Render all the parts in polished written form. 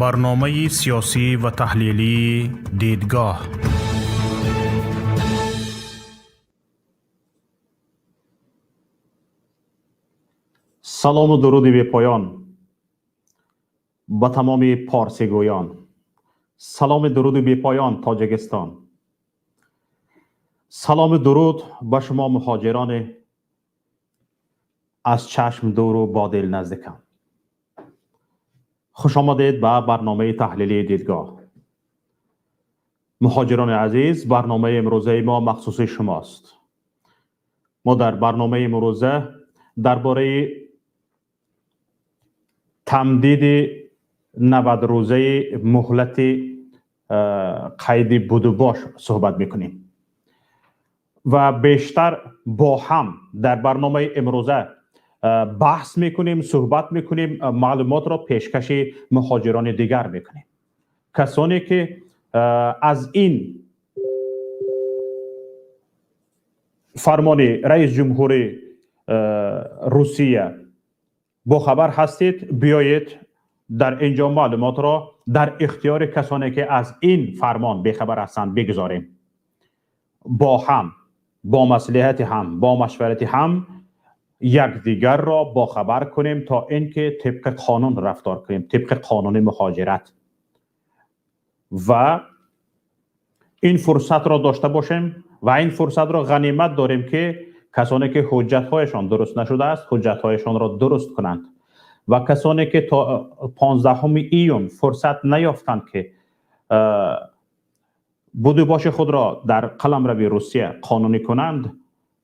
Барномаи сиёсӣ ва таҳлилии «Дидгоҳ». Салому дуруди бепоён ба тамоми порсигӯён. Саломи дуруди бепоён, Тоҷикистон. Салому дуруд ба шумо, муҳоҷирони аз чашм дуру бо дил наздикам. Хуш омадед ба барномаи таҳлилии «Дидгоҳ». Муҳоҷирони азиз, барномаи имрӯзаи мо махсуси шумост. Мо дар барномаи имрӯза дар бораи тамдиди 90 рӯзаи муҳлати қайди будубош суҳбат мекунем ва бештар бо ҳам дар барномаи имрӯза баҳс мекунем, суҳбат мекунем, маълумотро пешкаши муҳоҷирони дигар мекунем, касоне ки аз ин фармони раис ҷумҳури Русия бохабар ҳастед. Биёед, дар ин ҷо маълумотро дар ихтиёри касоне ки аз ин фармон бехабар ҳастанд, бигузорем. Бо ҳам, бо маслиҳати ҳам, бо машварати ҳам якдигарро бохабар кунем, то ин ки тибқи қонун рафтор кунем, тибқи қонуни муҳоҷират, ва ин фурсатро дошта бошем ва ин фурсатро ғанимат дорем, ки касоне ки ҳуҷҷатҳояшон дуруст нашудааст, ҳуҷҷатҳояшонро дуруст кунанд ва касоне ки то 15 июн фурсат наёфтанд, ки будубоши худро дар қаламрави Русия қонунӣ кунанд,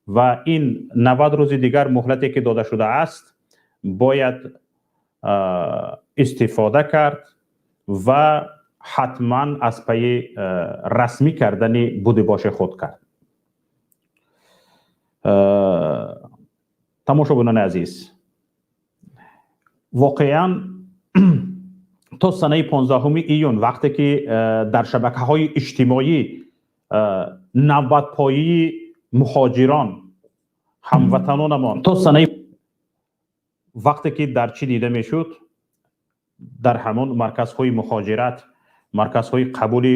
ва ин 90 рӯзи дигар муҳлате ки дода шудааст, бояд истифода кард ва ҳатман аз пайи расмӣ кардани будубоши худ кард. Тамошобинони азиз, воқеан то санаи 15 июн, вақте ки дар шабакаҳои иҷтимоӣ навбатпоии муҳоҷирон, ҳамватанонамон, то санаи вақте ки дар чӣ дида мешуд, дар ҳамон марказҳои муҳоҷират, марказҳои қабули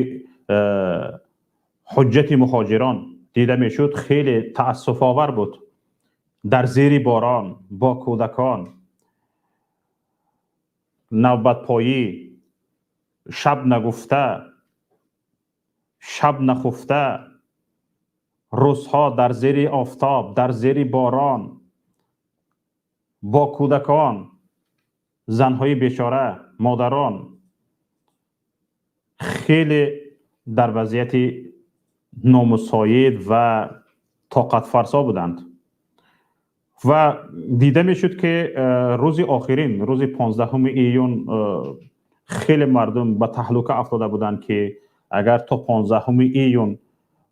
ҳуҷҷати муҳоҷирон дида мешуд, хеле таассуфовар буд. Дар зери борон бо кӯдакон навбатпоӣ, шаб нагуфта, шаб нахуфта, рӯзҳо дар зери офтоб, дар зери борон бо кӯдакон, занҳои бечора, модарон хеле дар вазъияти номусоид ва тоқатфарсо буданд. Ва дида мешуд, ки рӯзи охирин, рӯзи 15 июн, хеле мардум ба таҳлука афтода буданд, ки агар то 15 июн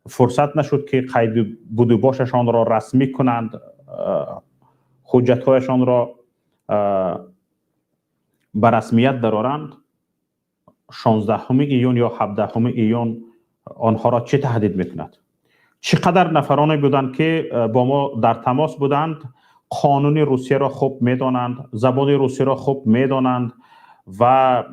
фурсат нашуд, ки қайди будубошашонро расмӣ кунанд, ҳуҷҷатҳояшонро ба расмият дароранд, 16 июн ё 17 июн онҳоро чӣ таҳдид мекунад. Чӣ қадар нафароне буданд, ки бо мо дар тамос буданд, қонуни Русияро хуб медонанд, забони русиро хуб медонанд ва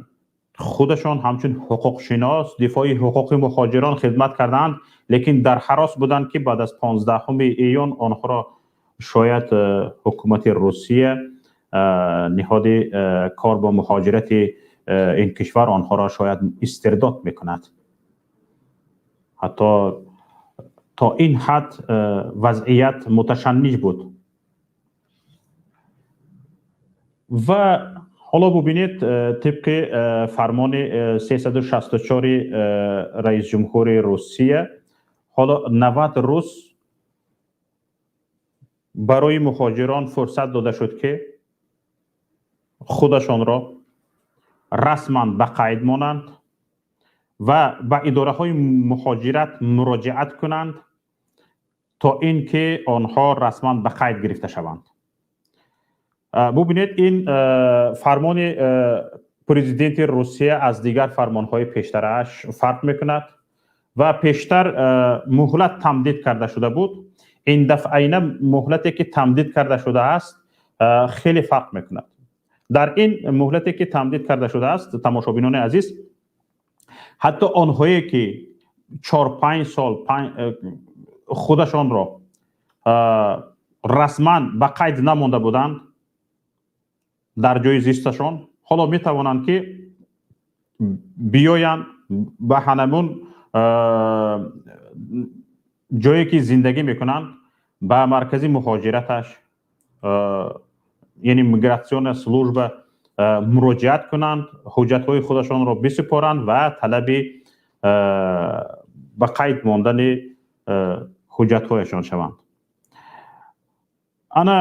худашон ҳамчун ҳуқуқшинос дифои ҳуқуқи муҳоҷирон хидмат карданд, лекин дар ҳарос буданд, ки баъд аз 15 июн онҳоро шояд ҳукумати Русия, ниҳоди кор бо муҳоҷирати ин кишвар онҳоро шояд истирдод мекунад. Ҳатто то ин ҳад вазъият муташанниҷ буд. Ва ҳоло бубинед, тибқи фармони 364 раис ҷумҳури Русия, ҳоло 90 рӯз барои муҳоҷирон фурсат дода шуд, ки худашонро расман ба қайд монанд ва ба идораҳои муҳоҷират муроҷиат кунанд, то ин ки онҳо расман ба қайд гирифта шаванд. Бубинед, ин фармони президенти Русия аз дигар фармонҳои пештарааш фарқ мекунад ва пештар муҳлат тамдид карда шуда буд. Ин дафъаина муҳлате ки тамдид карда шудааст, хеле фарқ мекунад. Дар ин муҳлате ки тамдид карда шудааст, тамошобинони азиз, ҳатто онҳое ки 4-5 сол худашонро расман ба қайд намонда буданд дар ҷои зисташон, ҳоло метавонанд ки биёянд, ба ҳанамун ҷое ки зиндагӣ мекунанд, ба маркази муҳоҷираташ, яъне миграционная служба, муроҷиат кунанд, ҳуҷҷатҳои худашонро бисупоранд ва талаби ба қайд мондани ҳуҷҷатҳояшон шаванд. Ана,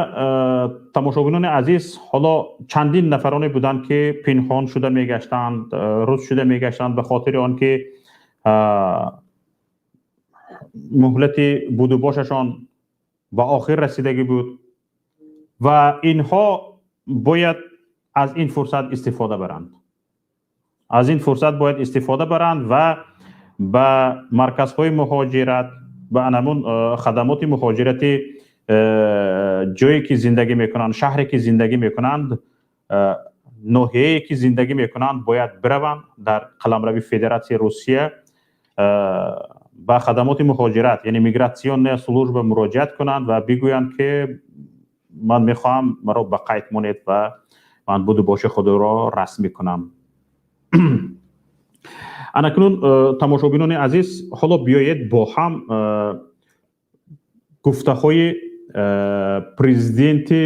тамошобинони азиз, ҳоло чандин нафароне буданд, ки пинҳон шуда мегаштанд, рус шуда мегаштанд, ба хотири он ки муҳлати будубошашон ба охир расидагӣ буд ва инҳо бояд аз ин фурсат истифода баранд. Аз ин фурсат бояд истифода баранд ва ба марказҳои муҳоҷират, ба анамун хадамоти муҳоҷирати ҷое ки зиндагӣ мекунанд, шаҳре ки зиндагӣ мекунанд, ноҳияе ки зиндагӣ мекунанд, бояд бираванд. Дар қаламрави Федератсияи Русия ба хадамоти муҳоҷират, яъне миграционная служба, муроҷиат кунанд ва бигӯянд, ки ман мехоҳам, маро ба қайд монед ва ман будубоши худро расмӣ кунам. Анакнун, тамошобинони азиз, ҳоло биёед, бо ҳам гуфтаҳои президенти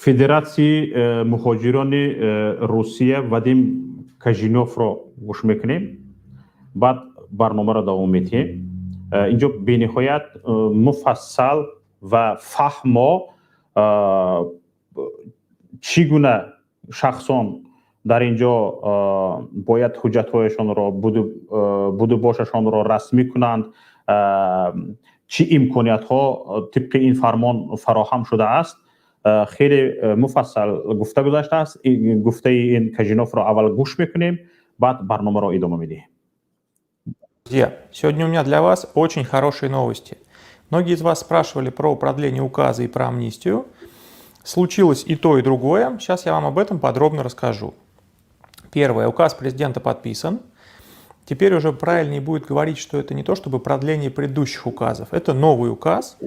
Федератсияи муҳоҷирони Русия Вадим Кажиновро гӯш мекунем, баъд барномаро давом медиҳем. Инҷо бениҳоят муфассал ва фаҳмо чӣ гуна шахсон дар ин ҷо бояд ҳуҷҷатҳояшонро, будубошашонро расмӣ кунанд, чӣ имкониятҳо тибқи ин фармон фароҳам шудааст, хеле муфассал гуфта гузаштааст. Гуфтаи ин Кажиновро аввал гӯш мекунем, баъд барномаро идома медиҳем. Друзья, сегодня у меня для вас очень хорошие новости. Многие из вас спрашивали про продление указа и про амнистию. Случилось и то, и другое. Сейчас я вам об этом подробно расскажу. Первое. Указ президента подписан. Теперь уже правильнее будет говорить, что это не то чтобы продление предыдущих указов, это новый указ,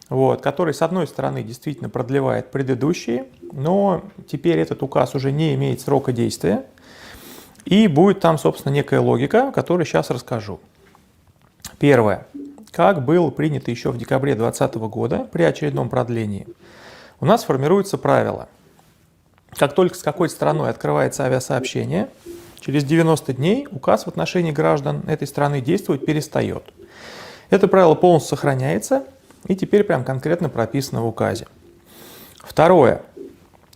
вот, который, с одной стороны, действительно продлевает предыдущие, но теперь этот указ уже не имеет срока действия. И будет там, собственно, некая логика, о которой сейчас расскажу. Первое. Как было принято еще в декабре 2020 года при очередном продлении, у нас формируется правило. Как только с какой-то страной открывается авиасообщение, через 90 дней указ в отношении граждан этой страны действовать перестает. Это правило полностью сохраняется и теперь прям конкретно прописано в указе. Второе.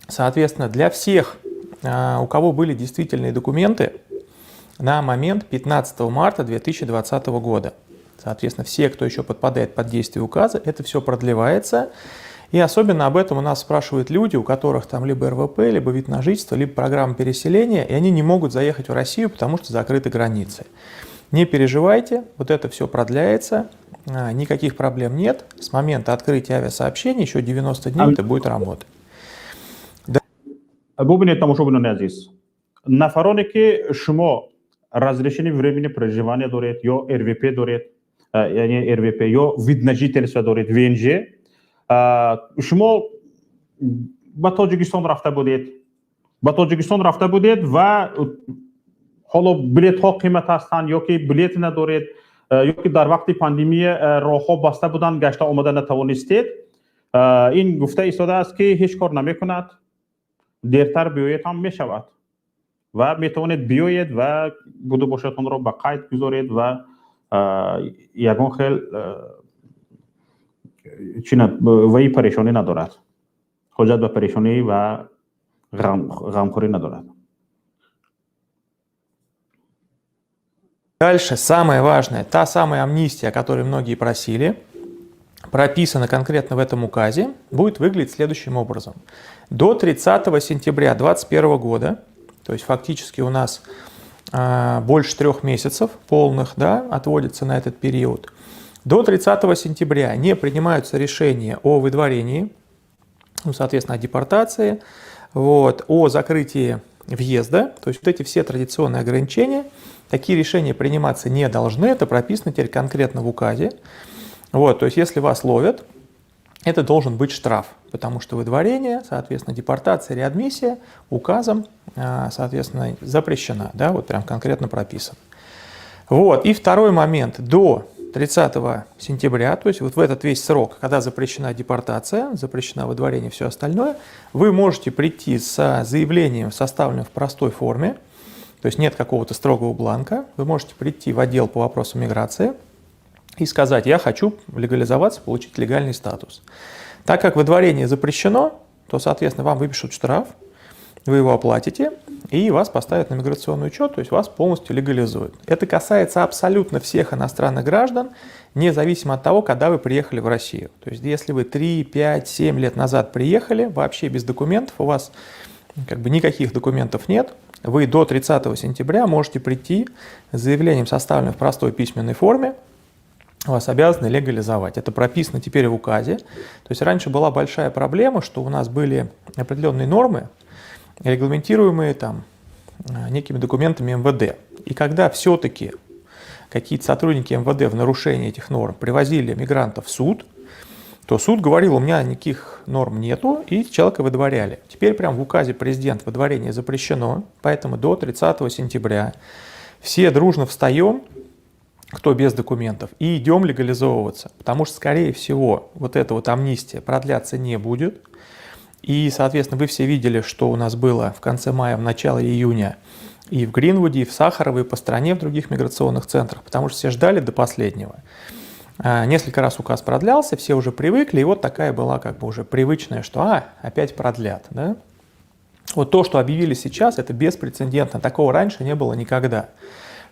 Соответственно, для всех, у кого были действительные документы на момент 15 марта 2020 года. Соответственно, все, кто еще подпадает под действие указа, это все продлевается. И особенно об этом у нас спрашивают люди, у которых там либо РВП, либо вид на жительство, либо программа переселения, и они не могут заехать в Россию, потому что закрыты границы. Не переживайте, вот это все продляется, никаких проблем нет. С момента открытия авиасообщения еще 90 дней это будет работать. Бубинед, тамошобинони азиз, нафароне ки шумо разрешение временное проживание доред ё РВП доред, яъне РВП ё вид на жительство доред, ВНЖ, шумо ба Тоҷикистон рафта будед ва ҳоло билетҳо қимат ҳастанд ё ки билет надоред, ё ки дар вақти пандемия роҳҳо баста буданд, гашта омада натавонистед, ин гуфта истодааст, ки ҳеҷ кор намекунад, дертар биёед ҳам мешавад ва метавонед биёед ва будубошатонро ба қайд гузоред ва ягон хел ваи парешонӣ надорад, ҳоҷат ба парешонӣ ва ғамхорӣ надорад. Дальше, самое важное, та самая амнистия, о которой многие просили, прописана конкретно в этом указе, будет выглядеть следующим образом. До 30 сентября 2021 года, то есть фактически у нас больше 3 месяцев полных, да, отводится на этот период, до 30 сентября не принимаются решения о выдворении. ну, соответственно, о депортации, вот, о закрытии въезда, то есть вот эти все традиционные ограничения, такие решения приниматься не должны, это прописано теперь конкретно в указе. Вот, то есть если вас ловят, это должен быть штраф, потому что выдворение, соответственно, депортация, реадмиссия указом, соответственно, запрещена, да, вот прям конкретно прописано. Вот, и второй момент, до 30 сентября, то есть вот в этот весь срок, когда запрещена депортация, запрещена выдворение и все остальное, вы можете прийти с заявлением, составленным в простой форме, то есть нет какого-то строгого бланка, вы можете прийти в отдел по вопросам миграции и сказать: я хочу легализоваться, получить легальный статус. Так как выдворение запрещено, то, соответственно, вам выпишут штраф, вы его оплатите, и вас поставят на миграционный учет, то есть вас полностью легализуют. Это касается абсолютно всех иностранных граждан, независимо от того, когда вы приехали в Россию. То есть если вы 3, 5, 7 лет назад приехали, вообще без документов, у вас как бы никаких документов нет, вы до 30 сентября можете прийти с заявлением, составленным в простой письменной форме, вас обязаны легализовать. Это прописано теперь в указе. То есть раньше была большая проблема, что у нас были определенные нормы, регламентируемые там некими документами МВД. И когда все-таки какие-то сотрудники МВД в нарушении этих норм привозили мигрантов в суд, то суд говорил: у меня никаких норм нету, и человека выдворяли. Теперь прям в указе президента выдворение запрещено, поэтому до 30 сентября все дружно встаем, кто без документов, и идем легализовываться, потому что, скорее всего, вот эта вот амнистия продляться не будет. И, соответственно, вы все видели, что у нас было в конце мая, в начале июня и в Гринвуде, и в Сахарово, и по стране в других миграционных центрах, потому что все ждали до последнего. Несколько раз указ продлялся, все уже привыкли, и вот такая была как бы уже привычная, что опять продлят. Да? Вот то, что объявили сейчас, это беспрецедентно, такого раньше не было никогда,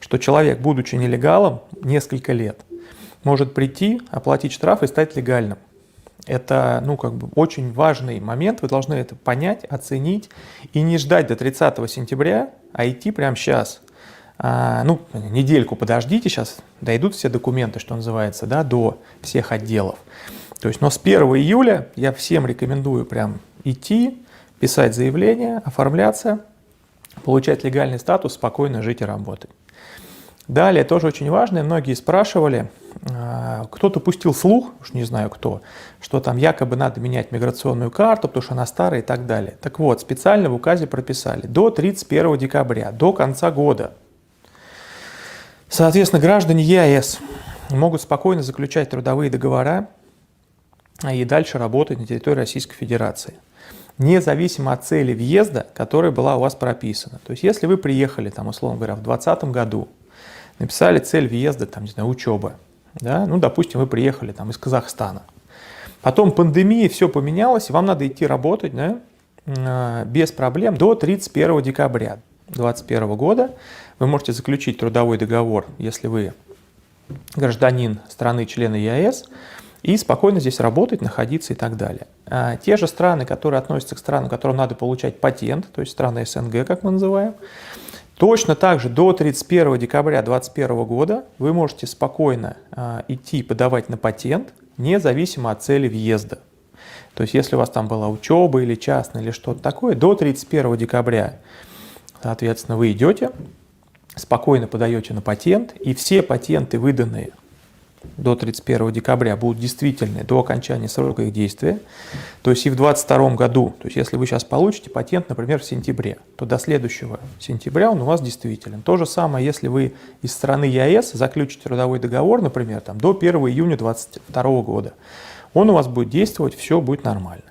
что человек, будучи нелегалом несколько лет, может прийти, оплатить штраф и стать легальным. Это, ну, как бы очень важный момент, вы должны это понять, оценить и не ждать до 30 сентября, а идти прямо сейчас. Ну, недельку подождите, сейчас дойдут все документы, что называется, да, до всех отделов. То есть, но с 1 июля я всем рекомендую прям идти, писать заявление, оформляться, получать легальный статус, спокойно жить и работать. Далее, тоже очень важно, многие спрашивали, кто-то пустил слух, уж не знаю кто, что там якобы надо менять миграционную карту, потому что она старая и так далее. Так вот, специально в указе прописали до 31 декабря, до конца года. Соответственно, граждане ЕАЭС могут спокойно заключать трудовые договора и дальше работать на территории Российской Федерации, независимо от цели въезда, которая была у вас прописана. То есть, если вы приехали, там, условно говоря, в 2020 году, написали цель въезда, там, не знаю, учеба, да, ну, допустим, вы приехали там из Казахстана. Потом пандемия, все поменялось, вам надо идти работать, да, без проблем до 31 декабря 2021 года. Вы можете заключить трудовой договор, если вы гражданин страны-члена ЕАЭС, и спокойно здесь работать, находиться и так далее. А те же страны, которые относятся к странам, которым надо получать патент, то есть страны СНГ, как мы называем, точно так же до 31 декабря 2021 года вы можете спокойно идти подавать на патент, независимо от цели въезда. То есть если у вас там была учеба или частная, или что-то такое, до 31 декабря, соответственно, вы идете, спокойно подаете на патент, и все патенты, выданные до 31 декабря, будут действительны до окончания срока их действия. То есть и в 2022 году, то есть если вы сейчас получите патент, например, в сентябре, то до следующего сентября он у вас действителен. То же самое, если вы из страны ЕАЭС заключите трудовой договор, например, там, до 1 июня 2022 года, он у вас будет действовать, все будет нормально.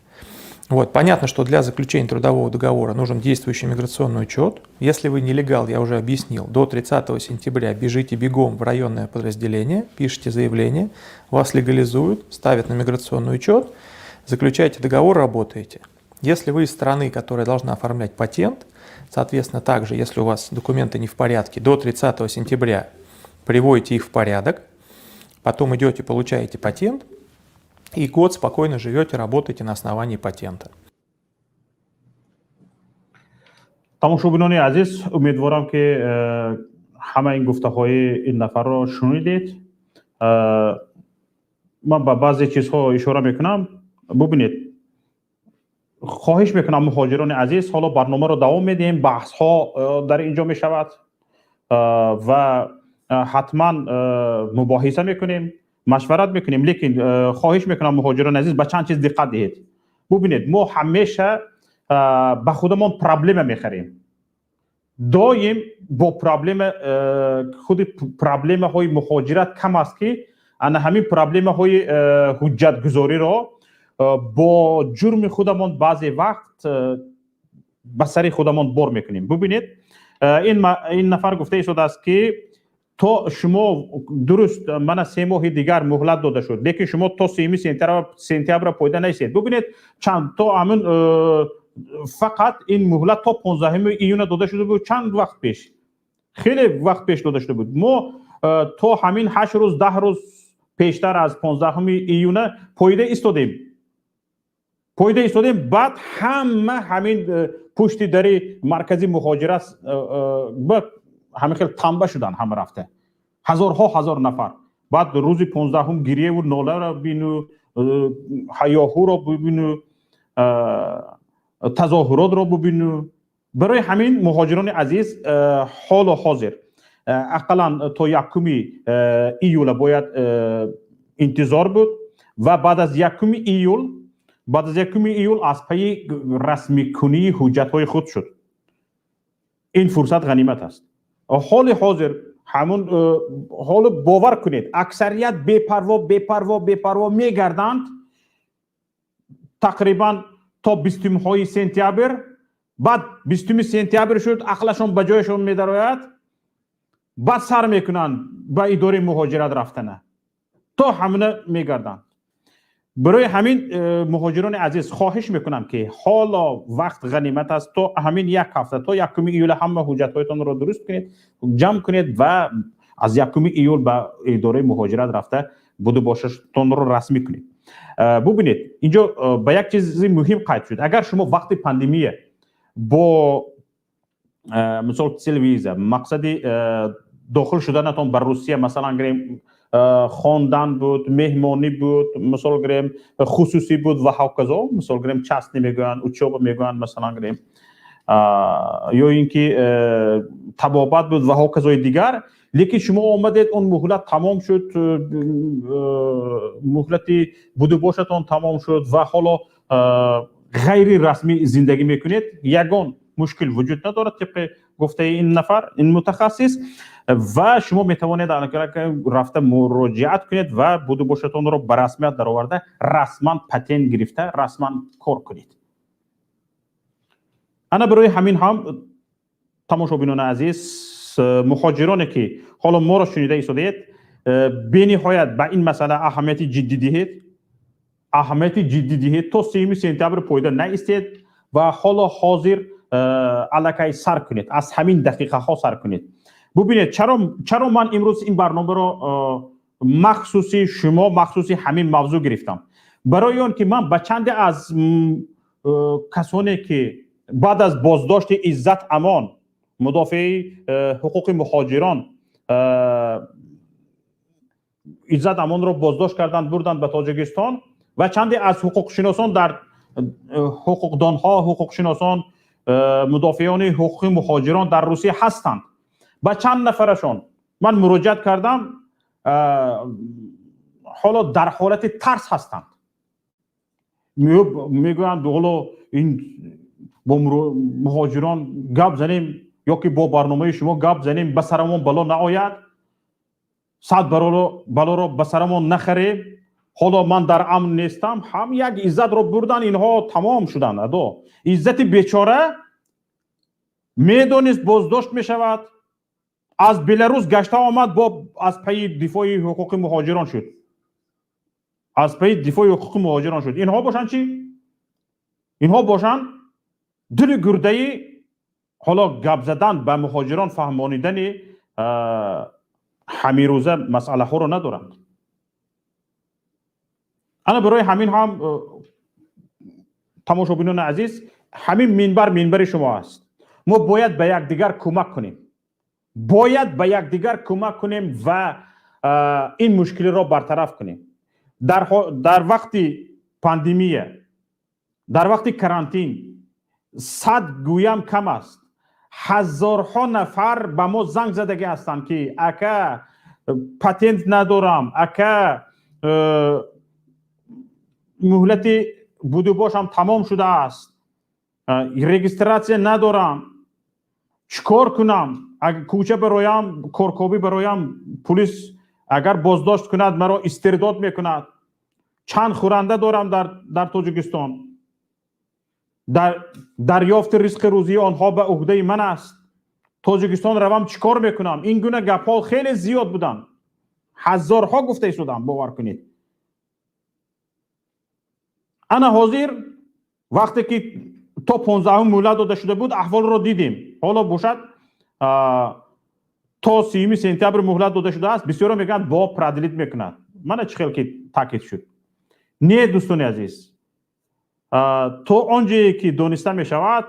Вот, понятно, что для заключения трудового договора нужен действующий миграционный учет. Если вы нелегал, я уже объяснил, до 30 сентября бежите бегом в районное подразделение, пишите заявление, вас легализуют, ставят на миграционный учет, заключаете договор, работаете. Если вы из страны, которая должна оформлять патент, соответственно, также, если у вас документы не в порядке, до 30 сентября приводите их в порядок, потом идете, получаете патент, и год спокойно живете, работаете на основании патента. Тамошобинони азиз, умедворам, ки ҳама ин гуфтаҳои ин нафарро шунидед. Ман ба баъзе чизҳо ишора мекунам. Бубинед, Хоҳиш мекунам, муҳоҷирони азиз, ҳоло барномаро давом медиҳем, баҳсҳо дар ин ҷо мешавад ва ҳатман мубоҳиса мекунем, машварат мекунем, лекин хоҳиш мекунам, муҳоҷирони азиз, ба чанд чиз диққат диҳед. Бубинед, мо ҳамеша ба худамон проблема мехарем, доим бо проблема. Худи проблемаҳои муҳоҷират кам аст, ки ана ҳамин проблемаҳои ҳуҷҷатгузориро бо ҷурми худамон баъзе вақт ба сари худамон бор мекунем. Бубинед, ин нафар гуфта истодааст, ки то шумо дуруст мана 3 моҳи дигар муҳлат дода шуд, лекин шумо то 30-уми сентябра пойда наистед. Бубинед, чанд то ҳамин фақат ин муҳлат то 15-уми июна дода шуда буд. Чанд вақт пеш, хеле вақт пеш дода шуда буд. Мо то ҳамин 8 рӯз, 10 рӯз пештар аз 15-уми июна пойда истодем, пойда истодем. Баъд ҳама ҳамин пушти дари маркази муҳоҷират ҳамин хел тамба шуданд, ҳама рафта, ҳазорҳо ҳазор нафар. Баъд рӯзи 15-ум гирьяву ноларо бину, ҳаёҳуро бибину, тазоҳуротро бубину. Барои ҳамин, муҳоҷирони азиз, ҳоло ҳозир ақаллан то 1-уми июла бояд интизор буд ва баъд аз 1-уми июл аз пайи расмикунии ҳуҷҷатҳои худ шуд. Ин фурсат ғанимат аст. Ҳоли ҳозир ҳамун ҳоло, бовар кунед, аксарият бепарво, бепарво, бепарво мегарданд тақрибан то 20-умҳои сентябр. Баъд 20-уми сентябр шуд, ақлашон ба ҷояшон медарояд, баъд сар мекунанд ба идораи муҳоҷират рафтана, то ҳамина мегарданд. Барои ҳамин, муҳоҷирони азиз, хоҳиш мекунам, ки ҳоло вақт ғанимат аст, то ҳамин як ҳафта, то 1-уми июл ҳама ҳуҷҷатҳоятонро дуруст кунед, ҷамъ кунед ва аз 1-уми июл ба идораи муҳоҷират рафта, будубошатонро расмӣ кунед. Бубинед, инҷо ба як чизи муҳим қайд шуд. Агар шумо вақти пандемия бо мисол цель виза, мақсади дохил шуданатон ба Русия, масалан гирем, хондан буд, меҳмонӣ буд, мисол гирем, хусусӣ буд ва ҳоказо, мисол гирем, частный мегӯянд, учёба мегӯянд, масалан гирем, ё ин ки табобат буд ва ҳоказои дигар, лекин шумо омадед, он муҳлат тамом шуд, муҳлати будубошатон тамом шуд ва ҳоло ғайрирасмӣ зиндагӣ мекунед, ягон мушкил вуҷуд надорад, тибқи гуфтаи ин нафар, ин мутахассис, ва шумо метавонед рафта муроҷиат кунед ва будубошатонро ба расмият дароварда, расман патент гирифта, расман кор кунед. Ана барои ҳамин ҳам, тамошобинони азиз, муҳоҷироне ки ҳоло моро шунида истодаед, бениҳоят ба ин масъала аҳамияти ҷиддӣ диҳед, аҳамияти ҷиддӣ диҳед. То 30-уми сентябр пойда наистед ва ҳоло ҳозир аллакай сар кунед, аз ҳамин дақиқаҳо сар кунед. Бубинед, чаро ман имрӯз ин барномаро махсуси шумо, махсуси ҳамин мавзӯъ гирифтам? Барои он ки ман ба чанде аз касоне ки баъд аз боздошти Иззат Амон, мудофеи ҳуқуқи муҳоҷирон, Иззат Амонро боздошт карданд, бурданд ба Тоҷикистон, ва чанде аз ҳуқуқшиносон дар ҳуқуқдонҳо, ҳуқуқшиносон, мудофеони ҳуқуқи муҳоҷирон дар Русия ҳастанд, ба чанд нафарашон ман муроҷиат кардам, ҳоло дар ҳолати тарс ҳастанд. Мегӯянд, ҳоло ин бо муҳоҷирон гап занем ё ки бо барномаи шумо гап занем, ба сарамон бало наояд, сад балоро ба сарамон нахарем. Ҳоло ман дар амн нестам. Ҳам як Иззатро бурдан, инҳо тамом шуданд. Адо Иззати бечора медонист, боздошт мешавад, аз Беларус гашта омад, бо аз пайи дифои ҳуқуқи муҳоҷирон шуд, аз пайи дифои ҳуқуқи муҳоҷирон шуд. Инҳо бошанд чӣ? Инҳо бошанд дили гурдаи ҳоло гап задан ба муҳоҷирон, фаҳмонидани ҳамирӯза масъалаҳоро надоранд. Ана барои ҳамин ҳам, тамошобинони азиз, ҳамин минбар минбари шумо аст. Мо бояд ба якдигар кӯмак кунем, бояд ба якдигар кӯмак кунем ва ин мушкилиро бартараф кунем. Дар вақти пандемия. Дар вақти карантин 100 гӯям кам аст, ҳазорҳо нафар ба мо занг задагӣ ҳастанд, ки ака, патент надорам, ака, муҳлати будубошам тамом шудааст, регистрация надорам, чӣ кор кунам? Кӯча бароям, коркобӣ бароям, пулис агар боздошт кунад, маро истирдод мекунад. Чанд хӯранда дорам дар Тоҷикистон, дарёфти ризқи рӯзии онҳо ба уҳдаи ман аст. Тоҷикистон равам, чӣ кор мекунам? Ин гуна гапҳо хеле зиёд буданд, ҳазорҳо гуфта истодам, бовар кунед. Ана ҳозир, вақте ки то 15-ум муҳлат дода шуда буд, аҳволро дидем. Ҳоло бошад, то 30-уми сентябр муҳлат дода шудааст. Бисёро мегӯянд, бо продлить мекунад. Мана чӣ хел ки таъкид шуд. Не, дӯстони азиз, то он ҷое ки дониста мешавад,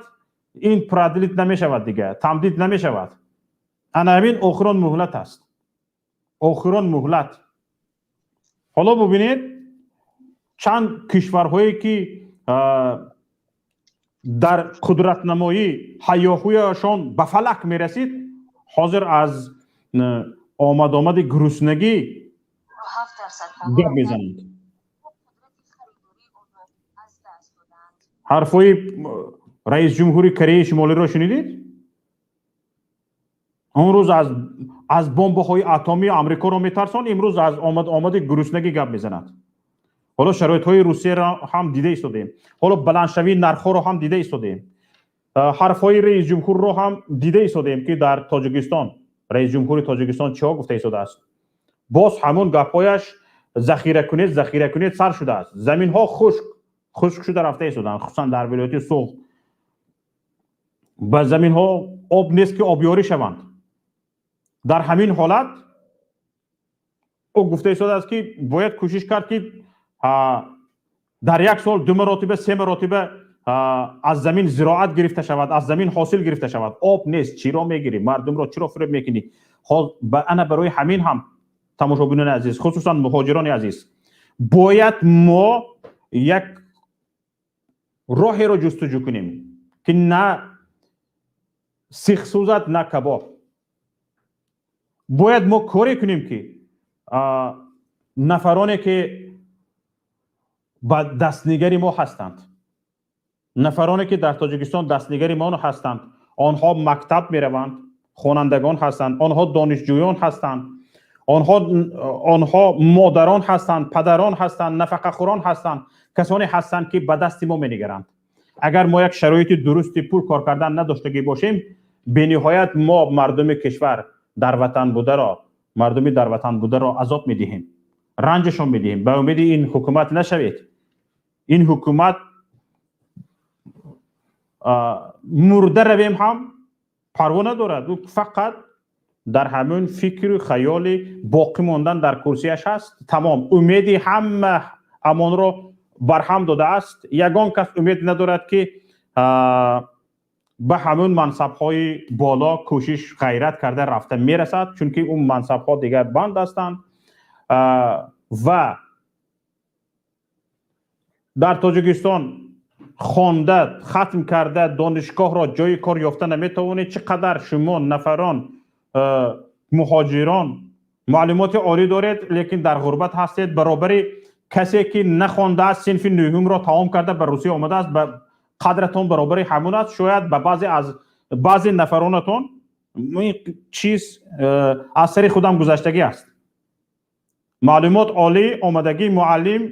ин продлить намешавад, дига тамдид намешавад. Ана ҳамин охирон муҳлат аст, охирон муҳлат. Ҳоло бубинед, чанд кишварҳое ки дар қудратнамоӣ ҳайёҳӯяшон ба фалак мерасид, ҳозир аз омадомади гуруснагӣ гап мезананд. Ҳарфҳои раисҷумҳури Кореяи Шимолиро шунидед? Он рӯз аз бомбаҳои атомии Амрикоро метарсон, имрӯз аз омади гуруснагӣ гап мезанад. Ҳоло шароитҳои Русияро ҳам дида истодаем, ҳоло баландшавии нархҳоро ҳам дида истодаем, ҳарфҳои раисҷумҳурро ҳам дида истодаем, ки дар Тоҷикистон раисҷумҳури Тоҷикистон чиҳо гуфта истодааст. Боз ҳамон гапҳояш, захира кунед, захира кунед, сар шудааст. Заминҳо хушк хушк шуда рафта истоданд, хусусан дар вилояти Суғд. Ба заминҳо об нест, ки обёрӣ шаванд. Дар ҳамин ҳолат ӯ гуфта истодааст, ки бояд кӯшиш кард, ки дар як сол ду маротиба, се маротиба аз замин зироат гирифта шавад, аз замин ҳосил гирифта шавад. Об нест, чиро мегирӣ? Мардумро чиро фиреб мекунӣ? Ана барои ҳамин ҳам, тамошобинони азиз, хусусан муҳоҷирони азиз, бояд мо як роҳеро ҷустуҷӯ кунем, ки на сих сӯзад, на кабоб. Бояд мо коре кунем, ки нафароне ки ба дастнигари мо ҳастанд, нафароне ки дар Тоҷикистон дастнигари мо ҳастанд, онҳо мактаб мераванд, хонандагон ҳастанд, онҳо донишҷӯён ҳастанд, онҳо модарон ҳастанд, падарон ҳастанд, нафақахӯрон ҳастанд, касоне ҳастанд, ки ба дасти мо менигаранд. Агар мо як шароити дурусти пул кор кардан надоштагӣ бошем, бениҳоят мо мардуми кишвар дар ватан бударо, мардуми дар ватан бударо азоб медиҳем, ранҷашон медиҳем. Ба умеди ин ҳукумат нашавед. Ин ҳукумат мурда равем ҳам парво надорад. Ӯ фақат дар ҳамон фикру хаёли боқӣ мондан дар курсияш ҳаст, тамом. Умеди ҳама амонро барҳам додааст. Ягон кас умед надорад, ки ба ҳамон мансабҳои боло кӯшиш, ғайрат карда рафта мерасад, чунки он мансабҳо дигар банд ҳастанд. Ва дар Тоҷикистон хонда, хатм карда донишгоҳро, ҷои кор ёфта наметавонед. Чӣ қадар шумо нафарон, муҳоҷирон, маълумоти олӣ доред, лекин дар ғурбат ҳастед, баробари касе ки нахондааст, синфи нӯҳумро тамом карда, ба Русия омадааст, ба қадратон баробари ҳамон аст. Шояд ба баъзе аз баъзе нафаронатон ин чиз аз сари худам гузаштагӣ аст. Маълумот олӣ, омадагӣ муаллим,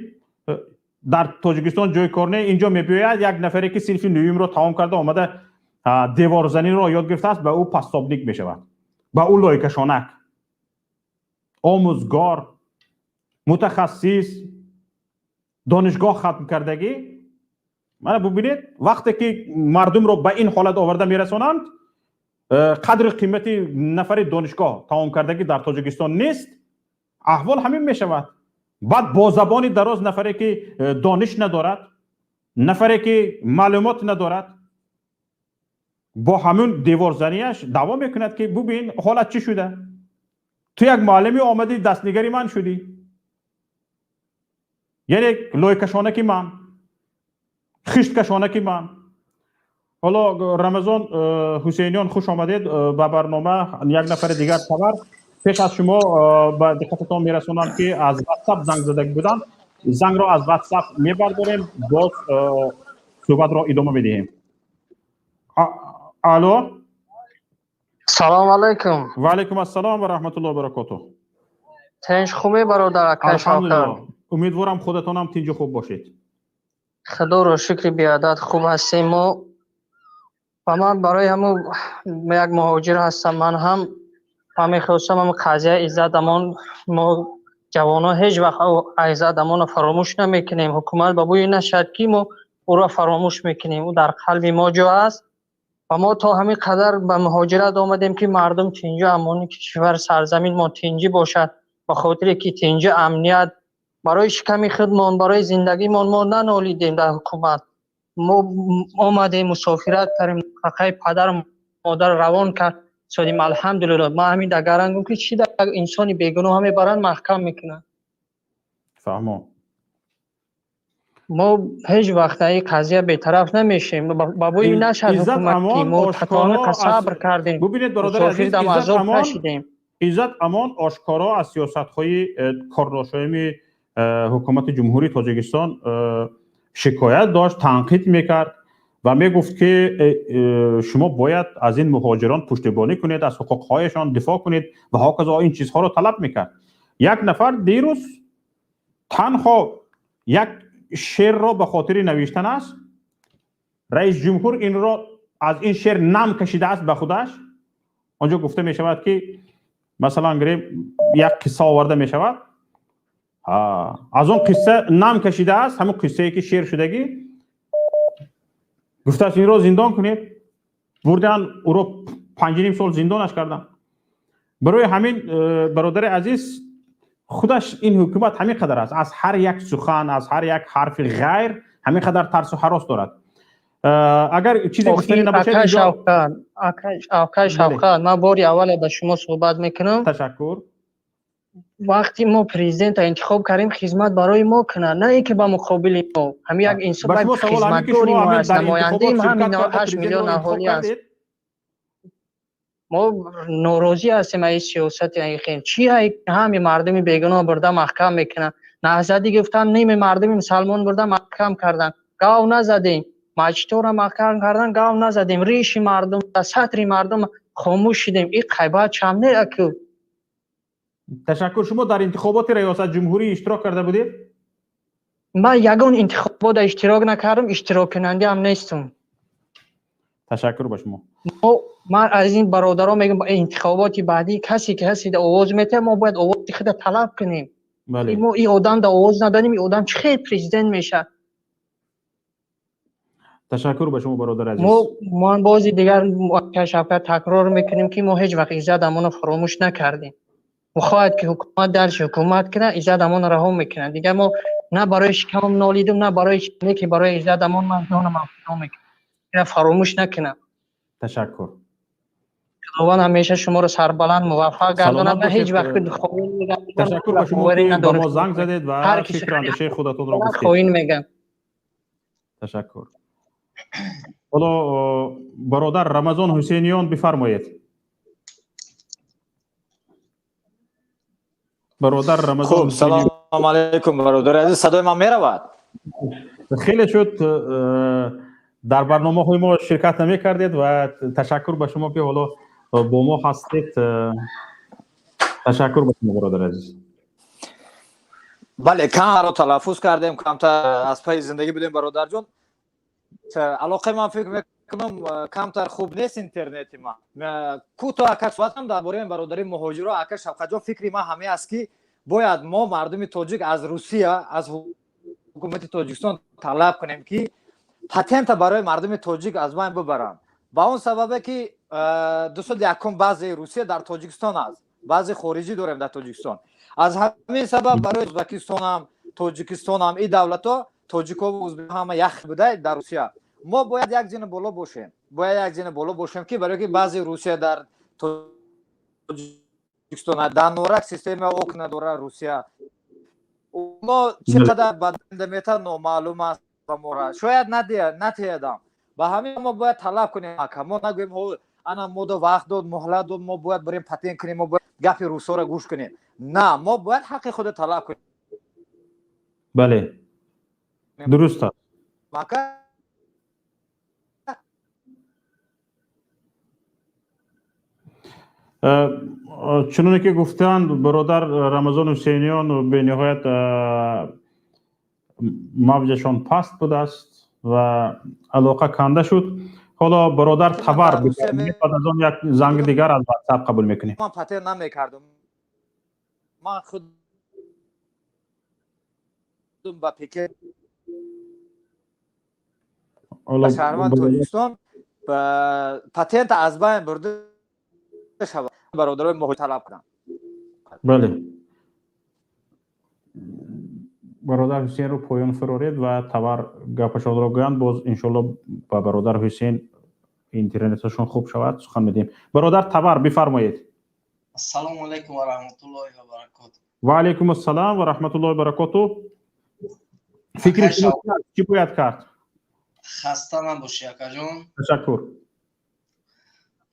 дар Тоҷикистон ҷои кор не. Инҷо мебиёяд, як нафаре ки синфи нӯҳумро тамом карда омада, деворзаниро ёд гирифтааст, ба ӯ пособник мешавад, ба ӯ лойкашонак. Омӯзгор, мутахассис, донишгоҳ хатм кардагӣ. Мана бубинед, вақте ки мардумро ба ин ҳолат оварда мерасонанд, қадру қимати нафари донишгоҳ тамом кардагӣ дар Тоҷикистон нест. Аҳвол ҳамин мешавад. Баъд бо забони дароз нафаре ки дониш надорад, нафаре ки маълумот надорад, бо ҳамун деворзанияш даъво мекунад, ки бубин, ҳолат чӣ шуда, ту як муаллими омадӣ, дастнигари ман шудӣ, яъне лойкашонаки ман. Хишткашонаки ман. Ҳоло Рамазон Ҳусейниён, хуш омадед ба барнома. Як нафари дигар хабар пеш аз шумо ба диққататон мерасонам, ки аз WhatsApp занг зада буданд. Зангро аз WhatsApp мебардорем, боз суҳбатро идома медиҳем. Алло. Салом алайкум. Ва алайкум ассалом ва раҳматуллоҳи ва баракотуҳ. Тинҷ хубе, бародар акай Шавкат? Умедворам, худатонам тинҷу хуб бошед. Худоро шукри беадад, хуб ҳастем мо. Ва ман барои ҳамун як муҳоҷир ҳастам, ман ҳам ман мехостам ҳамун қазияи Иззат Амон. Мо ҷавонон ҳеҷ вақт Иззат Амонро фаромӯш намекунем. Ҳукумат ба бӯи нашад, ки мо ӯро фаромӯш мекунем. Ӯ дар қалби мо ҷо аст ва мо то ҳамин қадар ба муҳоҷират омадем, ки мардум тинҷу амони кишвар, сарзамин мо тинҷӣ бошад. Ба хотире ки тинҷу амният барои шиками худмон, барои зиндагимон, мо нанолидем дар ҳукумат. Мо омадем, мусофират кардем, нафақаи падару модар равон кард содим, алҳамдулилло. Ман ҳамин дагарангум, ки чӣ дар инсони бегуноҳ мебаранд, маҳкам мекунанд. Фаҳмо. Мо ҳеҷ вақт ин қазия бетараф намешем. Ба бӯи нашад ҳукумат, ки мо сабр кардем. Бубинед, бародари азиз, азоб кашидем. Иззат Амон ошкоро аз сиёсатҳои корношоями ҳукумати Ҷумҳурии Тоҷикистон шикоят дошт, танқид мекард ва мегуфт, ки шумо бояд аз ин муҳоҷирон пуштибонӣ кунед, аз ҳуқуқҳояшон дифоъ кунед ва ҳоказо, ин чизҳоро талаб мекард. Як нафар дирӯз танҳо як шеърро ба хотири навиштан аст, раис ҷумҳур инро аз ин шеър нам кашидааст ба худаш. Он ҷо гуфта мешавад, ки масалан гирем, як қисса оварда мешавад, аз он қисса нам кашидааст, ҳамон қиссае ки шеър шудагӣ, гуфтааст, инро зиндон кунед. Бурдан ӯро, 5,5 сол зиндонаш карданд. Барои ҳамин, бародари азиз, худаш ин ҳукумат ҳамин қадар аст, аз ҳар як сухан, аз ҳар як ҳарфи ғайр ҳамин қадар тарсу ҳарос дорад. Агар чизе гуфтанӣ набошад. Акай Шавкат, ман бори аввале ба шумо суҳбат мекунам. Ташаккур. Вақти мо президента интихоб кардем, хизмат барои мо кунад, на ин ки ба муқобили мо. Ҳамин як инсон хизматгори мо аст, намояндаи ҳамин 8 миллион аҳолӣ аст. Мо норозӣ ҳастем аз ин сиёсати хел. Чи ҳами мардуми бегуноҳ бурда маҳкам мекунанд? Наҳзадӣ гуфтан, ними мардуми мусалмон бурда маҳкам карданд. Гав назадем. Маҷидҳоро маҳкам кардан, гав назадем. Риши мардум, сатри мардум, хомӯш шудем. Ин қайбат чам не аку. Ташаккур. Шумо дар интихоботи раёсат ҷумҳурӣ иштирок карда будед? Ман ягон интихобот иштирок накардам, иштироккунанда ҳам нестам. Ташаккур ба шумо. Ман аз ин бародарон мегӯям, интихоботи баъдӣ касе ки ҳаст овоз метиҳад, мо бояд овози худа талаб кунем. Мо ин одам да овоз надодем, ин одам чӣ хел президент мешавад? Ташаккур ба шумо, бародари азиз. Ман бози дигар, Шавкат, такрор мекунем, ки мо ҳеҷ вақт Иззат Амонро фаромӯш накардем. Хоҳад ки ҳукумат дарш ҳукумат кунад, Иззат Амонро раҳо мекунад. Дигар мо на барои шикамам нолидум, на барои не, ки барои Иззат Амон ман ҷонам фидо мекунам, фаромӯш накунам. Ташаккур. Худованд ҳамеша шуморо сарбаланд, муваффақ гардонад. Ман ҳеҷ вақт Ташаккур ба шумо, ки ба мо занг задед ва фикру андешаи худатонро гуфтед. Хоин мегам. Ташаккур. Ҳоло бародар Рамазон Ҳусейниён, бифармоед, бародар Рамазон. Хуб, салом алайкум, бародари азиз, садои ман меравад? Хеле шуд, дар барномаҳои мо ширкат намекардед ва ташаккур ба шумо, ки ҳоло бо мо ҳастед. Ташаккур ба шумо, бародари азиз. Бале, камро талаффуз кардем, камтар аз пайи зиндагӣ будем, бародарҷон. Алоқаи ман, фикр мекунам, камтар хуб нест интернети ман. Кӯтоҳ, ака, суҳбатам дар бораи бародари муҳоҷиро. Ака Шавқатҷон, фикри ман ҳамин аст, ки бояд мо, мардуми тоҷик, аз Русия, аз ҳукумати Тоҷикистон талаб кунем, ки патента барои мардуми тоҷик аз байн бибаранд, ба он сабабе ки 201-ум базаи Русия дар Тоҷикистон аст, баъзе хориҷӣ дорем дар Тоҷикистон. Аз ҳамин сабаб барои Ӯзбекистонам, Тоҷикистонам, ин давлатҳо, тоҷикову узбек ҳама ях буда дар Русия. Мо бояд як зина боло бошем, бояд як зина боло бошем, ки барои ки баъзе Русия дар Тоҷикистон, дар Норак система окна дора Русия. Мо чӣ қадар ба мета номаълум аст. Ба мора шояд натиядам. Ба ҳамин мо бояд талаб кунем, ака. Мо нагӯем, ана мо до вақт дод, муҳлат дод, мо бояд бирем патент кунем, мо бояд гапи русоро гӯш кунем. На, мо бояд ҳаққи худро талаб кунем. Бале, дуруст аст. Ака. Чуноне ки гуфтанд бародар Рамазон Ҳусейниён, бениҳоят мавҷашон паст будааст ва алоқа канда шуд. Ҳоло бародар Тавар, баъд аз он як занги дигар аз WhatsApp қабул мекунем. Ман патент намекардам, ман худ ба пике шаҳрванд Тоҷикистон патент аз байн бурда шавад, бародарои мо талаб кунанд. Бале, бародар Ҳусейнро поён фуроред ва Тавар гапашонро гӯянд. Боз иншоалло ба бародар Ҳусейн интернеташон хуб шавад, сухан медиҳем. Бародар Тавар, бифармоед. Ассалому алайкум ва раҳматуллоҳи ва баракоту. Ва алайкум ассалом ва раҳматуллоҳи ва баракоту. Фикри чӣ бояд кард? Хаста набошӣ, акаҷон. Ташаккур.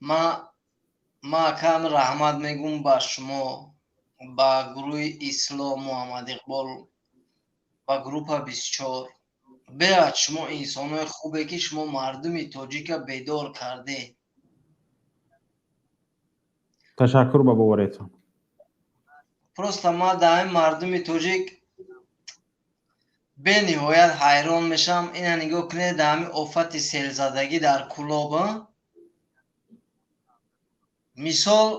Ма акам, раҳмат мегӯм ба шумо, ба гурӯҳи Ислом Муҳаммад Иқбол, ба группа 24. Беҳад шумо инсонҳои хубе, ки шумо мардуми тоҷика бедор кардед. Ташаккур ба бовариятон. Просто ма дар ҳамин мардуми тоҷик бениҳоят ҳайрон мешавам. Ина нигоҳ кунед, дар ҳамин офати селзадагӣ дар Кӯлоб, мисол,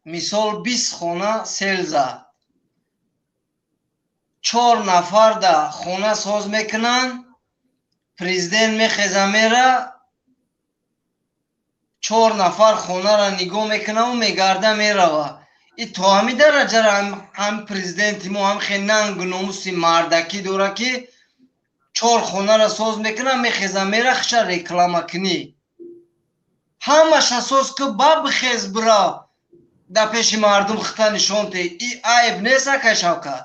20 хона сел зад, чор нафар да хона соз мекунанд, президент мехеза, мера, чор нафар хонаро нигоҳ мекунаву мегарда, мерава. И то ҳамин дараҷара ҳам президенти мо ҳам хел нангу номуси мардакӣ дора, ки чор хонаро соз мекунам, мехеза, мера, хиша реклама кунӣ. Ҳамаша соз ку, ба бихез, бирав, дар пеши мардум хита нишон те. И айб нест, акай Шавкат?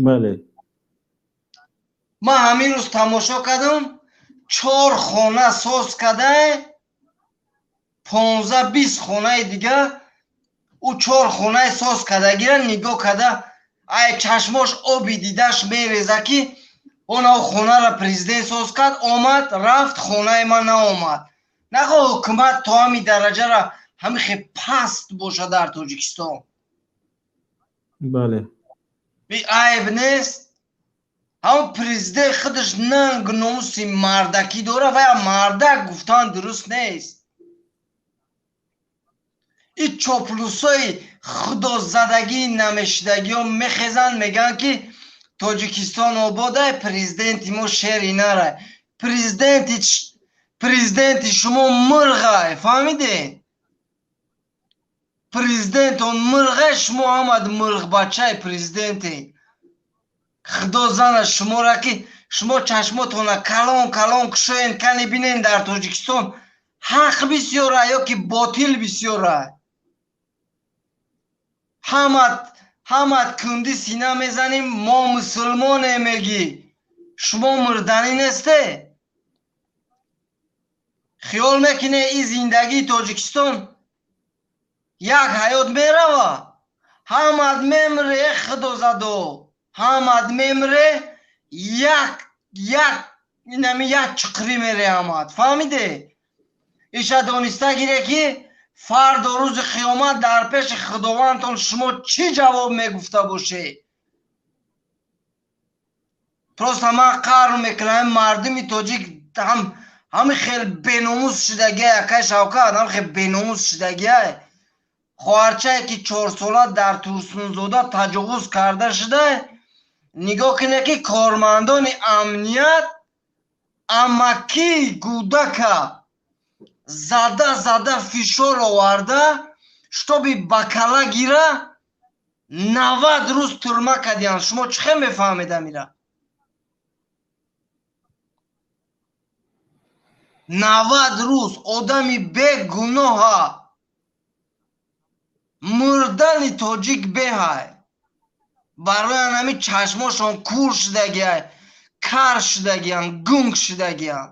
Бале. Ман ҳамин рӯз тамошо кардам, чор хона соз кадай, 15-20 хонаи дигар ӯ чор хонаи соз кардагира нигоҳ карда, ай чашмош оби дидаш мереза, ки она хонаро президент соз кард, омад, рафт, хонаи ман наомад. Нахо ҳукумат то ҳамин дараҷара ҳамин хел паст бошад дар Тоҷикистон. Бале. Би айб нест? Ҳамон президент худаш нанг номуси мардакӣ дора ва мардак гуфтан дуруст нест. И чоплусои худозадагӣ намешидагиҳо мехезанд, мегӯянд, ки Тоҷикистон ободай, президенти мо шери нарай. Президенти шумо мурғай, фаҳмидед? Президентон мурғай, шумо ҳамад мурғбачаи президенте. Худо зана шуморо, ки шумо чашмотона калон калон кушоен, кани бинен, дар Тоҷикистон ҳақ бисёра ё ки ботил бисёра. Ҳамат кунди сина мезанем, мо мусулмоне мегӣ, шумо мурданӣ несте? Хиёл мекуне, ин зиндагии Тоҷикистон як ҳаёт мерава, ҳамат мемре. Худозадо, ҳамат мемре, як як инами як чуқрӣ мере ҳамат, фаҳмиде? Иша дониста гире, ки фардо рӯзи қиёмат дар пеши Худовандтон шумо чӣ ҷавоб мегуфта бошед. Просто ман қарр мекунам, мардуми тоҷик ҳам ҳамин хел беномус шудагиай, акай Шавкат, ҳам хел беномус шудагиай. Хоҳарчае, ки 4 сола дар Турсунзода таҷовуз карда шуда, нигоҳ кунед, ки кормандони амният амакии гудака зада зада фишор оварда, чтобы ба кала гира, 90 рӯз тюрьма кардиянд. Шумо чӣ хел мефаҳмед амира? 90 рӯз одами бегуноҳа. Мурдани тоҷик беҳай. Барои анами чашмошон кур шудагиай. Кар шудагиян, гунг шудагиян.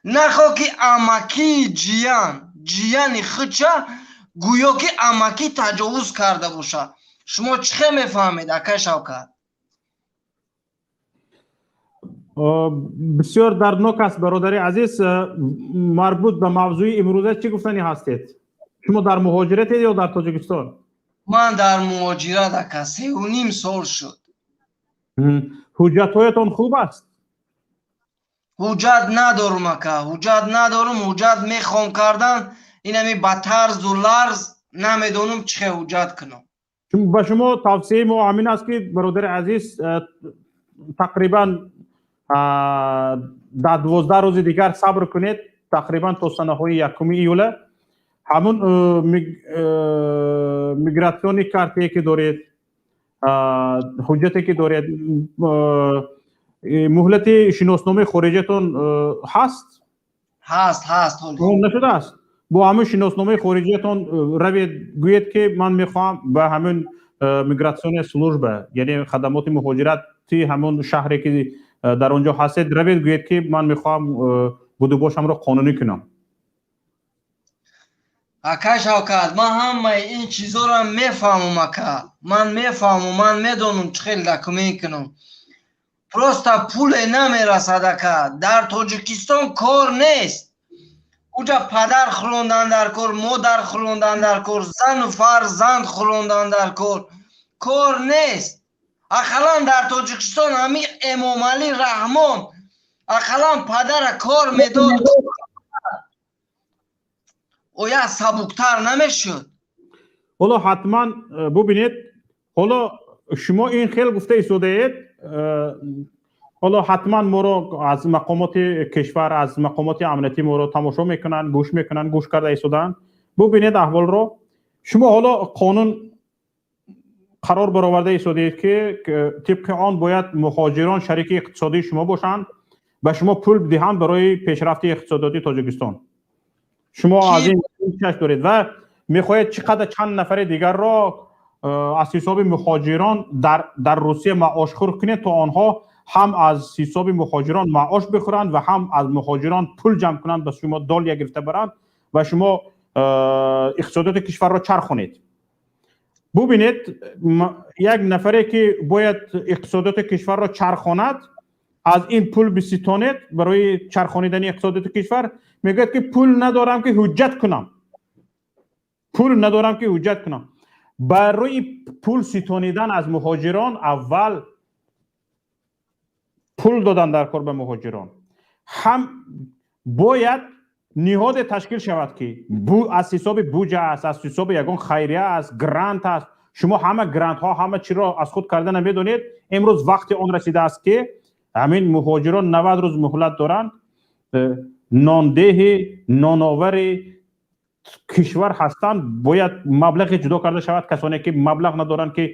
Нахо ки амакии ҷиян, ҷияни худша гӯё ки амакӣ таҷовуз карда бошад. Шумо чӣ хел мефаҳмед, акай Шавкат? Бисёр дарднок аст, бародари азиз. Марбут ба мавзӯи имрӯза чӣ гуфтанӣ ҳастед? Шумо дар муҳоҷиратед ё дар Тоҷикистон? Ман дар муҳоҷират, ака, 3,5 сол шуд. Ҳуҷҷатҳоятон хуб аст? Ҳуҷҷат надорум, ака, ҳуҷҷат надорум. Ҳуҷҷат мехоҳам кардан, инами ба тарзу ларз намедонам чӣ хел ҳуҷҷат кунам. Ба шумо тавсияи мо ҳамин аст ки, бародари азиз, тақрибан 10-12 рӯзи дигар сабр кунед, тақрибан то санаҳои 1 июла. Ҳамун миграционный картае ки доред, ҳуҷҷате ки доред, муҳлати шиносномаи хориҷиятон ҳаст? Ҳаст, ҳаст. Гум нашудааст? Бо ҳамун шиносномаи хориҷиятон равед, гӯед ки ман мехоҳам ба ҳамун миграционная служба, яъне хадамоти муҳоҷирати ҳамун шаҳре ки дар он ҷо ҳастед, равед, гӯед ки ман мехоҳам будубошамро қонунӣ кунам. Ака Шавкат, ман ҳамаи ин чизоро мефаҳмам, ака, ман мефаҳмам, ман медонам чӣ хел документ кунам. Просто пуле намерасад, ака. Дар Тоҷикистон кор нест. Уҷа падар хӯрондан дар кор, модар хӯрондан дар кор, зану фарзанд хӯрондан дар кор. Кор нест. Ақаллан дар Тоҷикистон ҳамин Эмомалӣ Раҳмон ақаллан падара кор медод, оя сабуктар намешуд? Ҳоло ҳатман бубинед, ҳоло шумо ин хел гуфта истодаед. Ҳоло ҳатман моро аз мақомоти кишвар, аз мақомоти амниятӣ моро тамошо мекунанд, гӯш мекунанд, гӯш карда истодаанд. Бубинед аҳволро. Шумо ҳоло қонун қарор бароварда истодаед ки тибқи он бояд муҳоҷирон шарики иқтисодии шумо бошанд, ба шумо пул диҳанд барои пешрафти иқтисодиёти Тоҷикистон. Шумо аз ин чашм доред ва мехоҳед чӣ қадар чанд нафари дигарро аз ҳисоби муҳоҷирон дар Русия маошхӯр кунед, то онҳо ҳам аз ҳисоби муҳоҷирон маош бихӯранд ва ҳам аз муҳоҷирон пул ҷамъ кунанд, ба шумо долия гирифта баранд ва шумо иқтисодиёти кишварро чархонед. Бубинед, як нафаре ки бояд иқтисодиёти кишварро чархонад, аз ин пул биситонед барои чархонидани иқтисодиёти кишвар, мегӯяд ки пул надорам ки ҳуҷҷат кунам, пул надорам ки ҳуҷҷат кунам. Барои пул ситонидан аз муҳоҷирон аввал пул додан дар кор ба муҳоҷирон. Ҳам бояд ниҳоде ташкил шавад ки аз ҳисоби буҷа аст, аз ҳисоби ягон хайрия аст, грант аст. Шумо ҳама грантҳо, ҳама чиро аз худ карда намедонед. Имрӯз вақти он расидааст ки ҳамин муҳоҷирон 90 рӯз муҳлат доранд, нондеҳи ноновари кишвар ҳастанд, бояд маблағе ҷудо карда шавад. Касоне ки маблағ надоранд ки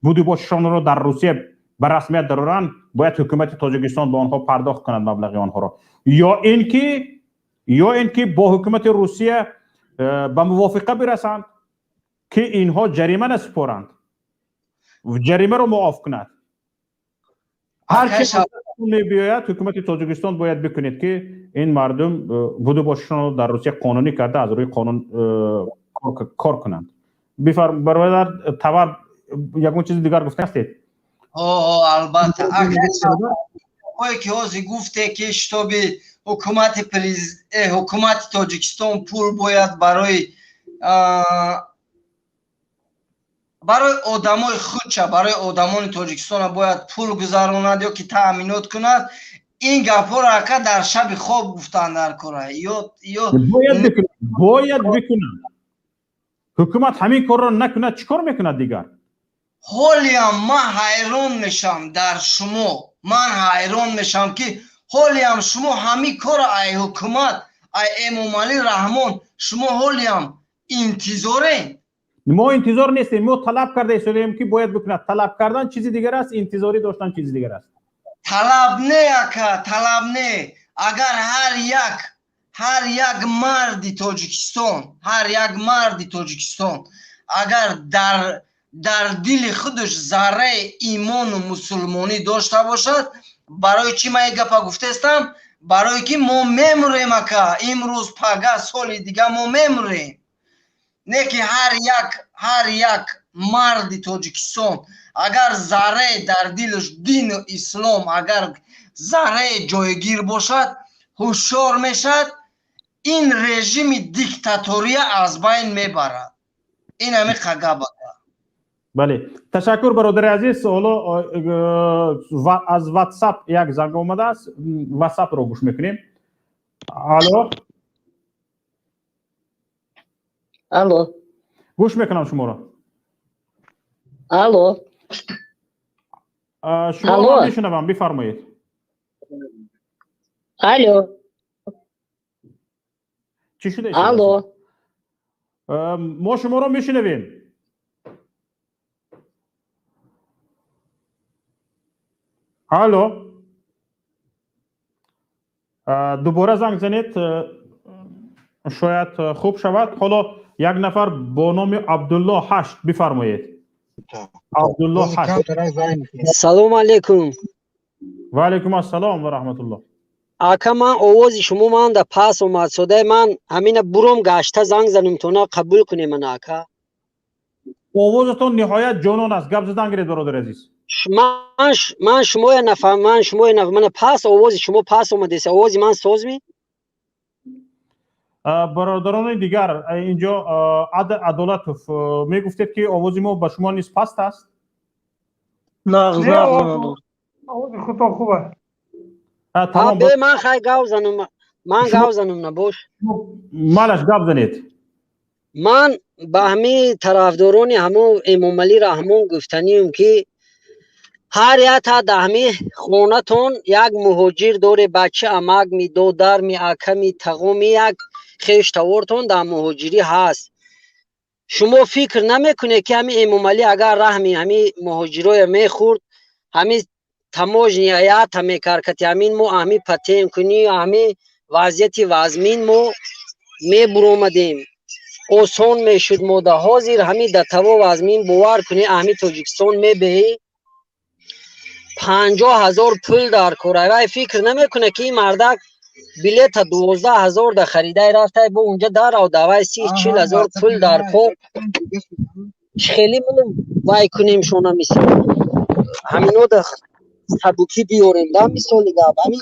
будубошашонро дар Русия ба расмият дароранд, бояд ҳукумати Тоҷикистон ба онҳо пардохт кунад маблағи онҳоро, ё ин ки бо ҳукумати Русия ба мувофиқа бирасанд ки инҳо ҷарима насупоранд, ҷаримаро муоф кунад. Ҳарчи мебиёяд, ҳукумати Тоҷикистон бояд бикунед ки ин мардум будубошашонро дар Русия қонунӣ карда, аз рӯи қонун кор кунанд. Бифарм, бародар Тавар, ягон чизи дигар гуфта ҳастед? Албатта, ое ки ҳозир гуфте ки шитоби ҳукумати Тоҷикистон пул бояд барои одамои худша, барои одамони Тоҷикистона бояд пул гузаронад ё ки таъминот кунад, ин гапҳоро, ака, дар шаби хоб гуфтанд дар кора ё Бояд бикунад. Ҳукумат ҳамин корро накунад, чӣ кор мекунад дигар? Ҳолиам ман ҳайрон мешавам дар шумо. Ман ҳайрон мешавам ки ҳолиам шумо ҳамин корро ай ҳукумат, ай Эмомалӣ Раҳмон шумо ҳолиам интизорем. Мо интизор нестем, мо талаб карда истодаем ки бояд бикунад. Талаб кардан чизи дигар аст, интизорӣ доштан чизи дигар аст. Талаб не, ака, талаб не. Агар ҳар як марди Тоҷикистон, ҳар як марди Тоҷикистон агар дар Дар дили худаш зарраи имону мусулмонӣ дошта бошад. Барои чӣ ман ин гапа гуфтаистам? Барое ки мо мемурем, ака, имрӯз, пага, соли дига мо мемурем. Не ки ҳар як марди Тоҷикистон, агар заррае дар дилаш дину ислом, агар заррае ҷойгир бошад, ҳушёр мешавад, ин режими диктатория аз байн мебарад. Ин ҳами гап, ака. Бале, ташаккур, бародари азиз. Ҳоло аз Ватсап як занг омадааст, Ватсапро гӯш мекунем. Алло. Алло. Гӯш мекунам шуморо. Алло. Шуморо мешунавам, бифармоед. Алло. Чӣ шуда? Алло. Мо шуморо мешунавем. Алло, дубора занг занед, шояд хуб шавад. Ҳоло як нафар бо номи Абдулло ҳашт, бифармоед, Абдулло ҳашт. Салому алейкум. Ва алейкум ассалом ва раҳматуллоҳ. Ака, ман овози шумо ман да пас омад содаи. Ман ҳамина буром гашта занг занум, тона қабул кунем мана, ака. Овозатон ниҳоят ҷонон аст, гап задан гиред, бародари азиз. Ман шумоя нафаҳм, ман шумоя нафаҳм. Мана пас овози шумо пас омадеса. Овози ман созми? Бародарони дигар, инҷо Адолатов, мегуфтед, ки овози мо ба шумо низ паст аст? Нағз, нағз. Овози худтон хуб аст. Бе, ман хай гав занум, ман гав занум, набош. Малаш, гап занед. Ман ба ҳамин тарафдорони ҳамон Эмомалӣ Раҳмон гуфтанием, ки ҳар ята дар ҳамин хонатон як муҳоҷир доре, бача, амакми, додарми, аками, тағоми, як хештавортон дар муҳоҷирӣ ҳаст. Шумо фикр намекунед, ки ҳамин Эмомалӣ агар раҳми ҳамин муҳоҷироя мехӯрд, ҳамин таможня ята мекард, кати ҳамин мо ҳамин патенткунӣ, ҳамин вазъияти вазмин мо мебуромадем, осон мешуд мо. Да ҳозир ҳамин да таво вазмин, бовар кунед, ҳамин Тоҷикистон мебеҳӣ, 50 000 пул дар кор. Вай фикр намекунад, ки ин мардак билета 12 000 да харидай рафтай, бо унҷа дарав давай 30-40 ҳазор пул дар кор. Хеле мо вай кунем шона, мисол, ҳамино да сабукӣ биёрем да. Мисоли гап, ҳамин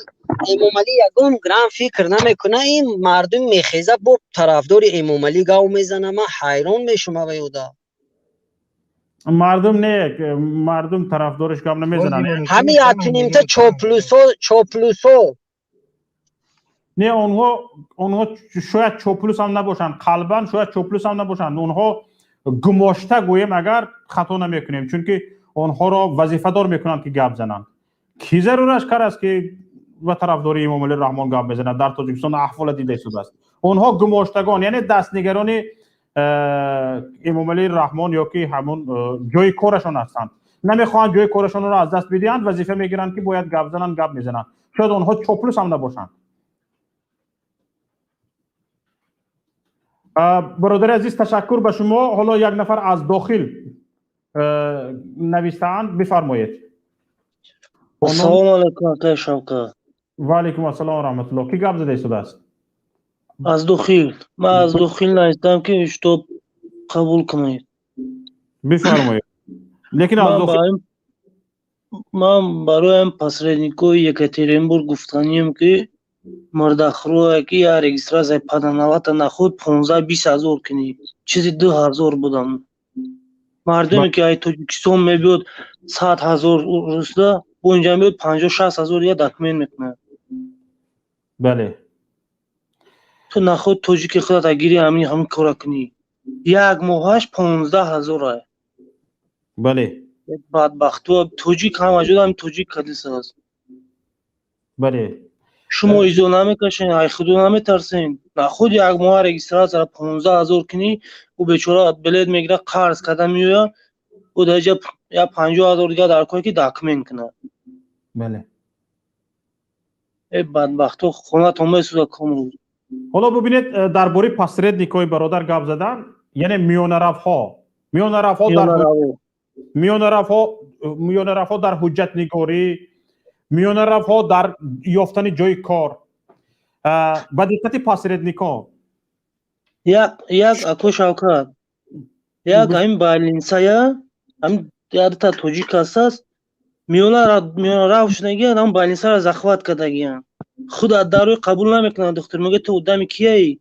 Эмомалӣ ягон грам фикр намекуна. Ин мардум мехеза, бо тарафдори Эмомалӣ гав мезана. Ман ҳайрон мешум аваюда. Мардум не, мардум тарафдориш гап намезананд. Ҳамин якнимта чоплусо, чоплусо. Не, онҳо шояд чоплус ҳам набошанд, қалбан шояд чоплус ҳам набошанд. Онҳо гумошта гӯем, агар хато намекунем, чунки онҳоро вазифадор мекунанд, ки гап зананд. Кӣ зарураш кар аст, ки ба тарафдории Эмомалӣ Раҳмон гап мезанад? Дар Тоҷикистон аҳвола дида истодааст. Онҳо гумоштагон, яъне дастнигарони Эмомалӣ Раҳмон ё ки ҳамон ҷои корашон ҳастанд. Намехоҳанд ҷои корашонро аз даст бидиҳанд, вазифа мегиранд, ки бояд гап зананд, гап мезананд. Шояд онҳо чоплус ҳам набошанд. Бародари азиз, ташаккур ба шумо. Ҳоло як нафар аз дохил навистаанд, бифармоед. Ассалому алайкум, акай Шавкат. Ва алайкум ассалом ва раҳматуллоҳ. Кӣ гап зада истодааст? Аз дохил, ман аз дохил навистам, ки чтоб қабул кунед. Бифармоед, лекин аз дохил. Ман бароям посредникои Екатеринбург гуфтанием, ки мурдахрӯе, ки я регистрация паданавата нахуд 15-20 ҳазор кунӣ, чизи 2000 будам. Мардуме, ки ай Тоҷикистон мебиёд, 100 000 русда, бо инҷа меёд, 50-60 ҳазор я документ мекунад. Ту нахуд тоҷики худата гири, ҳамин кора кунӣ, як моҳаш 15 000. Бадбахту тоҷик ҳама ҷо ҳами тоҷик кадис аст. Шумо изо намекашен, ай худо наметарсен? Нахуд як моҳа регистрация 15 000 кунӣ, ӯ бечора билет мегирад, қарз карда меояд, ӯ дар ҷа я 50 000 дига дар кор, ки документ кунад. Э, бадбахто, хонатон месӯзад комрӯз. Ҳоло бубинед, дар бораи посредникҳои бародар гап задан, яъне миёнаравҳо. Миёнаравҳо дар миёнаравҳо дар ҳуҷҷатнигорӣ, миёнаравҳо дар ёфтани ҷои кор. Ба диққати посредникҳо. Як ако Шавкат, як ҳамин больницая, ҳамин якта тоҷик ҳастаст, миёнарав шудагиян, ҳам больницаро захват кардагиян. Худ аз дарӯй қабул намекунад духтур, мегӯяд ту одами кияӣ?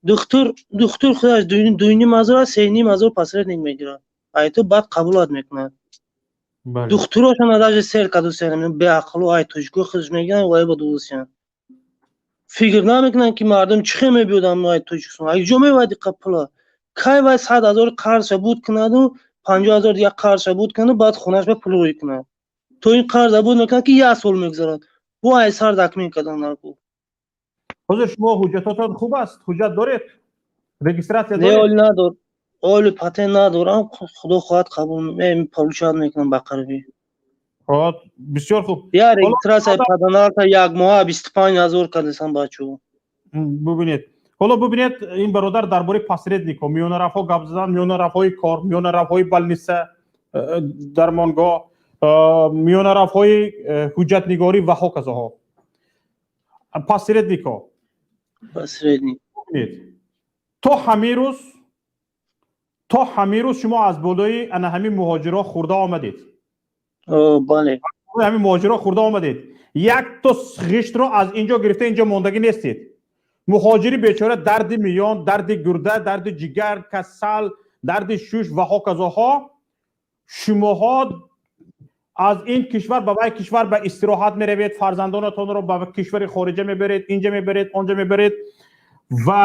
Духтур худаш 2,5 ҳазор, 3,5 ҳазор посредник мегирад. Ай ту баъд қабулат мекунад. Духтурошона даже сер кардусиян, беақлу ай тоҷико худаш мегиранд, вай ба дудусиян. Фикр намекунанд, ки мардум чӣ хел мебиёданд ай Тоҷикистон. Ай ҷо мевайди пула? Кай вай 100 000 қарзша буд кунаду 50 000 дигар қарзша буд кунаду баъд хонаш ба пул рӯй кунад. То ин қарза буд мекунад, ки як сол мегузарад. Бо ай сар документ кардан нарку. Ҳозир шумо ҳуҷҷатотон хуб аст? Ҳуҷҷат доред? Регистрация Не, доред? Оли надор. Оли патент надорам, худо хоҳад, қабул получать мекунам ба қарибӣ. Хоб, бисёр хуб. Я регистрация паданалта як моҳа 25 000 кардесам, бачаҳо. Бубинед, ҳоло бубинед, ин бародар дар бораи посредникҳо, миёнаравҳо гап задан, миёнаравҳои кор, миёнаравҳои больница, дармонгоҳ, миёнаравҳои ҳуҷҷатнигорӣ ва ҳоказоҳо, посредникҳо. Посредник. Бубинед, то ҳамин рӯз шумо аз болои ана ҳамин муҳоҷирҳо хӯрда омадед. Бале. Ҳамин муҳоҷирҳо хӯрда омадед, як то ғиштро аз ин ҷо гирифта инҷо мондагӣ нестед. Муҳоҷири бечора дарди миён, дарди гурда, дарди ҷигар, касал, дарди шуш ва ҳоказоҳо, шумоҳо аз ин кишвар ба вай кишвар ба истироҳат меравед, фарзандонатонро ба кишвари хориҷа мебаред, инҷа мебаред, онҷа мебаред ва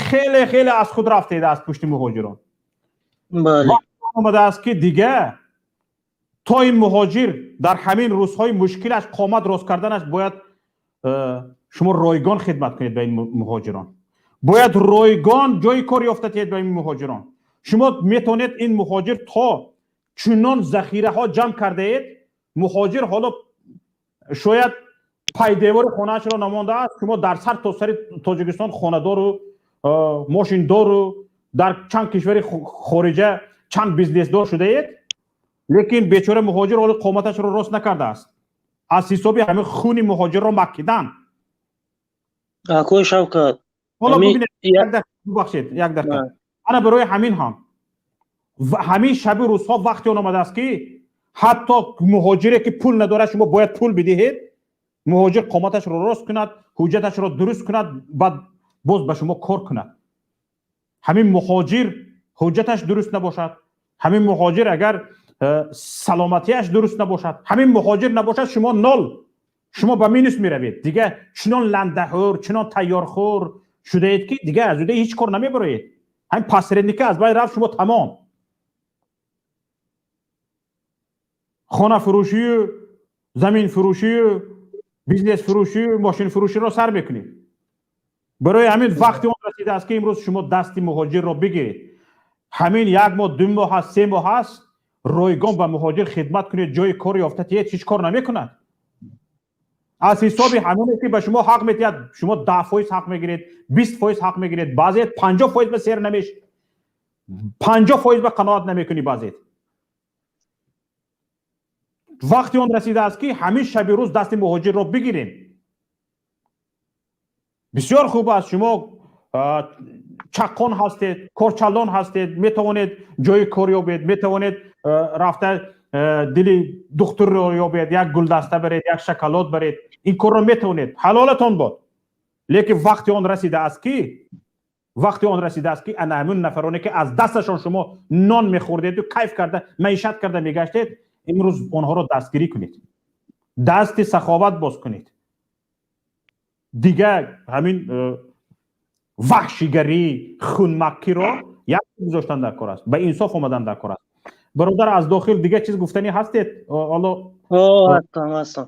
хеле хеле аз худ рафтед аз пушти муҳоҷирон. Омадааст, ки дига то ин муҳоҷир дар ҳамин рӯзҳои мушкилаш қомат рост карданаш бояд шумо ройгон хидмат кунед ба ин муҳоҷирон, бояд ройгон ҷои кор ёфта диҳед ба ин муҳоҷирон. Шумо метавонед, ин муҳоҷир то чунон захираҳо ҷамъ кардаед, муҳоҷир ҳоло шояд пайдевори хонаашро намондааст, шумо дар сар то сари Тоҷикистон хонадору мошиндору дар чанд кишвари хориҷа чанд бизнесдор шудаед, лекин бечора муҳоҷир ҳоло қоматашро рост накардааст аз ҳисоби ҳамин хуни муҳоҷирро макидан. Акои Шавкат. Ҳоло бибинед, бубахшед, як дақиқа. Ана барои ҳамин ҳам ҳамин шаби рӯзҳо вақте он омадааст, ки ҳатто муҳоҷире ки пул надорад, шумо бояд пул бидиҳед, муҳоҷир қоматашро рост кунад, ҳуҷҷаташро дуруст кунад, баъд боз ба шумо кор кунад. Ҳамин муҳоҷир ҳуҷҷаташ дуруст набошад, ҳамин муҳоҷир агар саломатиаш дуруст набошад, ҳамин муҳоҷир набошад, шумо нол, шумо ба минус меравед. Дига чунон ландаҳур, чунон тайёрхӯр шудаед, ки дига аз уда ҳеҷ кор намебароед. Ҳамин посредника аз байн рафт, шумо тамом. Хонафурӯшию заминфурӯшию бизнесфурӯшию мошинфурӯширо сар мекунед. Барои ҳамин вақти он расидааст, ки имрӯз шумо дасти муҳоҷирро бигиред. Ҳамин як моҳ, 2 моҳ ҳаст, 3 моҳ ҳаст, ройгон ба муҳоҷир хидмат кунед, ҷои кор ёфта тиҳед. Ҳеҷ кор намекунад аз ҳисоби ҳамоне ки ба шумо ҳақ метиҳад. Шумо 10% ҳақ мегиред, 20% ҳақ мегиред, баъзеят 50% ба сер намеш, 50% ба қаноат намекунӣ баъзеят. Вақти он расидааст, ки ҳамин шаби рӯз дасти муҳоҷирро бигирем. Бисёр хуб аст, шумо чаққон ҳастед, корчалон ҳастед, метавонед ҷои кор ёбед, метавонед рафта дили духтурро ёбед, як гулдаста баред, як шоколад баред, ин корро метавонед, ҳалолатон бод. Лекин вақти он расидааст, ки ана ҳамин нафароне ки аз дасташон шумо нон мехӯрдеду кайф карда маишат карда мегаштед, имрӯз онҳоро дастгирӣ кунед, дасти саховат боз кунед. Дига ҳамин ваҳшигарӣ, хунмаккиро як гузоштан дар кор аст, ба инсоф омадан дар кор аст. Бародар, аз дохил дига чиз гуфтанӣ ҳастед ҳоло? Ҳастам, ҳастам,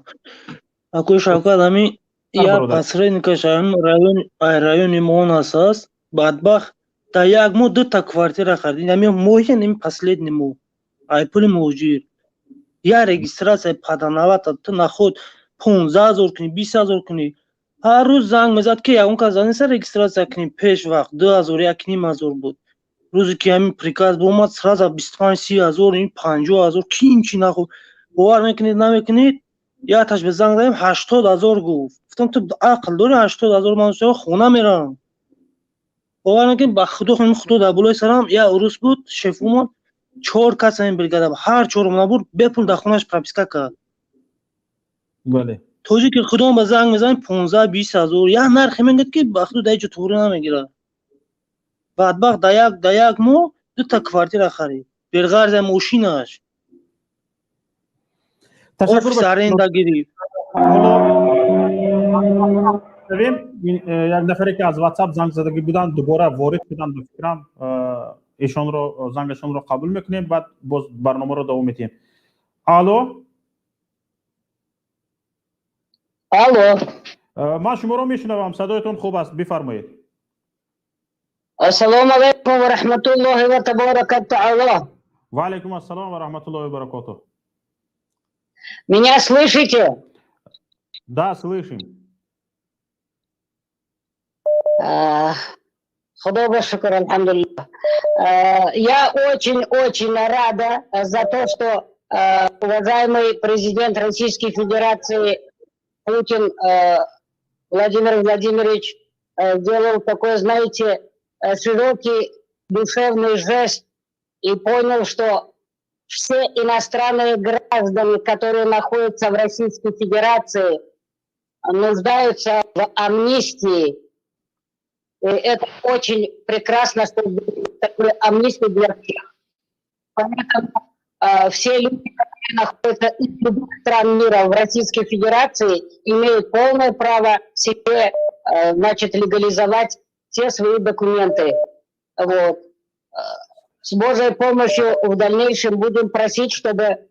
акои Шавкат. Ҳамин як посредникаш райони мо он аст, бадбахт, дар як моҳ дута квартира харид. Ҳамин моҳи, ҳамин последний моҳ, ай пули муҳоҷир. Я регистрация подановата ту наход 15 000 кунӣ, 20 000 кунӣ. Ҳар рӯз занг мезад, ки ягон кас занеса регистрация кунӣ пеш вақт, 2000, 1,5 ҳазор буд. Рӯзе ки ҳамин приказ биомад, сразу 25-30 ҳазор, ин 50 ҳазор, ки ин чи нахо. Бовар мекунед, намекунед, якташ ба занг задем, 80 ҳазор гуфт. Гуфтам: «Ту ақл дорӣ? 80 ҳазор ман хона мерам». Бовар мекунед, ба худо, худо дар болои сарам, як урус буд шефумон, чор кас ҳамин бригада, ҳар чорум набур, бепул дар хонааш прописка кард. Тоҷики худом ба занг мезанем, 15-20 ҳазор, як нархе мегӯяд, ки ба худо дар ҳеҷ ҷо туғри намегирад. Бадбахт дар як моҳ дута квартира харид, беғарза мошинаш, офис аренда гирифт. Як нафаре, ки аз WhatsApp занг задагӣ буданд, дубора ворид шуданд. Ба фикрам, эшонро, зангашонро қабул мекунем, баъд боз барномаро давом медиҳем. Алло. Алло. Ман шуморо мешунавам, садоятон хуб аст, бифармоед. Ассалому алайкум ва раҳматуллоҳи ва табарака таала. Ва алайкум ассалом ва раҳматуллоҳи ва баракотуҳ. Меня слышите? Да, слышим. Худо ба шукр, алҳамдулиллаҳ. Я очень-очень рада за то, что уважаемый президент Российской Федерации Путин Владимир Владимирович сделал такой, знаете, широкий душевный жест и понял, что все иностранные граждане, которые находятся в Российской Федерации, нуждаются в амнистии. И это очень прекрасно, что такую амнистию для всех. Поэтому все люди, которые находятся из любых стран мира в Российской Федерации, имеют полное право себе, значит, легализовать все свои документы. Вот. С Божьей помощью в дальнейшем будем просить, чтобы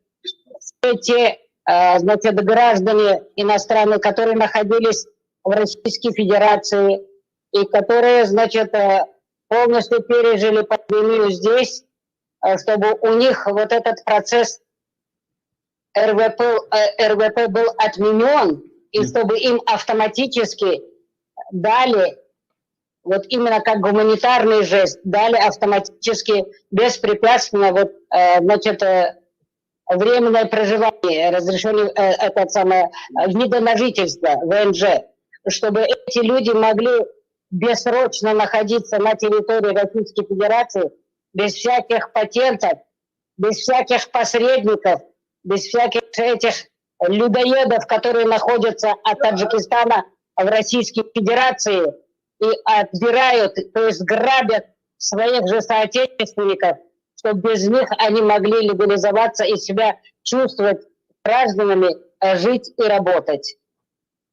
все те, значит, граждане иностранные, которые находились в Российской Федерации и которые, значит, полностью пережили пандемию здесь, чтобы у них вот этот процесс РВП, РВП был отменен, и чтобы им автоматически дали, вот именно как гуманитарный жест, дали автоматически, беспрепятственно, вот, значит, временное проживание, разрешение, этот самое, вида на жительство, ВНЖ, чтобы эти люди могли бессрочно находиться на территории Российской Федерации без всяких патентов, без всяких посредников, без всяких этих людоедов, которые находятся от Таджикистана в Российской Федерации и отбирают, то есть грабят своих же соотечественников, чтобы без них они могли легализоваться и себя чувствовать гражданами, жить и работать.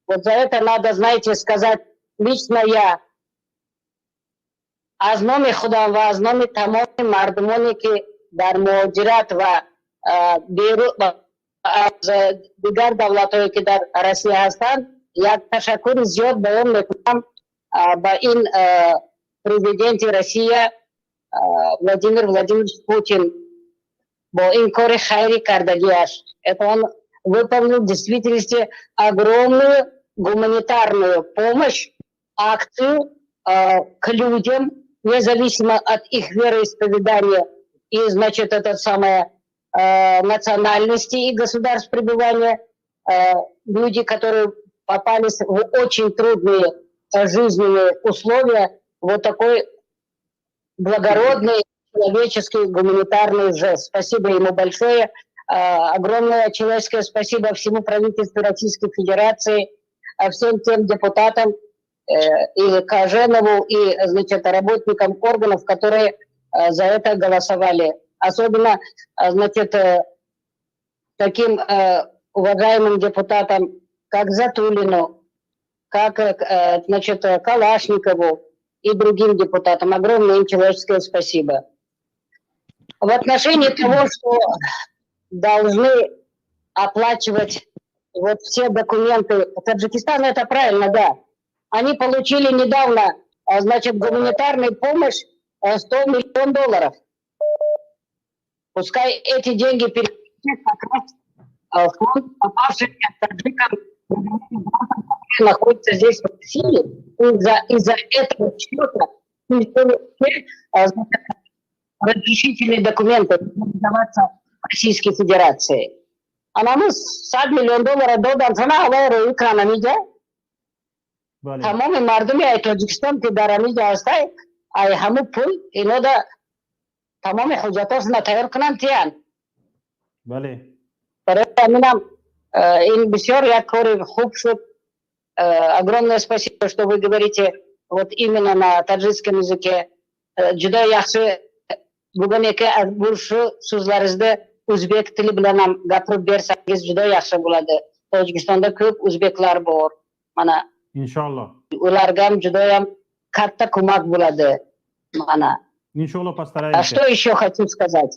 Вот за это надо, знаете, сказать, лично я аз номи худам ва аз номи тамоми мардумоне, ки дар муҳоҷират ва аз дигар давлатҳое, ки дар Россия ҳастанд, як ташаккури зиёд баён мекунам ба ин президенти Россия Владимир Владимирович Путин бо ин кори хайри кардагиаш. Это он выполнил в действительности огромную гуманитарную помощь, акцию к людям, независимо от их вероисповедания и, значит, это самое, национальности и государств пребывания, люди, которые попались в очень трудные жизненные условия, вот такой благородный человеческий гуманитарный жест. Спасибо ему большое. Огромное человеческое спасибо всему правительству Российской Федерации, всем тем депутатам, и Каженову, и, значит, работникам органов, которые за это голосовали. Особенно, значит, таким уважаемым депутатам, как Затулину, как, значит, Калашникову и другим депутатам. Огромное им человеческое спасибо. В отношении того, что должны оплачивать вот все документы Таджикистана, это правильно, да. Они получили недавно, значит, гуманитарную помощь 100 миллионов долларов. Пускай эти деньги переведут как раз в фонд попавших таджикам, которые находятся здесь, в России, из-за этого счета Разрешительные документы легализоваться в Российской Федерации. Анаму 100 миллион доллара додан, сана ҳавай рӯи кунан амиҷа. Тамоми мардуми ай Тоҷикистон, ки дар амиҷа ҳастай, ай ҳаму пул инода тамоми ҳуҷҷатошона тайёр кунанд, тиян. Барои ҳаминам ин бисёр як кори хуб шуд. Огромное спасибо, что вы говорите вот именно на таджикском языке. Juda yaxshi bugun aka, bu shu so'zlaringizni o'zbek tili bilan ham gapirib bersangiz, juda yaxshi bo'ladi. Tojikistonda ko'p o'zbeklar bor mana. Inshaalloh. Ularga ham judayam katta ko'mak bo'ladi mana. Иншоалло. А постараемся. Что еще хочу сказать?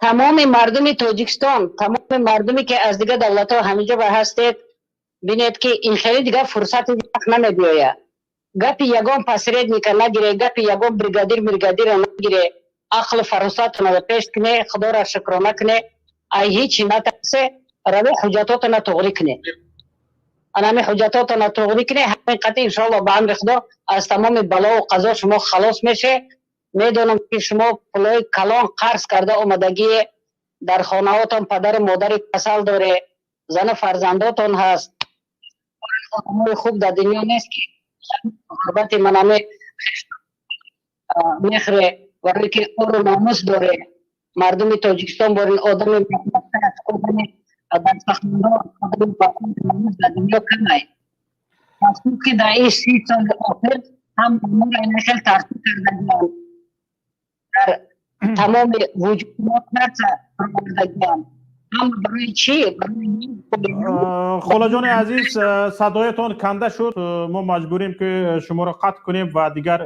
Тамоми мардуми Тоҷикистон, тамоми мардуме, ки аз дигар давлатҳо ҳамиҷо ба ҳастед, бинед, ки ин хеле дигар фурсати вақт намебиёяд. Гапи ягон посредника нагире, гапи ягон бригадир бригадира нагире, ақлу фаросатона пеш куне, Худоро шукрона куне, ай ҳичи натарсе, раво ҳуҷҷатотона туғрӣ куне. Анами ҳуҷҷатотона туғрӣ куне, ҳамин қатъи иншоалло, ба амри Худо, аз тамоми балову қазо шумо халос меше. Медонам, ки шумо пулои калон қарз карда омадагие, дар хонаҳотон падару модари касал доре, зану фарзандотон ҳаст. Одамои хуб дар дунё нест, ки ғурбати манаме мехӯре, барое ки ору номус доре. Мардуми Тоҷикистон борин одами одами одами номус дар дунё камай. Афсӯс, ки дар ин 30 соли охир ҳам моро ина хел тартиб кардагианд, дар тамоми вуҷуди мо тарса овардагианд. Ҳама барои чӣ? Холаҷони азиз, садоятон канда шуд, мо маҷбурем, ки шуморо қатъ кунем ва дигар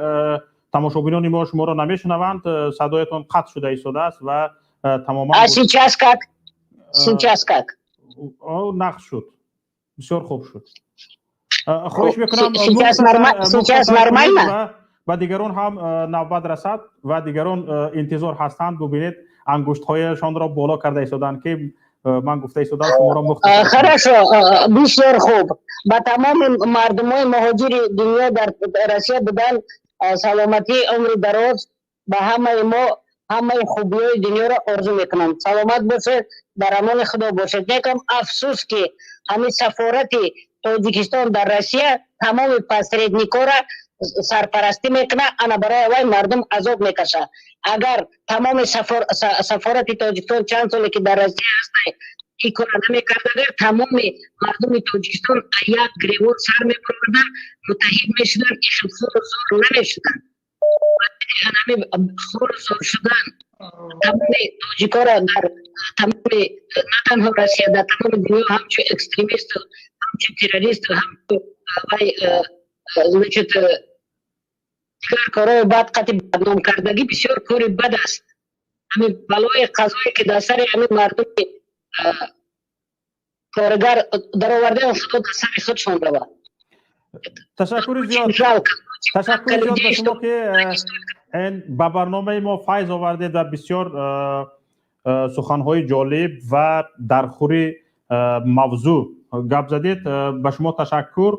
тамошобинони мо шуморо намешунаванд. Садоятон қатъ шуда истодааст ва тамоман. А сейчас как? Сейчас как? Нағз шуд, бисёр хуб шуд. Хоҳиш мекунам. Сейчас нормально. Ба дигарон ҳам навбат расад ва дигарон интизор ҳастанд. Бубинед, ангуштҳояшонро боло карда истоданд, ки ман гуфта истодам шуморо. Хорошо, бисёр хуб. Ба тамоми мардумои муҳоҷири дунё дар Россия будан саломатӣ, умри дароз, ба ҳамаи мо ҳамаи хубиҳои дунёро орзу мекунам. Саломат бошед, дар амони Худо бошед. Некам афсӯс, ки ҳамин сафорати Тоҷикистон дар Россия тамоми посредникора сарпарастӣ мекунад. Ана барои вай мардум азоб мекашад. Агар тамоми сафорати Тоҷикистон чанд соле ки дар Россия ҳастай, ин кора намекард, агар тамоми мардуми Тоҷикистон як гиребон сар мебароварданд, муттаҳид мешуданд, ихел хору зор намешуданд. Ҳамин хору зор шудан тамоми тоҷикоро дар тамоми, на танҳо Россия, дар тамоми дунё ҳамчун экстремисту, ҳамчун террористу, ҳамчун вай, значит, дигар корҳои бад қати бадном кардагӣ бисёр кори бад аст. Ҳамин балои қазое, ки дар сари ҳамин мардуми коргар даровардаам, Худо дар сари худшон равад. Ташаккури зиёд, ташаккури зиёд ба шумо, ки ба барномаи мо файз овардед ва бисёр суханҳои ҷолиб ва дар хури мавзӯъ гап задед. Ба шумо ташаккур.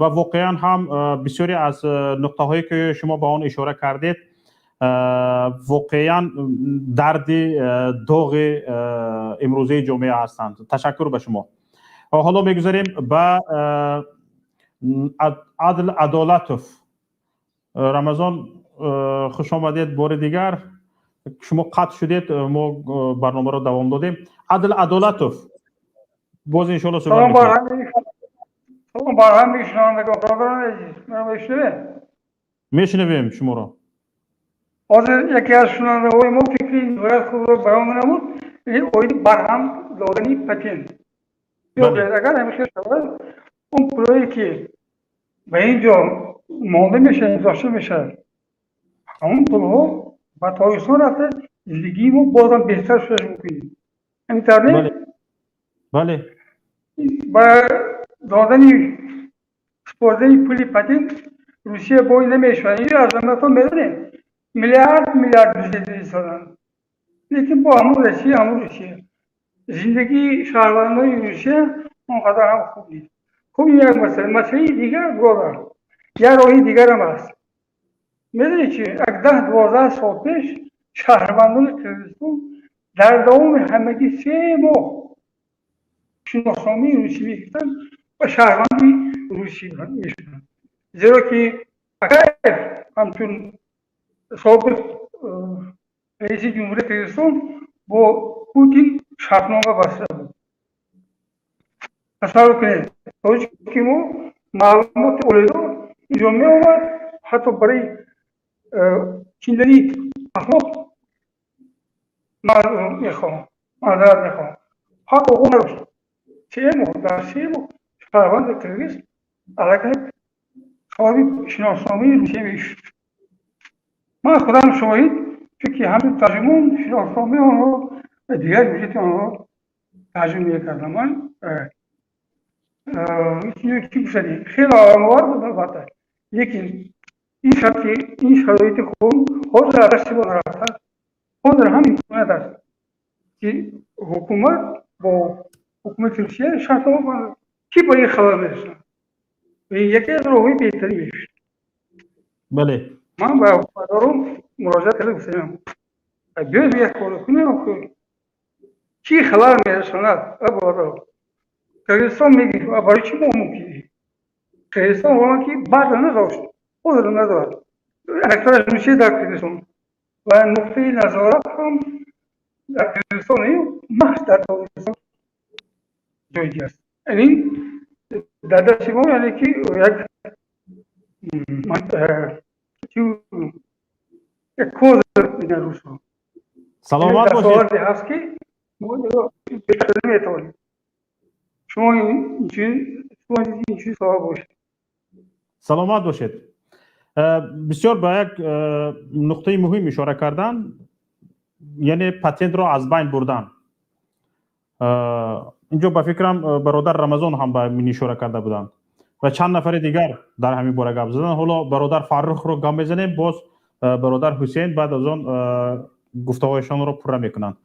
Ва воқеан ҳам бисёре аз нуқтаҳое, ки шумо ба он ишора кардед, воқеан дарди доғи имрӯзаи ҷомеа ҳастанд. Ташаккур ба шумо. Ҳоло мегузарем ба Адл Адолатов. Рамазон, хуш омадед бори дигар. Шумо қатъ шудед, мо барномаро давом додем. Адл Адолатов, боз иншоалло суҳбат. Салом бар ҳамаи шунавандагон, бародарони азиз, маро мешунавед? Мешунавем шуморо. Ҳозир яке аз шунавандаҳои мо фикри ниҳоят хубро баён намуд, оиди барҳам додани патент. Агар ҳамин хел шавад, он пулое, ки ба ин ҷо монда мешавад, гузошта мешавад, ҳамон пулҳо ба Тоҷикистон рафта, зиндагии мо бозам беҳтар шуда мумкин. Ҳамин тавр не? Бале. Ба додани, супоридани пули патент Русия бой намешавад. Инҷо аз давлатҳо медонем, миллиард миллиард дуздида, лекин бо ҳамон Россия, ҳамон Русия. Зиндагии шаҳрвандони Русия он қадар ҳам хуб нест. Хуб, ин як масъала. Масъалаи дигар, бародар, як роҳи дигарам аст. Медонӣ чи, як 10-12 сол пеш шаҳрвандони Қирғизистон дар давоми ҳамагӣ 3 моҳ шиносномаи русӣ мегирифтанд ва шаҳрванди русӣ мешуданд, зеро ки Акаев ҳамчун собиқ раиси ҷумҳурии Қирғизистон бо Путин шартнома баста буд. Тасаввур кунед, тоҷики мо маълумоти олидор инҷо меомад, ҳатто барои чиндани ахлоқ мехоҳам, маъзарат мехоҳам, ҳақ ҳуқуқ надошт. 3 моҳ, дар 3 моҳ шаҳрванди қирғиз аллакай соҳиби шиносномаи Русия мешуд. Ман худам шоҳид, чунки ҳамин тарҷумон шиносномаи онҳо ва дигар ҳуҷҷати онҳо тарҷума мекардам. Ман чӣ гуфтани, хеле оромовар буд, албатта, лекин ин шарти, ин шароити хуб ҳозир аз дасти мо нарафтааст. Ҳозир ҳам имконият аст, ки ҳукумат бо ҳукумати Русия шартнома бандад. Кӣ ба ин халал мерасонад? Ин яке аз роҳҳои беҳтарин мешуд. Ман ба ҳукуматдорон муроҷиат карда гуфтаам: биёед, як кор кунем, чӣ халал мерасонад? Бародар, Қирғизистон мегирифт, барои чӣ мо мумкин? Қирғизистон ҳолон ки баъда надошт, ҳозир надорад. Аксараш Русия дар Қирғизистон ва нуқтаи назорат ҳам дар Қирғизистон, маҳз дар Тоҷикистон ҷойгир аст. Ин дар дасти мо, яъне ки як козир мегӯянд русҳо. Саломат бошед. Дастоварде ҳаст, ки мо беҳтар наметавонем. Шумо инчунин соҳа бошед. Саломат бошед. Бисёр ба як нуқтаи муҳим ишора кардан, яъне патентро аз байн бурдан. Инҷо ба фикрам, бародар Рамазон ҳам ба ин ишора карда буданд ва чанд нафари дигар дар ҳамин бора гап заданд. Ҳоло бародар Фаррухро гап мезанем, боз бародар Ҳусейн баъд аз он гуфтаҳояшонро пурра мекунанд.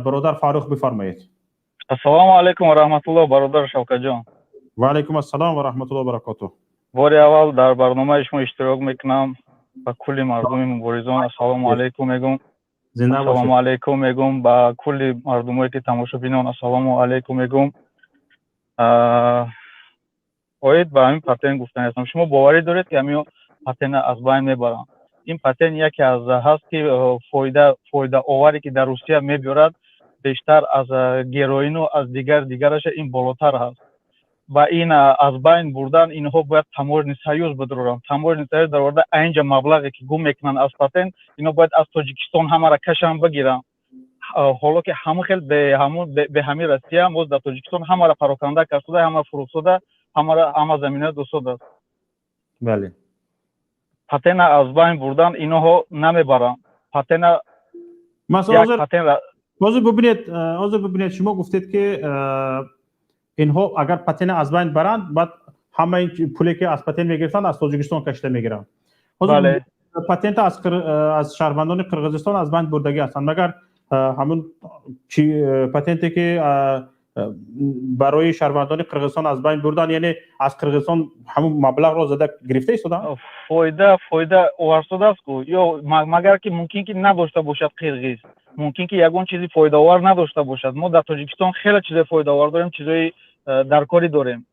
Бародар Фаррух, бифармоед. Ассалому алайкум ва раҳматуллоҳ, бародар Шавкатҷон. Ва алайкум ассалом ва раҳматуллоҳ баракотуҳ. Бори аввал дар барномаи шумо иштирок мекунам. Ба кулли мардуми муборизон ассалому алайкум мегум. Зинда бошед. Ассалому алайкум мегум ба кулли мардумое ки тамошобинон, ассалому алайкум мегум. Оид ба ҳамин патент гуфтани ҳастам. Шумо боварӣ доред, ки ҳамин патента аз байн мебаранд? Ин патент яке аз ҳаст, ки фоидаоваре ки дар Русия мебиёрад, бештар аз героину аз дигар дигараша ин болотар ҳаст. Ва ин аз байн бурдан, инҳо бояд таможенный союз бидуроранд. Таможенный союз дароварда, айнҷа маблағе ки гум мекунанд аз патент, инҳо бояд аз Тоҷикистон ҳамаро кашанд, бигиранд. Ҳоло ки ҳамон хел бе ҳамин Россия боз дар Тоҷикистон ҳамаро пароканда кард, ҳамаро фурӯхтода, ҳамаро, ҳама замина дусодааст. Патента аз байн бурдан, инҳо намебаранд патента. Масалан, ҳозир бибинед, шумо гуфтед, ки инҳо агар патента аз байн баранд, баъд ҳамаи пуле ки аз патент мегирифтанд, аз Тоҷикистон кашида мегиранд. Патента аз шаҳрвандони Қирғизистон аз байн бурдагӣ ҳастанд, магар ҳамун патенте ки барои шаҳрвандони Қирғизистон аз байн бурдан, яъне аз Қирғизистон ҳамун маблағро зада гирифта истоданд? Фоида оварсодааст ку ё магар ки мумкин ки надошта бошад қирғиз, мумкин ки ягон чизи фоидаовар надошта бошад. Мо дар Тоҷикистон хеле чизои фоидаовар дорем, чизои даркорӣ дорем.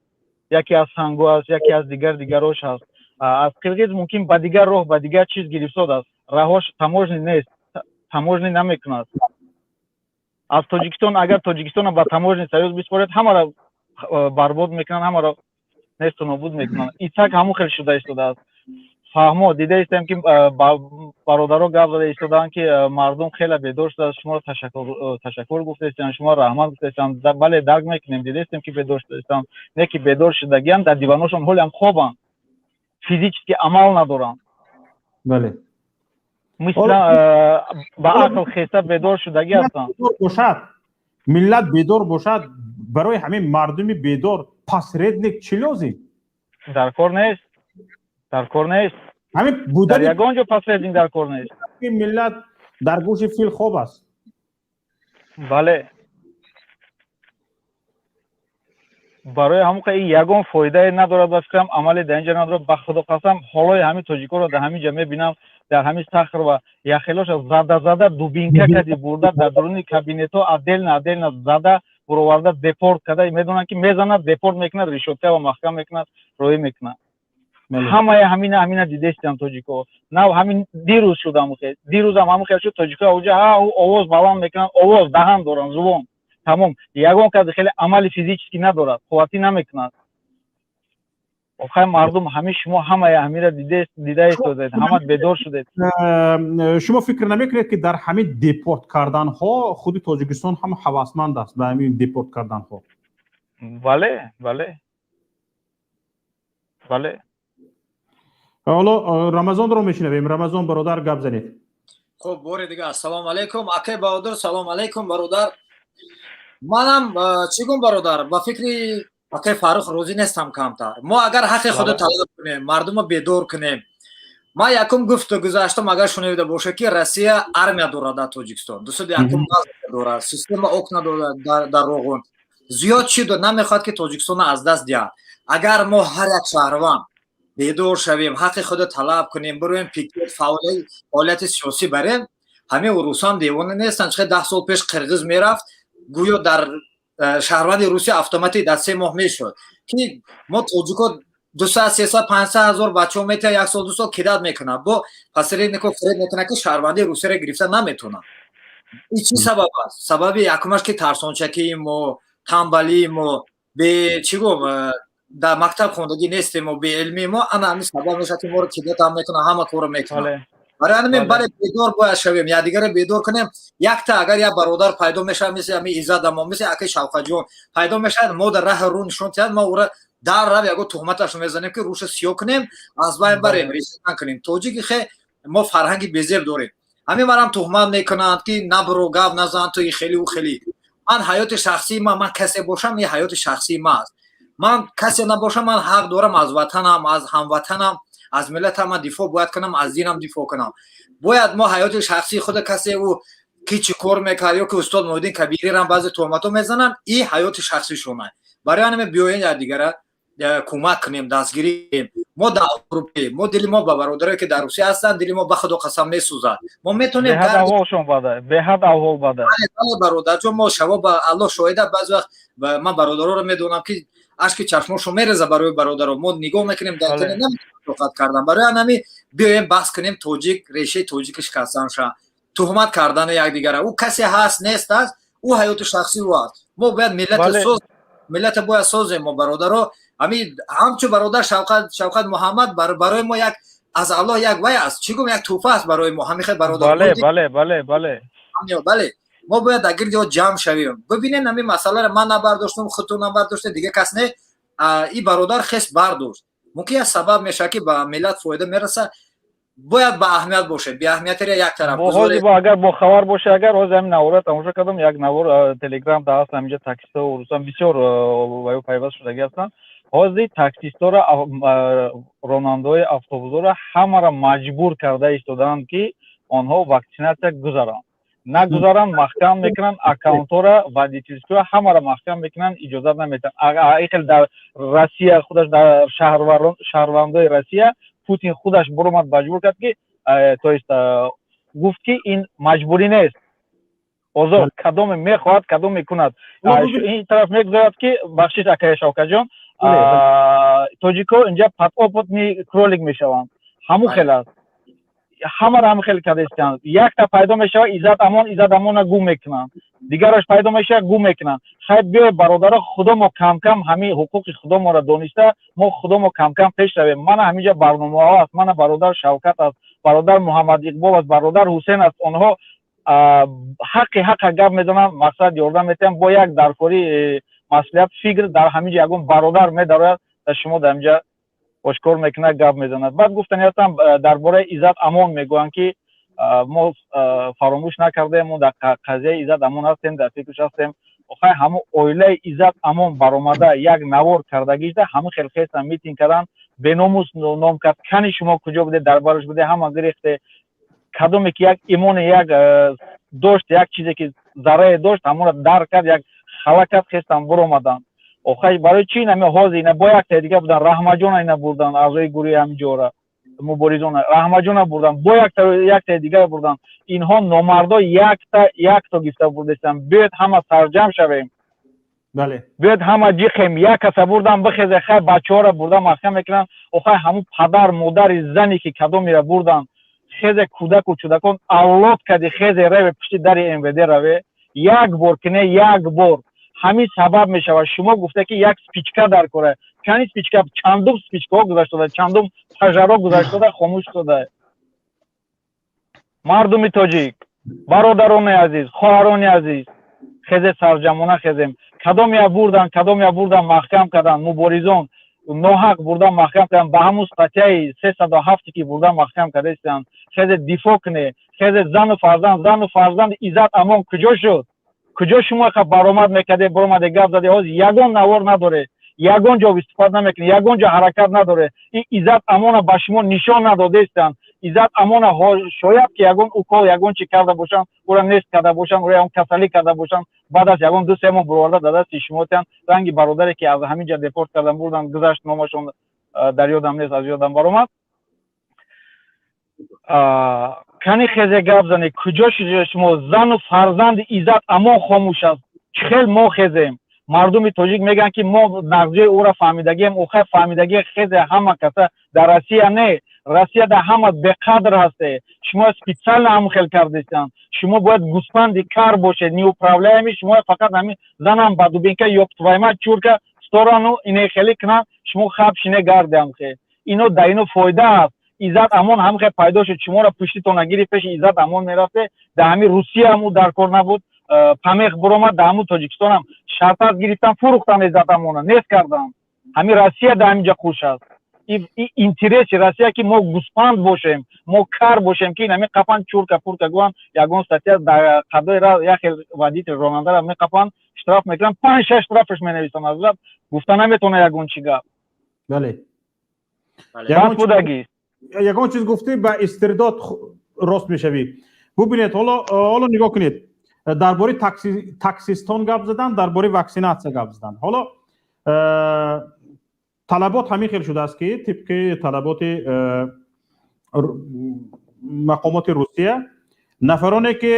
Яке аз санго аст, яке аз дигар дигарош ҳаст. Аз қирғиз мумкин ба дигар роҳ, ба дигар чиз гирифтодааст. Раҳош таможня нест, таможня намекунад. Аз Тоҷикистон, агар Тоҷикистонро ба таможенный союз биспоред, ҳамаро барбод мекунанд, ҳамаро несту нобуд мекунанд. Итак, ҳамон хел шуда истодааст. Фаҳмо дида истем, ки бародаро гап зада истодаанд, ки мардум хеле бедор шудааст. Шуморо ташаккур гуфта истанд, шуморо раҳмат гуфта истанд. Бале, дарк мекунем, дида истем, ки бедор шуда истанд. Не ки бедор шудагиам, дар диваношон ҳолиам хобанд, физически амал надоранд. Мисла ба ақл хеста бедор шудагӣ ҳастанд. Бошад, миллат бедор бошад, барои ҳамин мардуми бедор посредник чӣ лозим? Дар кор нест, дар кор нест. Ҳамин будани Дар ягон ҷо посредник дар кор нест. Миллат дар гӯши фил хоб аст. Бале. Барои ҳамон ин ягон фоидае надорад, ба фикрам, амале дар инҷа надорад. Ба худо қасам, ҳолои ҳамин тоҷикоро дар ҳамин ҷа мебинам, дар ҳамин Сахарова яхелоша зада зада, дубинка кади бурда, дар дуруни кабинетҳо отдельно отдельно зада буроварда, депорт карда. Медонанд, ки мезанад, депорт мекунад, решётка ва маҳкам мекунад, роҳӣ мекунад. Ҳамаи ҳамина дидестиам тоҷико. Нав ҳамин дирӯз шуд, ҳамухел дирӯзам ҳамун хел шуд. Тоҷико оҷа овоз баланд мекунанд, овоз, даҳан доранд, зубон, тамом. Ягон кас хеле амали физически надорад, қувватӣ намекунад. Охай, мардум, ҳамин шумо ҳамаи ҳамира дида истодед, ҳама бедор шудед. Шумо фикр намекунед, ки дар ҳамин депорт карданҳо худи Тоҷикистон ҳам ҳавасманд аст ба ҳамин депорт карданҳо? Бале. Ҳоло Рамазонро мешунавем. Рамазон бародар, гап занед. Хуб, бори дига ассалому алайкум, акай Баҳодур, салому алайкум, бародар. Манам чӣ гум, бародар, ба фикри акай Фаррух розӣ нестам камтар. Мо агар ҳаққи худо талаб кунем, мардумо бедор кунем. Ман якум гуфту гузаштам, агар шунида бошед, ки Россия армия дорад дар Тоҷикистон, дусаду якум база дорад, система окна дорад дар Роғун, зиёд чӣ намехоҳад, ки Тоҷикистонро аз даст диҳад. Агар мо ҳар як шаҳрванд бедор шавем, ҳаққи худо талаб кунем, бироем пикет, фаъолияти сиёсӣ барем, ҳамин русам девона нестанд. Чихел 10 сол пеш қирғиз мерафт, гӯё дар шаҳрванди Русия автоматик дар 3 моҳ мешуд, ки мо тоҷико 200, 300, 500 ҳазор бачаҳо метиҳад, як сол, 2 сол кидать мекунад, бо посреднико фиреб мекунад, ки шаҳрвандии Русияро гирифта наметавонад. Ин чӣ сабаб аст? Сабаби якумаш, ки тарсончакии мо, тамбалии мо, бе чӣ гум, дар мактаб хондагӣ нестем, мо беилмии мо, ана ҳамин сабаб мешавад, ки моро кидать ҳам мекунад, ҳама корро мекунад. Барои ҳамин, бале, бедор бояд шавем, якдигарро бедор кунем. Якта агар як бародар пайдо мешавад, мисли ҳамин Иззадамо, мисли акаи Шавқатҷон пайдо мешавад, мо дар раҳи рӯ нишон диҳад, мо ӯра дар рав ягон туҳматашро мезанем, ки рӯша сиёҳ кунем, аз байн барем, решакан кунем. Тоҷики хе мо фарҳанги безеб дорем. Ҳамин марам туҳмат мекунанд, ки набро, гап назан, ту и хели, ӯ хели. Ман ҳаёти шахсии ман, ман касе бошам, ин ҳаёти шахсии ман аст. Ман касе набошам, ман ҳақ дорам аз ватанам, аз ҳамватанам, аз миллатам ман дифоъ бояд кунам, аз динам дифоъ кунам. Бояд мо ҳаёти шахсии худа касе, ӯ ки чӣ кор мекард, ё ки устод Муҳиддин Кабирирам баъзе туҳматҳо мезананд, и ҳаёти шахсишона. Барои ҳамин биёен якдигара кӯмак кунем, дастгирӣ кунем. Мо дар Аврупе, мо дили мо ба бародарое, ки дар Русия ҳастанд, дили мо, ба худо қасам, месӯзад. Мо метавонем Беҳад аҳволшон бада, беҳад аҳвол бада. Бале, бародарҷон, мо шаво, ба Аллоҳ шоҳида, баъзе вақт ман бародароро медонам, ки ашки чашмошон мереза барои бародаро. Мо нигоҳ мекунем, дар тоқат кардан. Барои ҳамин биёем баҳс кунем, тоҷик решаи тоҷики шикастан ша, туҳмат кардани якдигара. Ӯ касе ҳаст, нест аст, ӯ ҳаёти шахсии ӯ аст. Мо бояд миллати соз, миллата бояд созем. Мо бародаро, ҳамин ҳамчун бародар Шавқат Муҳаммад барои мо як аз Аллоҳ як вай аст, чӣ гум, як тӯҳфа аст барои мо, ҳамин хел бародар. бале бале бале бале Бале, мо бояд дар гирди ё ҷамъ шавем. Бибинем, ҳамин масъаларо ман набардоштам, худтон набардоштем, дигар кас не, и бародар хес бардошт. Мумкин як сабаб мешавад, ки ба миллат фоида мераса. Бояд ба аҳамият бошед, беаҳамиятиро як тараф. Ҳозир агар бохабар боше, агар ҳозир ҳамин наворро тамошо кардам, як навор Телеграм да ҳаст, ҳаминҷа таксистҳо русам бисёр ва пайваст шудагӣ ҳастанд. Ҳозир таксистҳоро, ронандаҳои автобусҳоро ҳамаро маҷбур карда истодаанд, ки онҳо ваксинатсия гузаранд. Нагузаранд, маҳкам мекунанд аккаунтҳоро, водительскиро ҳамаро маҳкам мекунанд, иҷозат наметиҳанд. Ин хел дар Россия худаш, дар шаҳрвандои Россия Путин худаш буромад, маҷбур кард, ки то есть гуфт, ки ин маҷбурӣ нест, озод, кадоме мехоҳад, кадом мекунад. Ин тараф мегузорад, ки бахшиш, акаи Шавкатҷон, тоҷико инҷа подопытный кролик мешаванд. Ҳамун хел аст, ҳамаро ҳамин хел карда истанд. Якта пайдо мешавад, Иззат Амон, Иззат Амона гум мекунанд, дигараш пайдо мешавад, гум мекунанд. Хайр, биёед, бародаро, худомо камкам ҳамин ҳуқуқи худоморо дониста, мо худомо камкам пеш равем. Мана ҳаминҷа барномаҳо аст, мана бародар Шавкат аст, бародар Муҳаммад Иқбол аст, бародар Ҳусен аст. Онҳо ҳаққи ҳаққа гап мезананд, мақсад ёрдам метиҳанд. Бо як даркорӣ э, маслиҳат, фикр дар ҳаминҷа ягон бародар медарояд, дар шумо дар ҳаминҷа ошкор мекунад, гап мезанад. Баъд гуфтани ҳастам, дар бораи Иззат Амон мегӯянд, ки мо фаромӯш накардаем, мо дар қазияи Иззат Амон ҳастем, дар фикраш ҳастем. Охай, ҳамун оилаи Иззат Амон баромада як навор кардагида, ҳамун хел хестан, митинг кардан, беномус ном кард. Кани шумо куҷо буде? Дар барош буде, ҳама гирехте. Кадоме ки як имоне як дошт, як чизе ки заррае дошт, ҳамонро дар кард, як хала кард, хестан буромаданд. Охай, барои чӣ инами ҳозир ина бо якта дига будан, Раҳмаҷона ина бурдан, аъзои гурӯҳи ҳамиҷора муборизона Раҳмаҷона бурдан, бо якта дига бурдан. Инҳо номардо якта якто гифта бурдестанд. Биёед, ҳама сарҷам шавем. Биёед, ҳама ҷиқем. Як каса бурдан, бихезе. Хай, бачаҳоро бурдан, маҳкам мекунанд. Охай, ҳамун падар, модари, зане ки кадомеро бурдан, хезе, кӯдаку чӯдакон авлод кади, хезе, раве, пушти дари МВД раве, як бор кине, як бор. Ҳамин сабаб мешавад. Шумо гуфта, ки як спичка дар кора. Чанд спичка, чандум спичкаҳо гузаштода, чандум пожаро гузаштода, хомӯш шуда. Мардуми тоҷик, бародарони азиз, хоҳарони азиз, хезе, сарҷамона хезем. Кадомя бурдан, кадомя бурдан, маҳкам кардан, муборизон ноҳақ бурдан, маҳкам кардан, ба ҳамун статьяи 307, ки бурдан, маҳкам кардаистанд. Хезе, дифоъ куне, хезе. Зану фарзанд, зану фарзанд Иззат Амон куҷо шуд? Куҷо шумо баромад мекарде, баромаде, гап заде? Ҳозир ягон навор надоре, ягон ҷо выступать намекунед, ягон ҷо ҳаракат надоре. Ин Иззат Амона ба шумо нишон надодаистанд. Иззат Амона шояд ки ягон укол, ягон чи карда бошанд, ӯра нест карда бошанд, ӯра ягон касалӣ карда бошанд. Баъд аз ягон 2-3 моҳ буроварда дар дасти шумо тиҳанд. Ранги бародаре ки аз ҳамин ҷа депорт кардан бурдан, гузашт, номашон дар ёдам нест, аз ёдам баромад. Кани, хезе, гап зане. Куҷо шуд шумо? Зану фарзанди Иззат Амон хомӯш аст. Чӣ хел мо хезем? Мардуми тоҷик мегӯянд, ки мо нағзиҳои ӯра фаҳмидагием. Охай, фаҳмидагӣ, хезе ҳама каса. Дар Россия не, Россия дар ҳама беқадр ҳасте. Шумо специально ҳамон хел кардистанд. Шумо бояд гӯспанди кар бошед, неуправляемый. Шумо фақат ҳамин занам ба дубинка, ёб твою мать, чурка сторону, ине хеле кунанд, шумо хаб шине гардиам. Хе, ино да ино фоида аст. Иззат Амон ҳам хел пайдо шуд, шуморо пуштитона гирифт, пеши Иззат Амон мерафте. Дар ҳамин Русия ҳам ӯ дар кор набуд, памех буромад. Дар ҳамун Тоҷикистонам шартат гирифтан, фурӯхтан, Иззат Амона нест кардан. Ҳамин Россия дар ҳамин ҷа хуш аст. Интереси Россия, ки мо гӯспанд бошем, мо кар бошем, ки инами қапан, чурка пурка гӯянд, ягон статья дар қадои як хел водитель, ронандара меқапанд, штраф мекунанд, панҷ шаш штрафаш менависанд. Аз гуфта наметавона ягон чи гап. Бас будагист. Ягон чиз гуфтӣ, ба истирдод рост мешавӣ. Бубинед, ҳоло нигоҳ кунед, дар бораи таксистон гап задан, дар бораи ваксинатсия гап задан. Ҳоло талабот ҳамин хел шудааст, ки тибқи талаботи мақомоти Русия, нафароне ки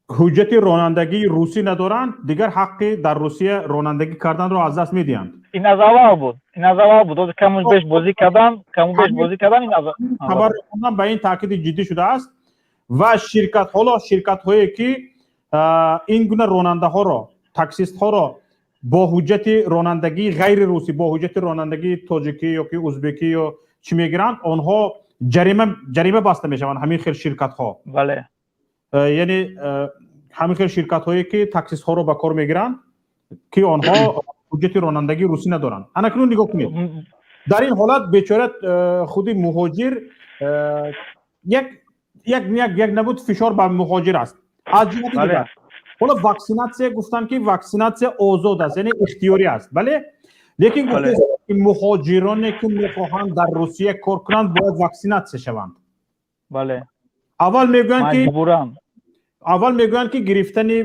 ҳуҷҷати ронандагии русӣ надоранд, дигар ҳаққи дар Русия ронандагӣ карданро аз даст медиҳанд. Ин аз аввал буд, ин аз аввал буд. Ҳозир каму беш бозӣ кардан, каму беш бозӣ кардан, ин аз Хабар ба ин таъкиди ҷиддӣ шудааст ва ширкат, ҳоло ширкатҳое ки ин гуна ронандаҳоро, таксистҳоро бо ҳуҷҷати ронандагии ғайрирусӣ, бо ҳуҷҷати ронандагии тоҷикӣ ё ки узбекӣ ё чӣ мегиранд, онҳо ҷарима баста мешаванд, ҳамин хел ширкатҳо. Яъне ҳамин хел ширкатҳое ки таксистҳоро ба кор мегиранд, ки онҳо ҳуҷҷати ронандагии русӣ надоранд. Анакнун нигоҳ кунед, дар ин ҳолат бечора худи муҳоҷир, як набуд фишор ба муҳоҷир аст. Аз ҷиҳати дигар, ҳоло ваксинатсия гуфтанд, ки ваксинатсия озод аст, яъне ихтиёрӣ аст, бале, лекин гуфта, ки муҳоҷироне ки мехоҳанд дар Русия кор кунанд, бояд ваксинатсия шаванд. Аввал мегӯянд, ки гирифтани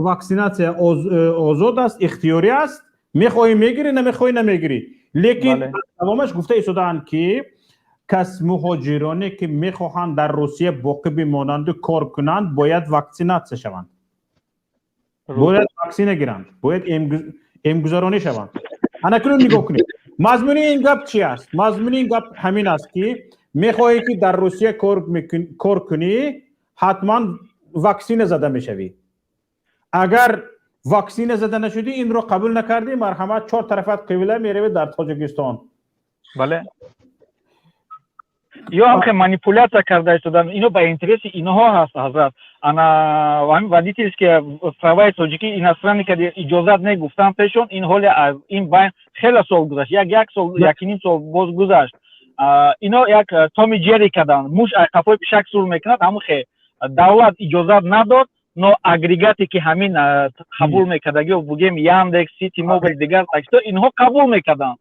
ваксинатсия озод аст, ихтиёрӣ аст, мехоҳӣ мегирӣ, намехоҳӣ намегирӣ, лекин давомаш гуфта истодаанд, ки кас муҳоҷироне ки мехоҳанд дар Русия боқӣ бимонанду кор кунанд, бояд ваксинатсия шаванд, бояд ваксина гиранд, бояд эмгузаронӣ шаванд. Анакунун нигоҳ кунед, мазмуни ин гап чи аст? Мазмуни ин гап ҳамин аст, ки мехоҳӣ ки дар Русия кор кунӣ, ҳатман ваксина зада мешавӣ. Агар ваксина зада нашудӣ, инро қабул накардӣ, марҳамат, чор тарафат қибла, меравӣ дар Тоҷикистон. Бале, ё ҳам хе манипулятсия карда истодан. Ино ба интереси инҳо ҳаст, ҳазрат. Ана ҳамин водительские праваи тоҷикӣ иностранный ка иҷозат не гуфтан пешон. Ин ҳоле аз ин байн хеле сол гузашт, як сол, якним сол боз гузашт. Ино як Томи Ҷерри кардан, муш қафои пишак сур мекунад. Ҳамун хе давлат иҷозат надод, но агрегате ки ҳамин қабул мекардагиё, бугем, Яндекс, Сити Мобил, дигар таксиҳо, инҳо қабул мекарданд.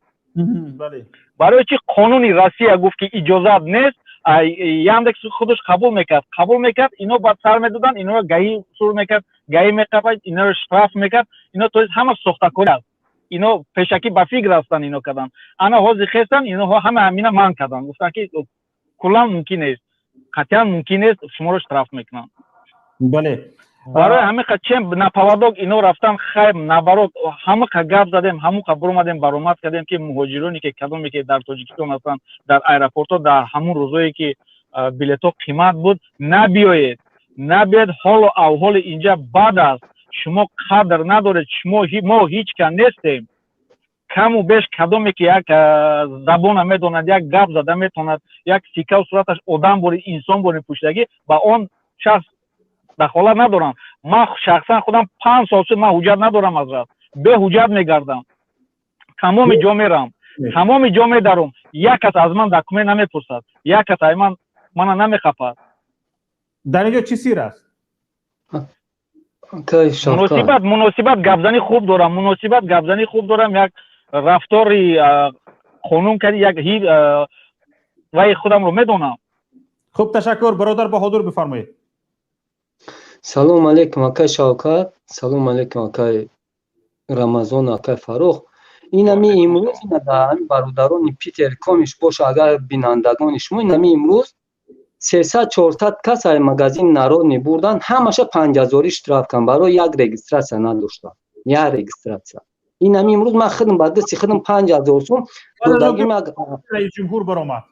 Барои чи қонуни Россия гуфт, ки иҷозат нест? Яндекс худаш қабул мекард. Ино баъд сар медоданд, иноро ГАИ сур мекард, ГАИ меқапад, иноро штраф мекард. Ино, то есть, ҳама сохтакорӣ аст. Ино пешакӣ ба фикр рафтан, ино карданд. Ана ҳозир хестан, иноҳо ҳама ҳамина манъ карданд, гуфтанд, ки куллан мумкин нест, қатъиян мумкин нест, шуморо штраф мекунанд. Барои ҳамин чем на поводок ино рафтан. Хайр, наоборот, ҳамақа гап задем, ҳамуқа буромадем, баромад кардем, ки муҳоҷироне, ки кадоме ки дар Тоҷикистон ҳастанд, дар аэропортҳо дар ҳамун рӯзое ки билетҳо қимат буд, набиёед, набиёед. Ҳолу авҳоли инҷа бад аст, шумо қадр надоред, шумо мо ҳеҷ ка нестем. Каму беш кадоме ки як забона медонад, як гап зада метавонад, як сикаву сураташ одам бори, инсон бори пӯшидагӣ, ба он шахс дахолат надорам. Ман шахсан худам 5 сол шуд, ман ҳуҷҷат надорам, ҳазрат, беҳуҷҷат мегардам, тамоми ҷо мерам, тамоми ҷо медаром, як кас аз ман документ намепурсад, як кас аз ман мана намехапад. Дар инҷо чӣ сир аст? Муносибат гапзанӣ хуб дорам, муносибат гапзанӣ хуб дорам, як рафтори қонун карди, як ваи худамро медонам. Хуб, ташаккур. Бародар Баҳодур, бифармоед. Салом алейкум, акай Шавкат, салом алейкум, акай Рамазон, акай Фаррух. Инами имрӯз ина бародарони Питер комиш боша, агар бинандагони шумо, инами имрӯз 300-400 кас ай магазин Народный бурдан, ҳамаша 5000-ӣ штраф кан барои як регистрация надоштан, як регистрация. Инами имрӯз ман худам ба дасти худам 5000 сум додагим. Раисҷумҳур баромад.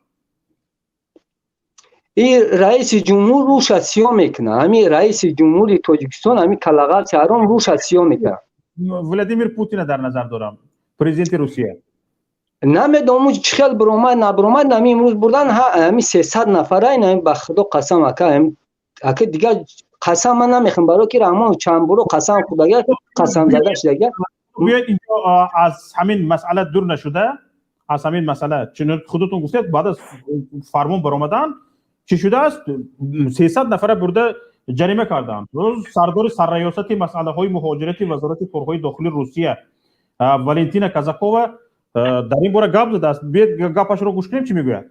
И раиси ҷумҳур рӯша сиёҳ мекунад. Ҳами раиси ҷумҳури Тоҷикистон, ҳами калағаси ҳаром рӯша сиёҳ мекунад. Владимир Путина дар назар дорам, президенти Русия. Намедонам, чӣ хел биромад, набиромад. Ҳами имрӯз бурдан ҳами 300 нафара. Ин ба худо қасам, ака, ака, дигар қасам ман намехӯрам, барои ки Раҳмон чанд боро қасам хӯрдага, қасам зада шудага. Биёед, инҷо аз ҳамин масъала дур нашуда, аз ҳамин масъала, чун худатон гуфтед, баъд аз фармон баромадан чӣ шудааст, 300 нафара бурда ҷарима карданд. Сардори сарраёсати масъалаҳои муҳоҷирати Вазорати корҳои дохилии Русия Валентина Казакова дар ин бора гап задааст. Биёед, гапашро гӯш кунем, чӣ мегӯяд.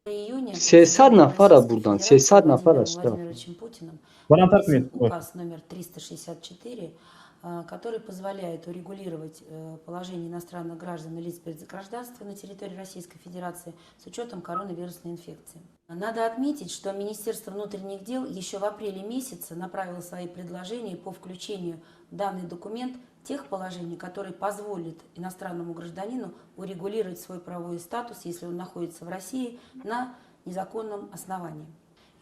300 нафара бурдан, 300 нафара штраф. Баландтар кунед. Указ номер 364, который позволяет урегулировать положение иностранных граждан и лиц без гражданства на территории Российской Федерации с учетом коронавирусной инфекции. Надо отметить, что Министерство внутренних дел еще в апреле месяце направило свои предложения по включению в данный документ тех положений, которые позволят иностранному гражданину урегулировать свой правовой статус, если он находится в России на незаконном основании.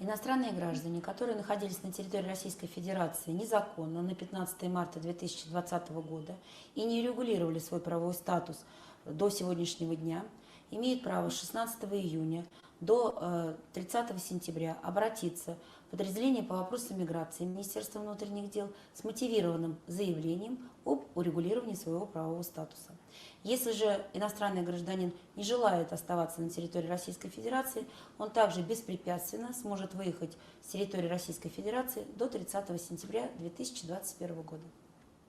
Иностранные граждане, которые находились на территории Российской Федерации незаконно на 15 марта 2020 года и не регулировали свой правовой статус до сегодняшнего дня, имеют право с 16 июня до 30 сентября обратиться в подразделение по вопросам миграции Министерства внутренних дел с мотивированным заявлением об урегулировании своего правового статуса. Если же иностранный гражданин не желает оставаться на территории Российской Федерации, он также беспрепятственно сможет выехать с территории Российской Федерации до 30 сентября 2021 года.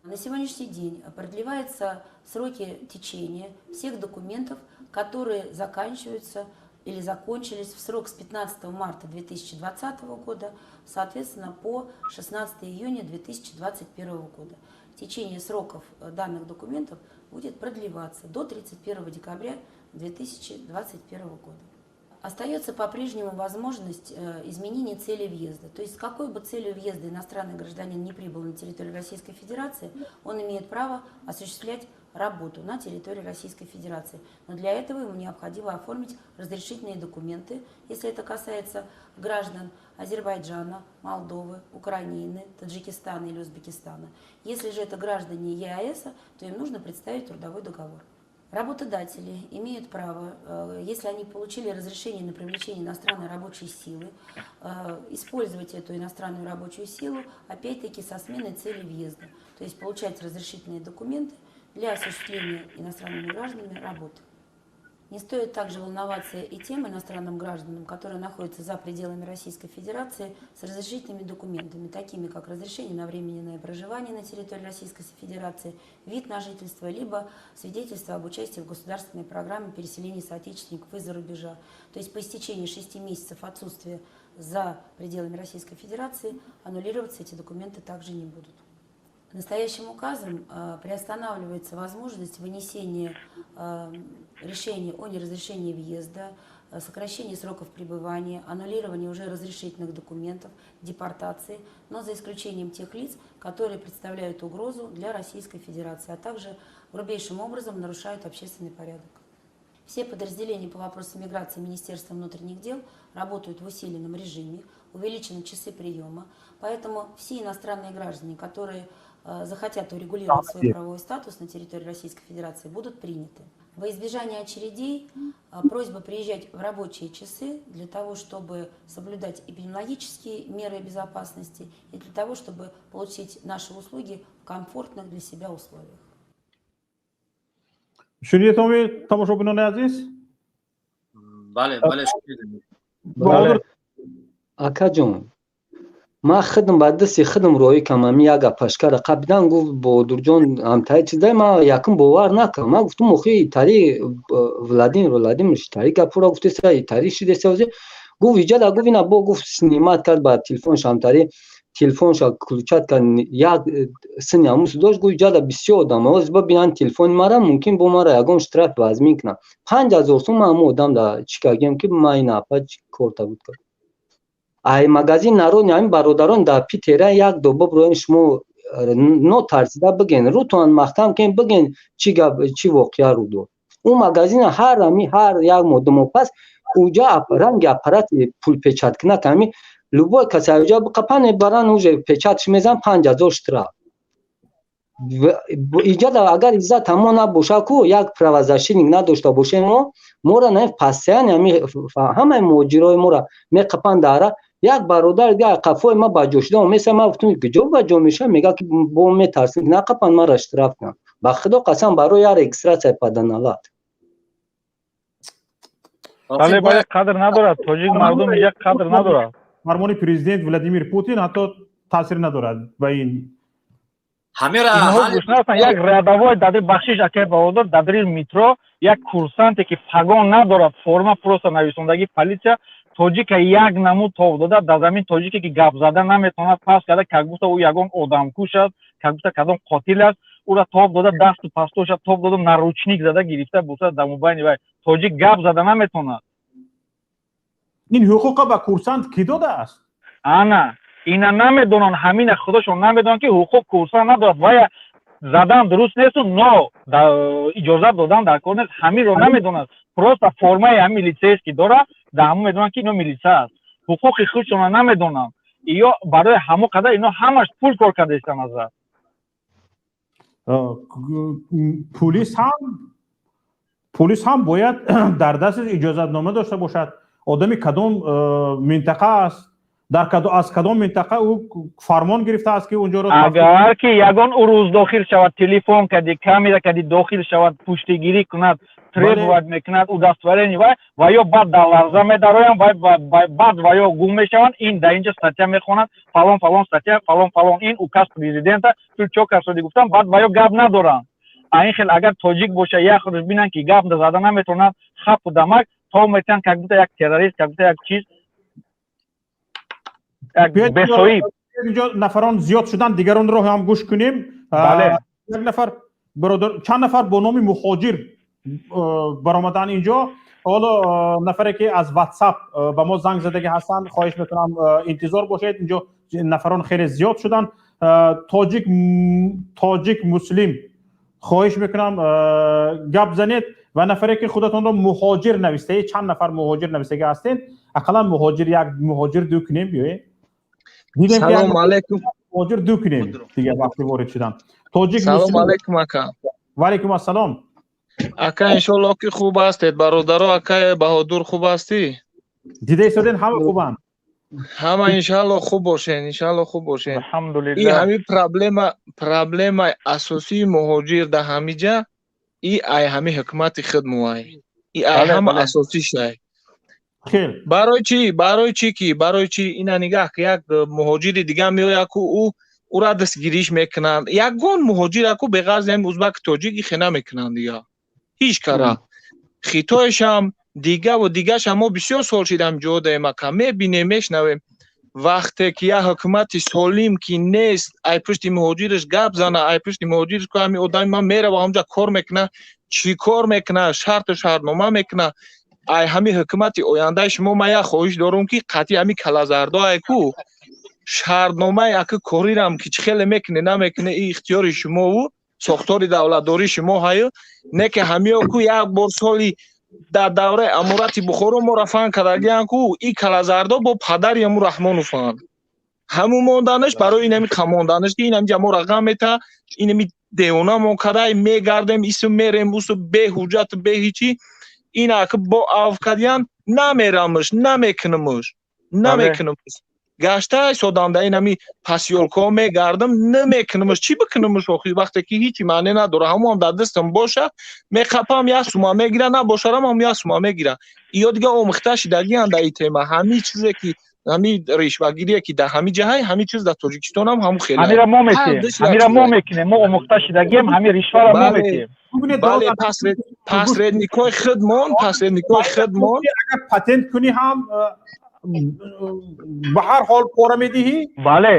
На сегодняшний день продлеваются сроки течения всех документов, которые заканчиваются или закончились в срок с 15 марта 2020 года, соответственно, по 16 июня 2021 года. Течение сроков данных документов будет продлеваться до 31 декабря 2021 года. Остается по-прежнему возможность изменения цели въезда. То есть с какой бы целью въезда иностранный гражданин не прибыл на территорию Российской Федерации, он имеет право осуществлять работу на территории Российской Федерации. Но для этого ему необходимо оформить разрешительные документы, если это касается граждан Азербайджана, Молдовы, Украины, Таджикистана или Узбекистана. Если же это граждане ЕАЭС, то им нужно представить трудовой договор. Работодатели имеют право, если они получили разрешение на привлечение иностранной рабочей силы, использовать эту иностранную рабочую силу, опять-таки, со сменой цели въезда. То есть получать разрешительные документы для осуществления иностранными гражданами работы. Не стоит также волноваться и тем иностранным гражданам, которые находятся за пределами Российской Федерации с разрешительными документами, такими как разрешение на временное проживание на территории Российской Федерации, вид на жительство, либо свидетельство об участии в государственной программе переселения соотечественников из-за рубежа. То есть по истечении 6 месяцев отсутствия за пределами Российской Федерации аннулироваться эти документы также не будут. Настоящим указом приостанавливается возможность вынесения решения о неразрешении въезда, сокращении сроков пребывания, аннулирования уже разрешительных документов, депортации, но за исключением тех лиц, которые представляют угрозу для Российской Федерации, а также грубейшим образом нарушают общественный порядок. Все подразделения по вопросам миграции Министерства внутренних дел работают в усиленном режиме, увеличены часы приема, поэтому все иностранные граждане, которые захотят урегулировать свой правовой статус на территории Российской Федерации, будут приняты. Во избежание очередей просьба приезжать в рабочие часы для того, чтобы соблюдать эпидемиологические меры безопасности и для того, чтобы получить наши услуги в комфортных для себя условиях. Шунидед, тамошобинони азиз? Бале, бале. Акаҷон, ман худам ба дасти худам роҳӣ кам ами як апашкара қабидан. Гуфт: «Бодурҷон, ҳамтаи чиздай». Ман якум бовар накардам. Ман гуфтам: «Охи, тари Владимир Владимирович тари гапура гуфтеса, тари шидеса». Гуфт: «Иҷада», гуфт, «ина бо», гуфт, снимать кард ба телефонш, ҳамтари телефонша включать кард, як сини ҳамус дошт. Гуфт: «Иҷада бисёр одам оз бибинанд телефони мара, мумкин бо мара ягон штраф вазмин кунанд». 5000 сум ман ҳамун одам да чӣ кардем, ки ман ина апа корта буд кард. Ай магазин народи ҳамин бародарон дар Питера як ду биброен, шумо нотарсида биген, рӯтон маҳкам кен, биген чӣ гап, чӣ воқеа рӯ дод. Ӯ магазина ҳар ами ҳар як моҳ, 2 моҳ пас уҷа ранги аппарати пулпечаткунак, ҳами любой касе уҷа қапан мебаранд, уже печатш мезан, 5000 штраф. Иҷада агар иззат ҳамо набоша ку, як правозащитник надошта бошем, мо мора на постоянно ҳами ҳамаи муҳоҷирои мора меқапанд дара. Як бародар дига қафои ма ба ҷо шуда меса. Ма гуфтам: «Куҷо ба ҷо мешавам?» Мега ки бо метарсим, нақапанд, мара штраф кунанд. Ба худо қасам, барои як регистрация паданалат. Бале, бале, қадр надорад тоҷик мардум, як қадр надорад. Фармони президент Владимир Путин ҳатто таъсир надорад ба ин. Ҳамера. Як рядовой дади, бахшиш, акай Баҳодур, дадри метро як курсанте ки погон надорад, форма просто нависондагӣ полиция, тоҷика як намуд тов дода дар замин. Тоҷике ки гап зада наметавонад, пас карда, как будто ӯ ягон одамкуш аст, как будто кадом қотил аст. Ӯра тоб дода, дасту пастоша тоб дода, наручник зада гирифта бурда дар мобайни вай. Тоҷик гап зада наметавонад. Ин ҳуқуқа ба курсант кӣ додааст? Ана ина намедонанд, ҳамина худошон намедонанд, ки ҳуқуқ курсант надорад. Вая задан дуруст несту, но иҷозат додан дар кор нест. Ҳаминро намедонад. Просто формаи ҳамин милицейский дора, дар ҳамон медонанд, ки ино милиса аст. Ҳуқуқи худшона намедонанд. Ё барои ҳамо қадар ино ҳамаш пул кор карда истан азар. Полис ҳам бояд дар дасти иҷозатнома дошта бошад. Одами кадом минтақа аст, дар аз кадом минтақа ӯ фармон гирифтааст, ки унҷоро? Агар ки ягон урӯз дохил шавад, телефон кади, камера кади дохил шавад, пуштигирӣ кунад, требовать мекунад удостоверение, вай ва ё баъд дар ларза медароянд, вай баъд ва ё гум мешаванд. Ин дар инҷа статья мехонад, фалон фалон статья, фалон фалон, ин указ президента, ту чо касоди гуфтам, баъд ва ё гап надоранд. А ин хел агар тоҷик боша, як рӯз бинанд, ки гап зада наметавонад, хапу дамак то метиҳанд, как будто як террорист, как будто як чиз, як бесоиб. Инҷо нафарон зиёд шуданд, дигаронро ҳам гӯш кунем. Як нафар бародар, чанд нафар бо номи муҳоҷир баромадан инҷо. Ҳоло нафаре ки аз WhatsApp ба мо занг задагӣ ҳастанд, хоҳиш мекунам, интизор бошед, инҷо нафарон хеле зиёд шуданд. Тоҷик муслим, хоҳиш мекунам, гап занед. Ва нафаре ки худатонро муҳоҷир навистаед, чанд нафар муҳоҷир навистагӣ ҳастед, ақаллан муҳоҷир як, муҳоҷир ду кунем. Биёед. Салом алейкум. Муҳоҷир ду кунем дига, вақти ворид шудан. Тоҷик. Салом алейкум, ака. Ва алейкум ассалом. Ака, иншоллоҳ, ки хуб ҳастед, бародаро. Акай Баҳодур, хуб ҳастӣ? Дида истоден, ҳама хубанд. Ҳама иншаллоҳ хуб бошен, иншаллоҳ хуб бошен. Алҳамдулиллаҳ. И ҳами проблемаи асосии муҳоҷир дар ҳамиҷа и ай ҳами ҳукумати худ муай. И ай ҳама асосишай. Барои чӣ? Барои чӣ ки? Барои чӣ? Ина нигаҳ, ки як муҳоҷири дига меояд ку, ӯ ӯра дастгириш мекунанд. Ягон муҳоҷира ку беғарзи ҳами узбаки тоҷик ихе намекунанд дига. Ҳеҷ кара. Хитоишам дигаву дигашам мо бисёр сол шидам ҷо даем ака. Мебинем, мешнавем. Вақте ки як ҳукумати солим ки нест, ай пушти муҳоҷираш гап зана, ай пушти муҳоҷираш ку ҳами одами ман мерава ҳамҷа кор мекуна, чӣ кор мекуна, шарту шартнома мекуна. Ай ҳами ҳукумати ояндаи шумо ман як хоҳиш дорум, ки қатъи ҳами калазардо ай ку шартномаи аки корирам ки чӣ хеле мекуне, намекуне, и ихтиёри шумову сохтори давлатдории шумо ҳаю, не ки ҳамиё ку як бор соли дар давраи аморати Бухоро моро фан кардагиян ку, и калазардо бо падари ҳаму Раҳмонованд. Ҳамун монданаш барои инами қамонданаш, ки инамиҷа моро ғам мета, инами девонамон кардай, мегардем, ису мерем, усу беҳуҷҷату беҳичи. Ина ки бо авф кардиян, намерамаш, намекунамаш, намекунамаш. Гаштаи содам да инами посёлкаҳо мегардам, намекунамаш. Чӣ бикунамаш охи, вақте ки ҳичи маъне надора? Ҳамоам дар дастам боша, меқапам, як сума мегира, набошарам ҳам як сума мегира. Иё дига омӯхта шидагиян дар ин тема. Ҳамин чизе ки ҳами ришвагирие ки дар ҳами ҷаҳай, ҳамин чиз дар Тоҷикистон ҳам ҳамун хеле. Ҳамира мо метиҳем, ҳамира мо мекунем, мо омӯхта шидагием, ҳами ришваро мо метиҳем. Бале, посредникҳои худмон, посредникҳои худмон. Агар патент кунӣ ҳам ба ҳар ҳол пора медиҳӣ. Бале.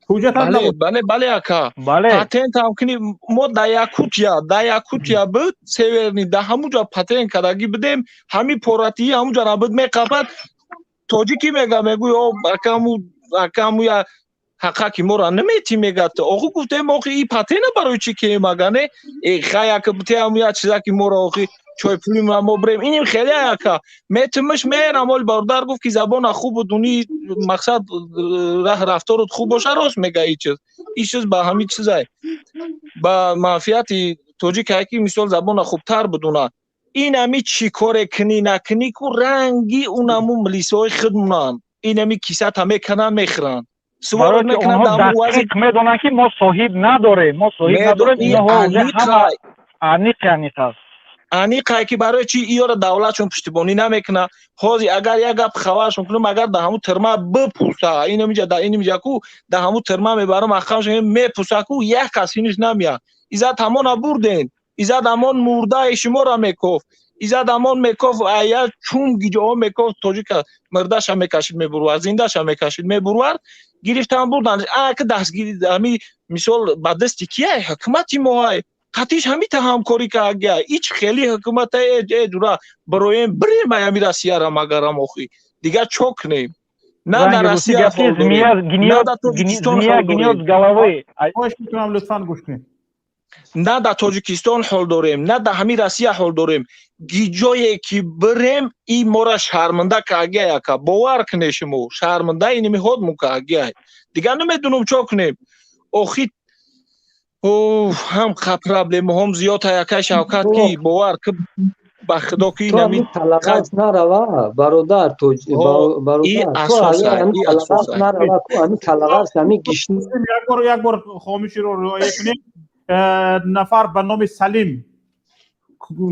Ҳуҷҷатам. Бале, бале, ака. Бале. Патент ҳам кунӣ, мо дар Якутия, дар Якутия буд, Северный, дар ҳамун ҷо патент кардагӣ будем, ҳами поратиҳӣ ҳамун ҷо набуд, меқапад. Тоҷикӣ мега, мегӯй, о акаму, акаму я ҳаққа ки моро наметӣ, мегад. Охи гуфтем, охи и патента барои чӣ кем, ага не? Э, хай, ака бутеам я чиза ки моро охи чойпули мо бирем. Иним хеле ака. Метимиш мерам, оли бародар гуфт ки забона хубу дуни, мақсад раҳ рафторут хуб боша, рост мега и чиз. И чиз ба ҳами чизай. Ба манфиати тоҷик ки мисол забона хубтар бидуна. Ин ами чӣ коре кунӣ накунӣ ку ранги унаму милисҳои худмонанд. Инами кисата мекунанд, мехӯранд. Барои ки онҳо дақиқ медонанд, ки мо соҳиб надорем, мо соҳиб надорем, инҳо ҳама аниқ аниқ аст. Аниқае ки барои чи иёра давлатшон пуштибонӣ намекуна. Ҳозир агар як гап хабаршон кунам, агар дар ҳамун тирма бипурса, инамиҷа дар инамиҷа ку дар ҳамун тирма мебарам, ахамшон мепурса ку, як кас ҳиниш намеяд. Иззат ҳамона бурден, иззат ҳамон мурдаи шуморо мекофт, иззат ҳамон мекофт, я чун гиҷоҳо мекофт, тоҷика мурдаша мекашид мебурвард, зиндаша мекашид мебурвард, гирифтан бурдан. Ака дастгири ҳами мисол ба дасти кияй? Ҳукумати моҳай. Қатиш ҳамита ҳамкорӣ кардагия. Ич хеле ҳукумата э ҷура бароем бирем аями Россияра магарам охи. Дигар чо кунем? На дар Россия ҳол дорем, на дар Тоҷикистон ҳол дорем. Хоҳиш мекунам, лутфан гӯш кунед. На дар Тоҷикистон ҳол дорем, на дар ҳамин Россия ҳол дорем. Гиҷое ки бирем, и мора шарманда кардагия ака. Бовар кунед шумо, шарманда иними ҳодмон кардагия. Дигар намедонам чо кунем. Охи ҳам қа проблемаҳом зиёд акай Шавкат, ки бовар ки ба худо ки инами талағас нарава, бародар, бародар, ами талағас ами гишн. Як бор, як бор хомӯширо риоя кунем. Нафар ба номи Салим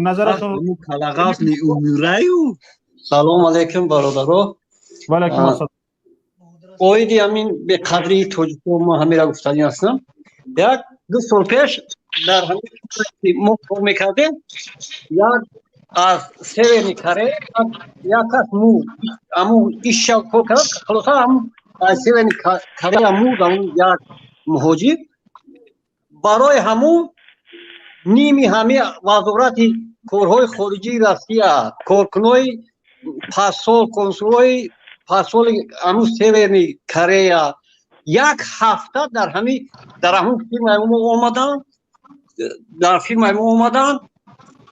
назарашон. Талағас не умираю. Салом алейкум, бародаро. Ва алайкум ассалом. Оиди ҳамин беқадрии тоҷикон мо ҳамира гуфтанӣ ҳастам. Як ду сол пеш дар ҳамин мо кор мекардем, як аз Северный Корея як кас мурд, аму ишша кор кард, хулоса ҳамун аз Северный Корея мурд, ҳамун як муҳоҷир. Барои ҳамун ними ҳами вазорати корҳои хориҷии Россия, коркунои посол, консулҳои посоли ҳамун Северный Корея як ҳафта дар ҳами дар ҳамун фирмаи мо омаданд, дар фирмаи мо омаданд,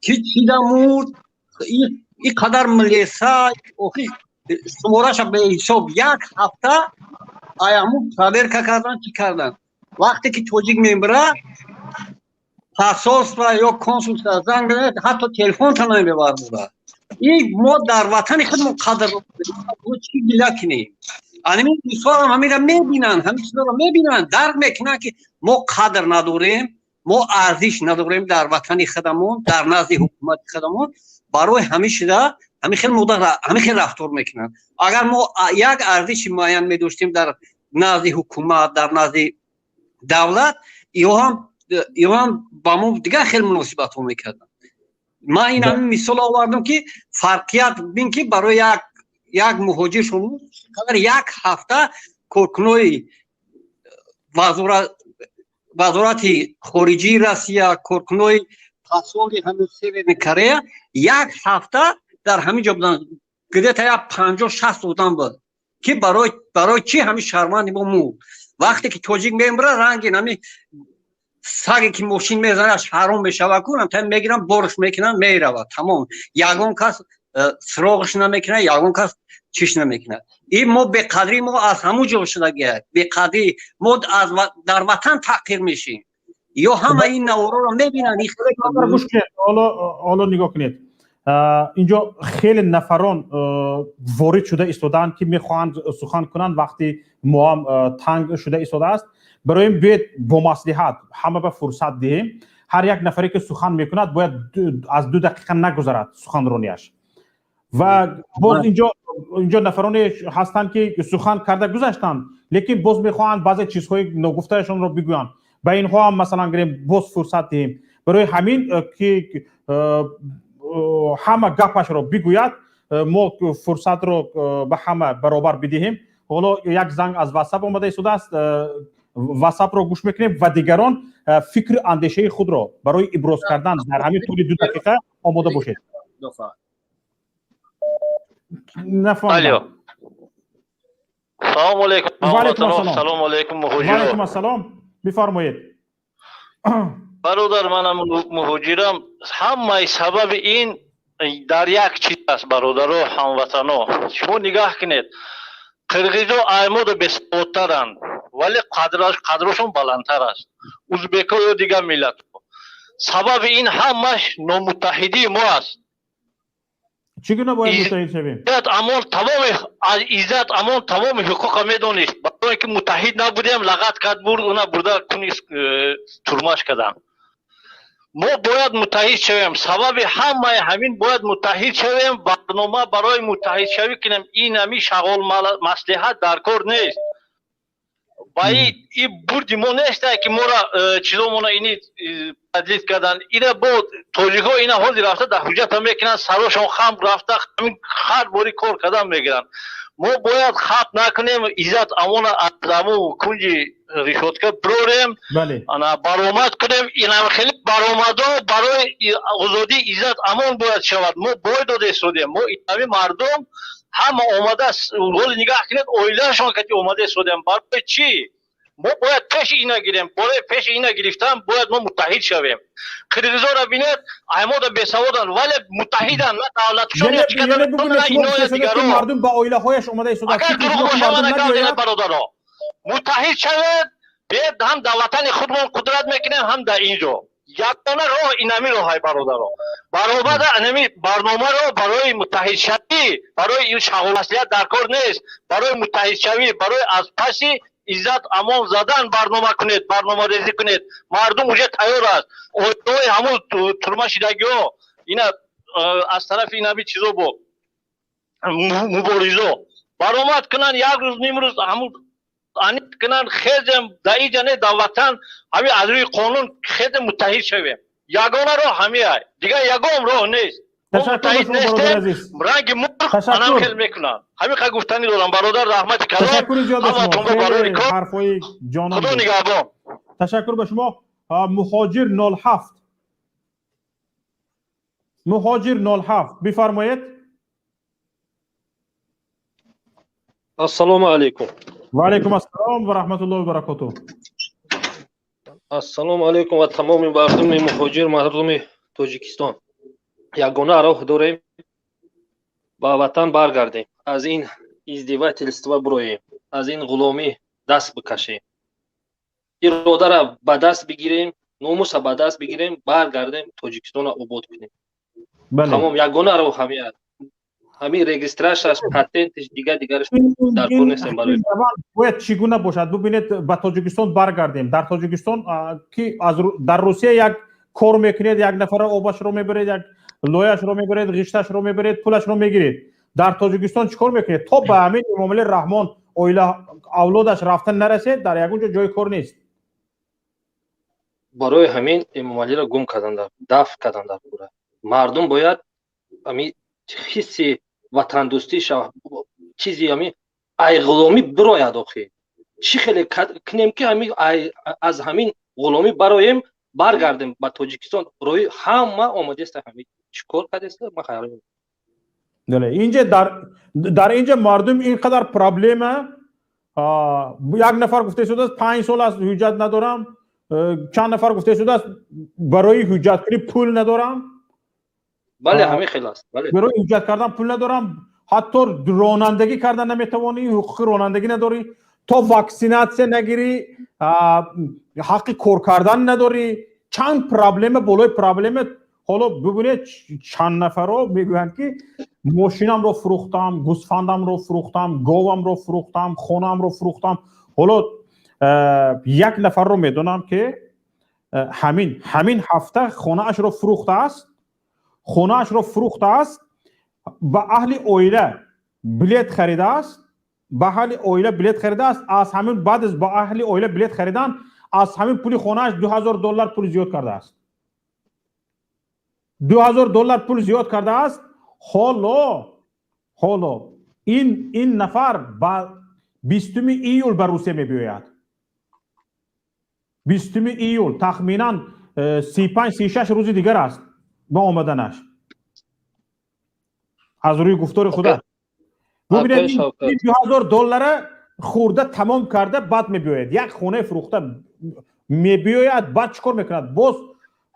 ки чида мурд, и қадар милиса, охи шумораша беҳисоб, як ҳафта ай ҳамун проверка кардан, чӣ кардан. Вақте ки тоҷик мемира, посольство ё консулство занг мезанад, ҳатто телефонта намебардорад. И мо дар ватани худмон қадр чӣ гила кунем? Анамин мисолам ҳамира мебинанд, ҳамин чизоро мебинанд, дарк мекунанд, ки мо қадр надорем, мо арзиш надорем дар ватани худамон, дар назди ҳукумати худамон. Барои ҳамин шида ҳамин хел модар ҳамин хел рафтор мекунанд. Агар мо як арзиши муайян медоштем дар назди ҳукумат, дар назди давлат, ё ҳам ба мо дигар хел муносибатҳо мекарданд. Ман ин ҳамин мисол овардам, ки фарқият бин, ки барои як муҳоҷир шумо қадар як ҳафта коркунои вазорати хориҷии Россия, коркунои посоли ҳамин Северный Корея як ҳафта дар ҳамин ҷо буданд. Где-то як 50-60 одам буд, ки барои чӣ ҳамин шаҳрванди мо мурд. Вақте ки тоҷик мемирад, ранги ҳамин саге ки мошин мезанад, ҳаром мешавад ку, мегирам, борш мекунанд, меравад, тамом. Ягон кас суроғш намекунад, ягон кас чиш намекунад. Ин мо беқадрии мо аз ҳамун ҷо шудагия. Беқадрӣ мо дар ватан таҳқир мешем. Ё ҳама ин навороро мебинанд. Гӯш кунед, ҳоло нигоҳ кунед, инҷо хеле нафарон ворид шуда истодаанд, ки мехоҳанд сухан кунанд. Вақти мо ҳам танг шуда истодааст. Барои ин биёед бо маслиҳат ҳама ба фурсат диҳем. Ҳар як нафаре ки сухан мекунад, бояд аз 2 дақиқа нагузарад суханронияш. Ва боз инҷо нафароне ҳастанд, ки сухан карда гузаштанд, лекин боз мехоҳанд баъзе чизҳои ногуфтаашонро бигӯянд. Ба инҳо ҳам, масалан, гирем, боз фурсат диҳем. Барои ҳамин ки ҳама гапашро бигӯяд, мо фурсатро ба ҳама баробар бидиҳем. Ҳоло як занг аз Ватсап омада истодааст. Ватсапро гӯш мекунем ва дигарон фикру андешаи худро барои иброз кардан дар ҳамин тӯли 2 дақиқа омода бошед. Алло, салому алейкум. Салому алейкум, муҳоҷиро. Алейкум ассалом, бифармоед. Бародар, манам муҳоҷирам. Ҳамаи сабаби ин дар як чиз аст, бародаро, ҳамватано. Шумо нигаҳ кунед, қирғизо ай мода бесаводтаранд, вале қадрошон баландтар аст, узбеко ё дигар миллатҳо. Сабаби ин ҳамаш номуттаҳидии мо аст. Чӣ гуна бояд муттаҳид шавем? Иззат Амон тамоми, Иззат Амон тамоми ҳуқуқа медонист. Барое ки муттаҳид набудем, лағат кард, бурд, уна бурда куни турмаш карданд. Мо бояд муттаҳид шавем. Сабаби ҳамаи ҳамин, бояд муттаҳид шавем, барнома барои муттаҳидшавӣ кунем. Ин ҳами шағол маслиҳат дар кор нест. Ба и бурди мо нестае, ки мора чизомона ини продлить кардан. Ина бо тоҷикҳо ина ҳозир рафта дар ҳуҷҷата мекунанд, сарошон хам рафта, ҳамин ҳар бори кор кардан мегиранд. Мо бояд хат накунем, Иззат Амона аз аму кунҷи решётка бирорем, ана баромад кунем. Инам хеле баромадо барои озодии Иззат Амон бояд шавад. Мо бой дода истодем. Мо инами мардум ҳама омада, ҳоли нигаҳ кунед, оилаашон кати омада истодем. Барои чӣ? Мо бояд пеши ина гирем. Барои пеши ина гирифтан бояд мо муттаҳид шавем. Қирғизоро бинед, ай мода бесаводанд, вале муттаҳиданд. На давлатшон. Мардум ба оилаҳояш омада истода. Агар дурӯғ боша, мана гап занед. Бародаро, муттаҳид шавед. Биед, ҳам дар ватани худмон қудрат мекунем, ҳам дар ин ҷо. Ягона роҳ инами роҳай, бародаро. Баробада анами барномаро барои муттаҳидшавӣ, барои ин шағоласлият дар кор нест. Барои муттаҳидшавӣ, барои аз паси Иззат Амон задан барнома кунед, барномарезӣ кунед. Мардум уже тайёр аст. Оилаҳои ҳамун турма шидагиҳо ина аз тарафи инами чизо бо муборизо баромад кунанд, як рӯз, ним рӯз ҳамун аниқ кунанд. Хезем, дар иҷа не, дар ватан, ҳами аз рӯи қонун хезем, муттаҳид шавем. Ягона роҳ ҳамиай, дигар ягон роҳ нест. Муттаҳид нестем, ранги мурғ анам хел мекунанд. Ҳамин қа гуфтанӣ дорам, бародар. Раҳмати калон. Ташаккури зиёд ба шумо, барои кор. Ҳарфҳои ҷонон. Худо нигаҳбон. Ташаккур ба шумо. Муҳоҷир 07, муҳоҷир 07, бифармоед. Ассалому алайкум. Ва алайкум ассалом ва раҳматуллоҳи ва баракотуҳ. Ассалому алайкум ва тамоми мардуми муҳоҷир, мардуми Тоҷикистон. Ягона роҳ дорем: ба ватан баргардем, аз ин издевательство бироем, аз ин ғуломӣ даст бикашем, иродара ба даст бигирем, номуса ба даст бигирем, баргардем, Тоҷикистонро обод кунем. Тамом, ягона роҳ ҳамин аст. Ҳамин регистрацияш, патентиш, дигар дигараш дар кор нестем барои. Бояд чӣ гуна бошад? Бубинед, ба Тоҷикистон баргардем, дар Тоҷикистон ки аз дар Русия як кор мекунед, як нафара обашро мебаред, як Лояшро мебаред, ғишташро мебаред, пулашро мегиред. Дар Тоҷикистон чӣ кор мекунед? То ба ҳамин Эмомалӣ Раҳмон оила авлодаш рафта нарасед, дар ягон ҷо ҷои кор нест. Барои ҳамин Эмомалиро гум кардан, дафт кардан дар кура. Мардум бояд ҳамин ҳисси ватандӯстӣ шава, чизи ҳамин ай ғуломӣ бирояд. Охи, чӣ хеле кунем, ки ҳамин аз ҳамин ғуломӣ бароем, баргардем ба Тоҷикистон? Роҳи ҳама омадеста, ҳамин чӣ кор кардеста, ман хайрон. Инҷа дар инҷа мардум ин қадар проблема. Як нафар гуфта истодааст, 5 сол аст ҳуҷҷат надорам. Чанд нафар гуфта истодааст, барои ҳуҷҷаткунӣ пул надорам. Бале, ҳамин хел аст. Барои ҳуҷҷат кардан пул надорам. Ҳатто ронандагӣ кардан наметавонӣ, ҳуқуқи ронандагӣ надорӣ. То ваксинатсия нагирӣ, ҳаққи кор кардан надорӣ. Чанд проблема болои проблема. Ҳоло бибинед, чанд нафаро мегӯянд, ки мошинамро фурӯхтам, гӯсфандамро фурӯхтам, говамро фурӯхтам, хонаамро фурӯхтам. Ҳоло як нафарро медонам, ки ҳамин ҳафта хонаашро фурӯхтааст, хонаашро фурӯхтааст, ба аҳли оила билет харидааст, ба аҳли оила билет харидааст. Аз ҳамин баъд аз ба аҳли оила билет харидан, аз ҳамин пули хонааш 2000 доллар пул зиёд кардааст, 2000 доллар пул зиёд кардааст. Ҳоло ин нафар ба 20-уми июл ба Русия мебиёяд. 20-уми июл тахминан 35, 36 рӯзи дигар аст ба омаданаш, аз рӯи гуфтори худаш. Бубинед, 2000 доллара хӯрда тамом карда, баъд мебиёяд. Як хонаи фурӯхта мебиёяд, баъд чӣ кор мекунад? Боз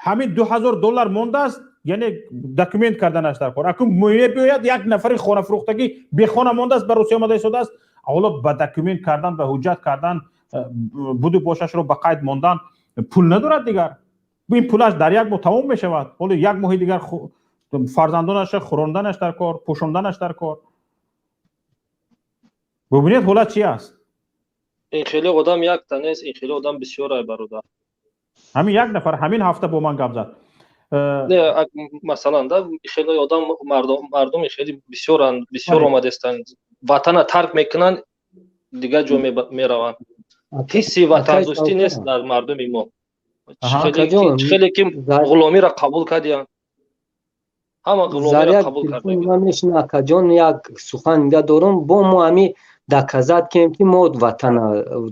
ҳамин 2000 доллар мондааст, яъне документ карданаш дар кор. Акун мебиёяд, як нафари хонафурӯхтагӣ, бехона мондааст, ба Русия омада истодааст. Ҳоло ба документ кардан, ба ҳуҷҷат кардан, буду бошашро ба қайд мондан пул надорад дигар. Ин пулаш дар як моҳ тамом мешавад. Ҳоло як моҳи дигар фарзандонаша хӯронданаш дар кор, пӯшонданаш дар кор. Бубинед, ҳолат чи аст. Ин хеле одам якта нест, ин хеле одам бисёр, бародар. Ҳамин як нафар ҳамин ҳафта бо ман гап зад. Не, масалан, да, хеле одам, мардуми хеле бисёранд, бисёр омадестанд, ватана тарк мекунанд, дигар ҷо мераванд. Ҳисси ватандӯстӣ нест дар мардуми мо. Хеле ки ғуломиро қабул кардиянд, ҳама ғуломиро қабул кардамешина. Акаҷон, як сухан дига дорам. Бо мо ҳами доказать кунем, ки мо ватана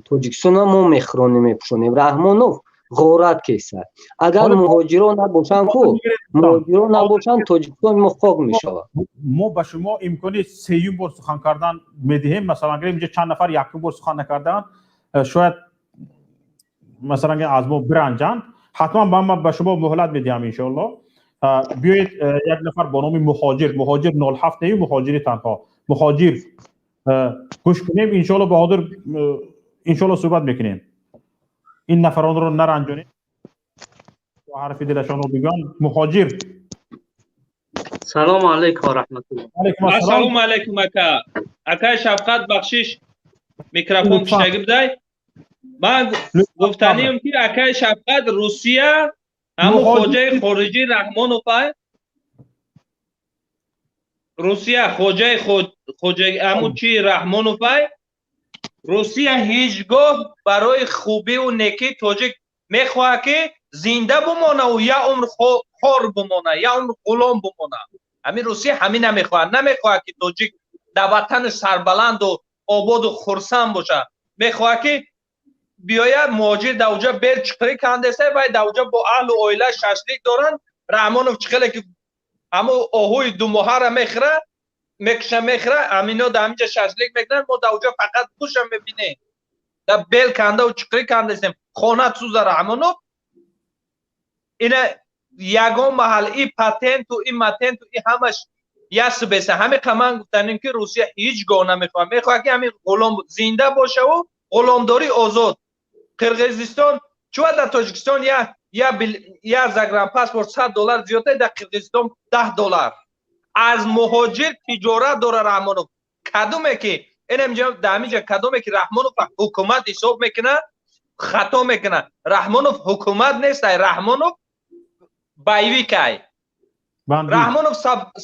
Тоҷикистона мо мехӯронем, мепӯшонем. Раҳмонов ғорат кесад. Агар муҳоҷиро набошанд, ку муҳоҷиро набошанд, Тоҷикистон мо хок мешавад. Мо ба шумо имкони сеюм бор сухан кардан медиҳем. Масалан, инҷа чанд нафар якум бор сухан накардаанд, шояд, масалан, аз мо биранҷанд. Ҳатман ба ба шумо муҳлат медиҳам, иншоалло. Биёед, як нафар бо номи Муҳоҷир, Муҳоҷир 07 нею Муҳоҷири танҳо Муҳоҷир гӯш кунем, иншоалло. Баҳодур, иншоалло, суҳбат мекунем. Ин нафаронро наранҷонем, ҳарфи дилашонро бигӯянд. Муҳоҷир. Салому алайкум ва раҳматулло. Ассалому алайкум, ака. Акай Шафқат, бахшиш, микрофон киштагӣ будай. Ман гуфтанием, ки, акай Шафқат, Русия ҳамун хоҷаи хориҷӣ Раҳмонов ай. Русия хоҷаи хоҷа ҳамун чи Раҳмонов ай. Русия ҳеҷ гоҳ барои хубиву некии тоҷик мехоҳад, ки зинда бумонаву як умр хор бумона, як умр ғулом бумона. Ҳамин Русия ҳамина мехоҳад. Намехоҳад, ки тоҷик дар ватанаш сарбаланду ободу хурсанд бошад. Мехоҳад, ки биёяд муҳоҷир дар уҷа бел чиқирӣ кандеса, вай дар уҷа бо аҳлу оила шашлик доранд. Раҳмонов чиқиле ки ҳамун оҳуи думоҳара мехӯра, мекуша, мехӯра, ҳамино дар ҳаминҷа шашлик мекунанд. Мо дар уҷа фақат гӯша мебинем, дар бел кандаву чиқирӣ кандесем. Хона сӯза, Раҳмонов. Ина ягон маҳал и патенту, и матенту, и ҳамаш ясбеса. Ҳамин қа ман гуфтанем, ки Русия ҳеҷ гоҳ намехоҳад. Мехоҳад, ки ҳамин ғулом зинда бошаву ғуломдорӣ озод. Қирғизистон чува дар Тоҷикистон я загранпаспорт 100 доллар зиёда, дар Қирғизистон 10 доллар. Аз муҳоҷир тиҷорат дора Раҳмонов. Кадоме ки дар ҳаминҷа, кадоме ки Раҳмонов ҳукумат ҳисоб мекунад, хато мекунад. Раҳмонов ҳукумат нест ай, Раҳмонов боевик ай. Раҳмонов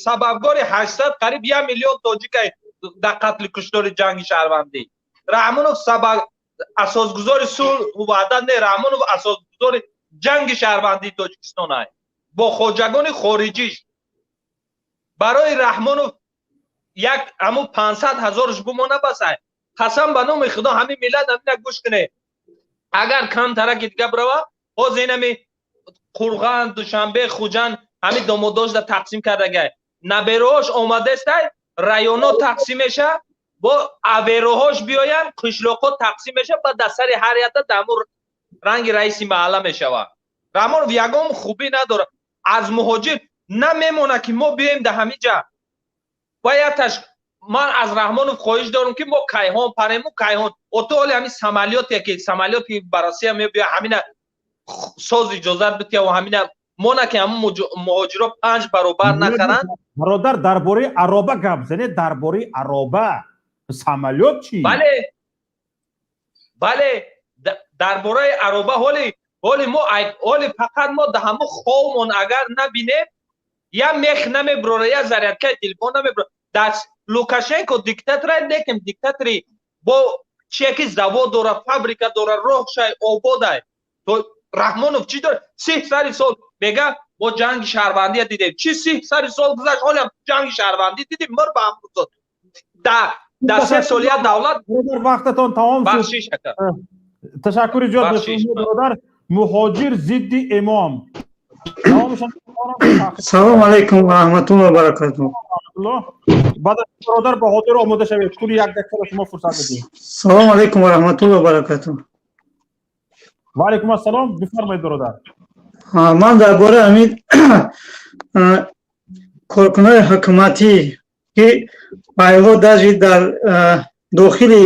сабабгори 800, қариб 1 миллион тоҷикай дар қатли куштори ҷанги шаҳрвандӣ. Раҳмонов сабаб, асосгузори сулҳу ваҳдат не, Раҳмонов асосгузори ҷанги шаҳрвандии Тоҷикистон ай бо хоҷагони хориҷиш. Барои Раҳмонов як ҳамун 500 ҳазорш бумона, басай. Қасам ба номи Худо, ҳамин миллат, ҳамина гӯш куне, агар камтараки дига бирава, ҳозир инами Қурған, Душанбе, Хуҷанд ҳамин домодошда тақсим кардагай, набероҳош омадестай, районо тақсим меша, бо авероҳош биёянд, қишлоқҳо тақсим меша, ба дар сари ҳар якта дамур ранги раиси маҳалла мешавад. Раҳмонов ягон хубӣ надорад. Аз муҳоҷир намемона, ки мо биёем дар ҳамин ҷа ва яташ. Ман аз Раҳмонов хоҳиш дорам, ки мо кайҳон парему, кайҳон ото оли ҳамин самолёте, ки самолёте ба Россия мебиёя, ҳамина соз иҷозат бития ва ҳамина мона, ки ҳамун муҳоҷиро панҷ баробар нахаранд. Бародар, дар бораи ароба гап занед, дар бораи ароба. Самолёт чӣ? Бале, дар бораи ароба. Ҳоли мо, ҳоли фақат мо да ҳамун ховмон агар набинем, я мех намеброра, я зарядкаи телефон намеброра. Дар Лукашенко диктатора, лекин диктатори бо чие, ки завод дора, фабрика дора, роҳшай ободай. То Раҳмонов чӣ дорад? 30 сари сол мега, мо ҷанги шаҳрвандия дидем. Чӣ 30 сари сол гузашт, ҳолиам ҷанги шаҳрвандӣ дидем? Мир ба ҳамрӯзод да 3 сол як давлат. Вақтатон тамом шуд. Бахшиш, ака. Ташаккури зиёд, бародар. Муҳоҷир зидди имом. Салому алайкум ва раҳматуллоҳи ва баракатуҳ. Баъд аз бародар Баҳодир омода шавед. Тӯли як дақиқа шумо фурсат медиҳем. Салому алайкум ва раҳматуллоҳи ва баракатуҳ. Ва алайкум ассалом, бифармоед, бародар. Ман дар бораи ҳамин коркунони ҳукуматӣ, ки байҳо даже дар дохили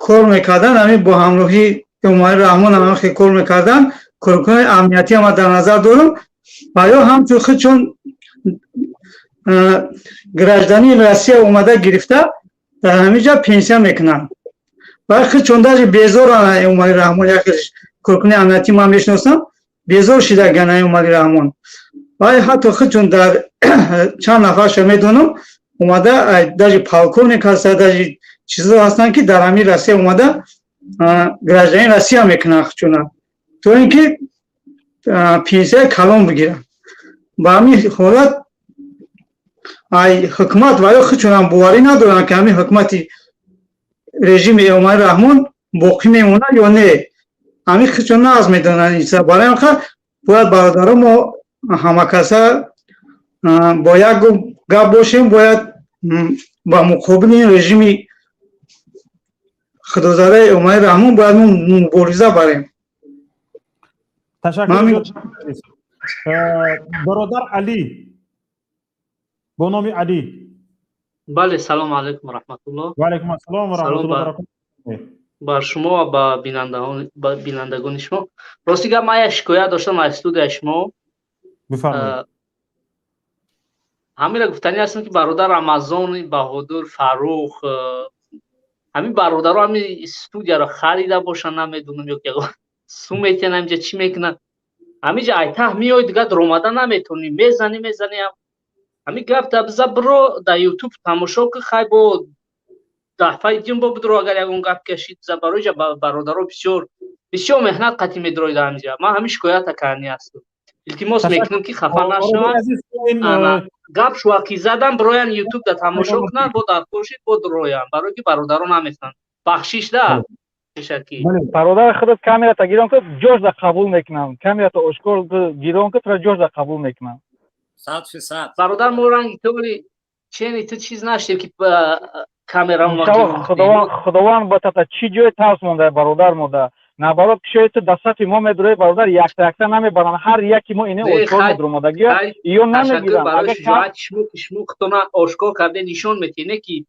кор мекарданд, ҳамин бо ҳамроҳии Эмомалӣ Раҳмон ҳам хел кор мекарданд, коркунони амниятӣ ама дар назар дорам, ва ё ҳамчун худшон гражданини Россия омада гирифта, дар ҳамин ҷа пенсия мекунанд ва худшон даже безоранд Эмомалӣ Раҳмон. Яке коркунони амниятӣ ман мешиносам, безор шидаган Эмомалӣ Раҳмон, ва ҳатто худшон дар чанд нафарша медонам, омада, даже полковник ҳаста, даже чизо ҳастанд, ки дар ҳамин Россия омада гражданини Россия мекунанд худшона, то ин ки пенсияи калон бигиранд. Ба ҳамин ҳолат ай ҳукумат ва ё худшонам боварӣ надоранд, ки ҳамин ҳукумати режими Эмомалӣ Раҳмон боқӣ мемонад ё не. Ҳамин худшон нағз медонанд ин чиза. Барои ҳамин бояд, бародаро, мо ҳамакаса бо як гап бошем, бояд ба муқобили ин режими худозадаи Эмомалӣ Раҳмон бояд мо мубориза барем. Ташаккур, бародар Алӣ, бо номи Алӣ. Бале, салому алайкум, раҳматуллоҳ. Ва алайкум ассалом ва раҳматуллоҳ баракатуҳ. Бар шумо ва ба бинандагони шумо. Рости гап, ман як шикоят доштам аз студияи шумо. Бифармоед. Ҳаминро гуфтанӣ ҳастам, ки бародар Рамазон, Баҳодур, Фаррух, ҳамин бародаро ҳамин студияро харида бошанд, намедонам, ё ки сум метиҳанд, ҳаминҷа чӣ мекунанд. Ҳаминҷа айтаҳ меои, дига даромада наметавонӣ, мезанӣ, мезанӣ, ҳамин гап да биза, биро дар Ютуб тамошо ки, хай, бо дафъаи дим бо бидро, агар ягон гап кашид биза. Барои ҷа бародаро бисёр бисёр меҳнат қатӣ медроида ҳаминҷа. Ман ҳамин шикоята кардани ҳастам, илтимос мекунам, ки хафа нашаванд. Гап шуаки задам, бироян Ютуб да тамошо кунанд, бо дархошид, бо дуроян, барое ки бародаро намеханд. Бахшиш да пешакӣ. Бародар, худат камерата гирон ки, ҷош да қабул мекунам. Камерата ошкор гирон ки, тура ҷош да қабул мекунам. 100%. Бародар, мо ранги тули чени ту чиз наштем, ки камера. Худованд ба тата чӣ ҷои тарс монда, бародар, мода наоборот кишои ту дар сафи мо медурои, бародар, якта якта намебаранд, ҳар яки мо ине ошкор медуромадагия ё намегиранд. Барои шуҷоати шумо, ки шумо худтона ошкор карде, нишон метиҳед, не ки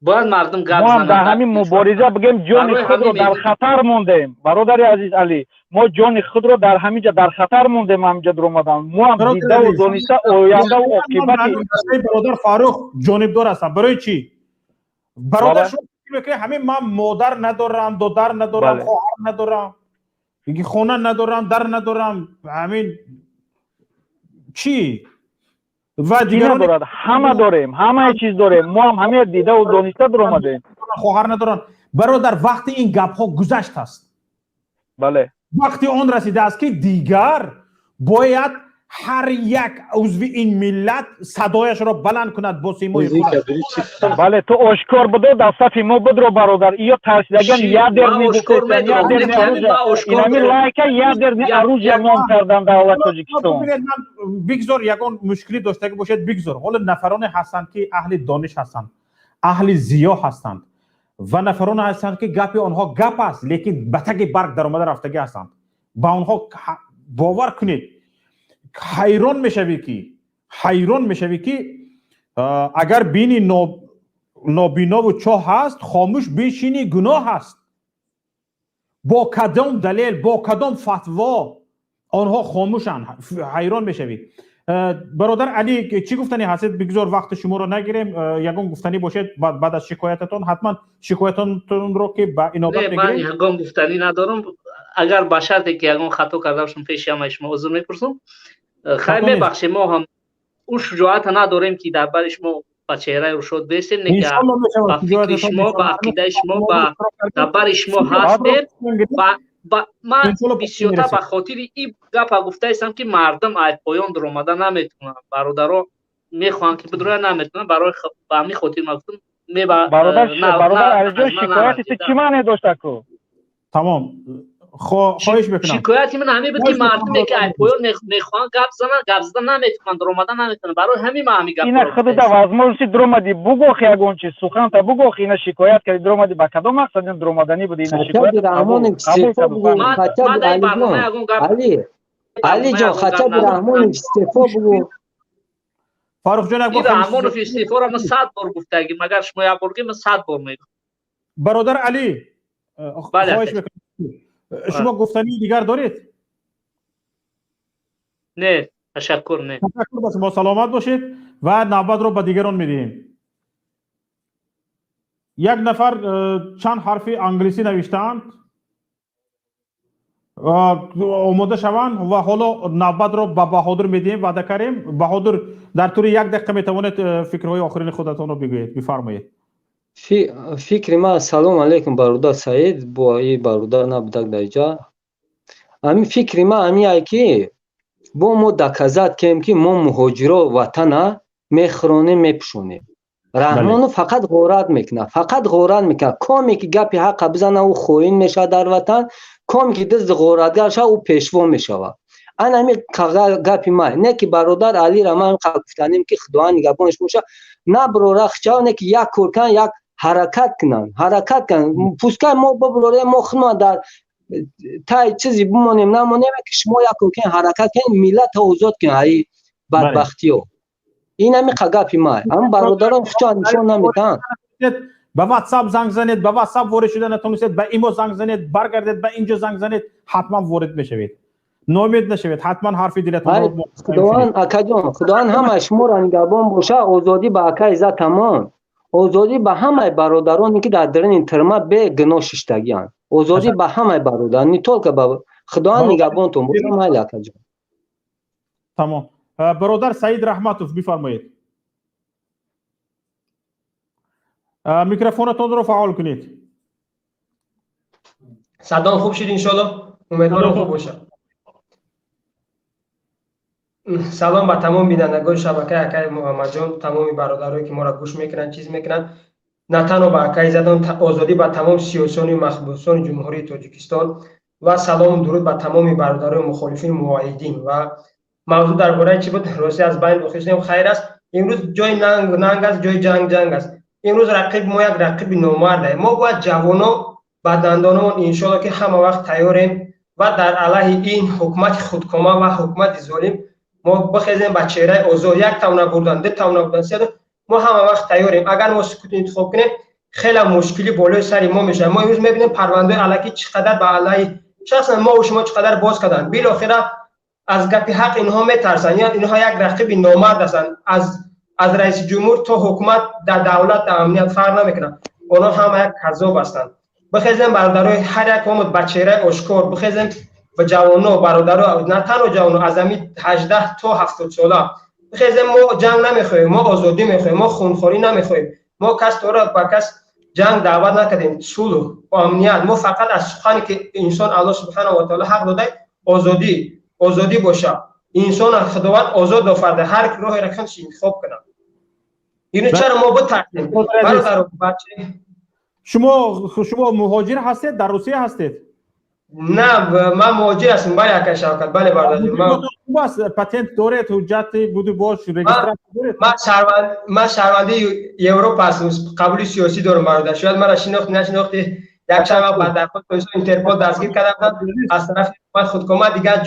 бояд мардум гап. Мо ҳам дар ҳамин мубориза, бигем, ҷони худро дар хатар мондем, бародари азиз Алӣ. Мо ҷони худро дар ҳамин ҷа дар хатар мондем, ҳаминҷа дуромадан. Мо ҳам дидаву дониста ояндаву оқибати Бародар Фаррух, ҷонибдор ҳастам. Барои чӣ, бародар? Шумо мекунед ҳамин: ман модар надорам, додар надорам, хоҳар надорам, хона надорам, дар надорам, ҳамин чӣ? Ва дигарон надорад, ҳама дорем, ҳамаи чиз дорем. Мо ҳам ҳамаи дидаву дониста дуромадем. Хоҳар надоранд. Бародар, вақти ин гапҳо гузашт аст. Бале. Вақти он расидааст, ки дигар бояд ҳар як узви ин миллат садояшро баланд кунад бо симои худаш. Бале, ту ошкор будо, дар сафи мо будро, бародар. Иё тарсидаган ядерный инами лайка ядерный оружие ном кардан давлат Тоҷикистон. Бигзор ягон мушкилӣ доштагӣ бошад, бигзор. Ҳоло нафароне ҳастанд, ки аҳли дониш ҳастанд, аҳли зиё ҳастанд ва нафароне ҳастанд, ки гапи онҳо гап аст, лекин ба таги барг даромада рафтагӣ ҳастанд. Ба онҳо бовар кунед, ҳайрон мешавӣ, ки агар бини нобинову чоҳ ҳаст, хомӯш бишинӣ гуноҳ аст. Бо кадом далел, бо кадом фатво онҳо хомӯшанд? Ҳайрон мешавӣ. Бародар Али, чӣ гуфтанӣ ҳастед? Бигзор вақти шуморо нагирем. Ягон гуфтанӣ бошед баъд аз шикоятатон, ҳатман шикоятатонро ки ба инобат мегирем. Ягон гуфтанӣ надорам. Агар ба шарте ки ягон хато карда бошам, пеши ҳамаи шумо узр мепурсам. Хайр, мебахшем, мо ҳам ӯ шуҷоата надорем, ки дар бари шумо ба чеҳраи рӯшод бестем, не ки ба фикри шумо, ба ақидаи шумо, ба дар бари шумо ҳастем. Ман бисёртар ба хотири ин гапа гуфтаистам, ки мардум аз поён дуромада наметавонанд. Бародаро мехоҳанд, ки бидуроя, наметавонанд. Барои ба ҳамин хотир ман гуфтам. Бародар Алиҷон, шикояти ту чӣ маъне дошта ку? Тамом, хоҳиш мекунам. Шикояти ман ҳамин буд, ки мардуме ки аз поён мехоҳанд гап зананд, гап зада наметавонанд, дуромада наметавонанд. Барои ҳамин ман ҳамин гап. Ина худуда возможности дуромадӣ, бугохи ягон чиз, суханта бугохи. Ина шикоят кардӣ, дуромадӣ, ба кадом мақсад ин дуромаданӣ буди? Ина шикоят. Алиҷон, хотя бы Раҳмонов истеъфо бугӯ. Фаррухҷон, як бор. Раҳмонов истеъфоро ман 100 бор гуфтагӣ. Магар шумо як бор, ман 100 бор мегӯям. Бародар Али, хоҳиш мекунам, шумо гуфтании дигар доред? Не, ташаккур, не. Ташаккур ба шумо, саломат бошед ва навбатро ба дигарон медиҳем. Як нафар чанд ҳарфи англисӣ навиштаанд, омода шаванд ва ҳоло навбатро ба Баҳодур медиҳем. Ваъда кардем. Баҳодур, дар тӯли як дақиқа метавонед фикрҳои охирини худатонро бигӯед. Бифармоед. Фикри ман, салом алейкум, бародар Саид, бо и бародар набудак дар иҷа. Ҳамин фикри ман ҳамин ки бо мо доказать кем, ки мо муҳоҷиро ватана мехӯронем, мепӯшонем. Раҳмонов фақат ғорат мекунад, фақат ғорат мекунад. Коме ки гапи ҳаққа бизана, ӯ хоин мешавад дар ватан, коме ки дизди ғоратгар шавад, ӯ пешво мешавад. Ана ҳамин гапи ман. Не ки бародар Алира ман гуфтанем, ки Худованд нигаҳбонаш боша, наброра хчава, не ки як кор кунанд, як ҳаракат кунанд, ҳаракат кунанд. Пускай мо биброрем, мо худмон дар тай чизи бимонем, намонем, ки шумо як кор кунед, ҳаракат кунед, миллатро озод кунед ҳаи бадбахтиё. Ин ҳамин гапи ман. Ҳамн бародарон хуча нишон намедиҳанд. Ба WhatsApp занг занед, ба WhatsApp ворид шуда натонистед, ба имо занг занед, баргардед, ба инҷо занг занед, ҳатман ворид мешавед. Ноумед нашавед, ҳатман ҳарфи дилатонро. Худованд, акаҷон, Худованд ҳамаи шуморо нигаҳбон боша. Озодӣ ба акаи Иззатамон, озодӣ ба ҳамаи бародароне, ки дар даруни тюрьма бегуноҳ шиштагианд, озодӣ ба ҳамаи бародар, не только ба Худованд нигаҳбонтон боша. Майли, акаҷон. Тамом. Бародар Саид Раҳматов, бифармоед, микрофонатонро фаъол кунед. Садом хуб шуд, иншолло, умедворам хуб бошад. Салом ба тамоми бинандагони шабакаи акаи Муҳаммадҷон, тамоми бародарое, ки моро гӯш мекунанд, чиз мекунанд. На танҳо ба акаи Задон, озодӣ ба тамоми сиёсиони маҳбусони Ҷумҳурии Тоҷикистон ва салому дуруд ба тамоми бародарои мухолифини муайидин. Ва мавзӯъ дар бораи чӣ буд? Рости, аз байн дохил шудем. Хайр аст. Имрӯз ҷои нанг нанг аст, ҷои ҷанг ҷанг аст. Имрӯз рақиби мо як рақиби номард. Мо бояд ҷавоно ба дандономон, иншоалло, ки ҳама вақт тайёрем ва дар алайҳи ин ҳукумати худкома ва ҳукумати золим мо бихезем ба чеҳраи озод. Як тавна бурдан, ду тавна бурдан, се, мо ҳама вақт тайёрем. Агар мо сукут интихоб кунем, хеле мушкилӣ болои сари мо мешавад. Мо имрӯз мебинем, парвандаҳои алакӣ чӣ қадар ба алайҳи шахсан мо шумо чӣ қадар боз карданд. Билохира аз гапи ҳақ инҳо метарсанд. Инҳо як рақиби номард ҳастанд. Аз раиси ҷумҳур то ҳукумат, дар давлат, дар амният фарқ намекунад, онҳо ҳама як каззоб ҳастанд. Бихезем, бародарои, ҳар як омад ба чеҳраи ошкор бихезем, ба ҷавоно, бародаро, на танҳо ҷавоно, аз ҳамин 18 то 70 сола. Бихезем, мо ҷанг намехоҳем, мо озодӣ мехоҳем, мо хунхорӣ намехоҳем. Мо кас тора ба кас ҷанг даъват накардем, сулҳ ва амният. Мо фақат аз сухане ки инсон Аллоҳ субҳанаҳу ва таъоло ҳақ дода, озодӣ, озодӣ бошад. Инсон Худованд озод офарда, ҳар роҳеро худаш интихоб кунад. Ино чаро мо битарсем? Бародаро, бача, Шумо муҳоҷир ҳастед, дар Русия ҳастед? На, ман муҳоҷир ҳастам, бале, акай Шавкат, бале, бародарҷон. Ман Хуб аст, патент доред, ҳуҷҷати буду бош, регистрация доред? Ман шаҳрванди Европа ҳастам, қабули сиёсӣ дорам, бародар. Шояд маро шинохти, нашинохти, як чанд вақт ба дархост Интерпол дастгир карда будам аз тарафи ҳукумати худкома. Дигар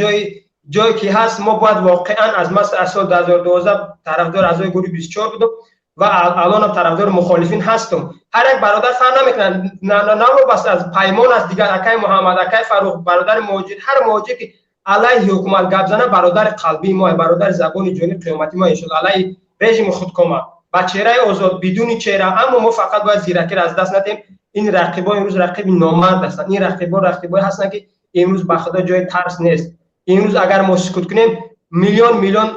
ҷое ки ҳаст, мо бояд воқеан аз ман аз соли 2012 тарафдори аъзои гурӯҳи 24 будам ва алонам тарафдори мухолифин ҳастам. Ҳар як бародар фарқ намекунад, навобаста аз паймон аст, дигар акай Муҳаммад, акай Фаррух, бародари муҳоҷир, ҳар муҳоҷир ки алайҳи ҳукумат гап зана, бародари қалбии мо, бародари забони ҷони қиёмати мо, иншоалло, алайҳи режими худкома ба чеҳраи озод, бидуни чеҳра. Аммо мо фақат бояд зиракиро аз даст надиҳем. Ин рақибо имрӯз рақиби номард ҳастанд. Ин рақибо рақибое ҳастанд, ки имрӯз ба Худо ҷои тарс нест. Имрӯз агар мо сукут кунем, миллион миллион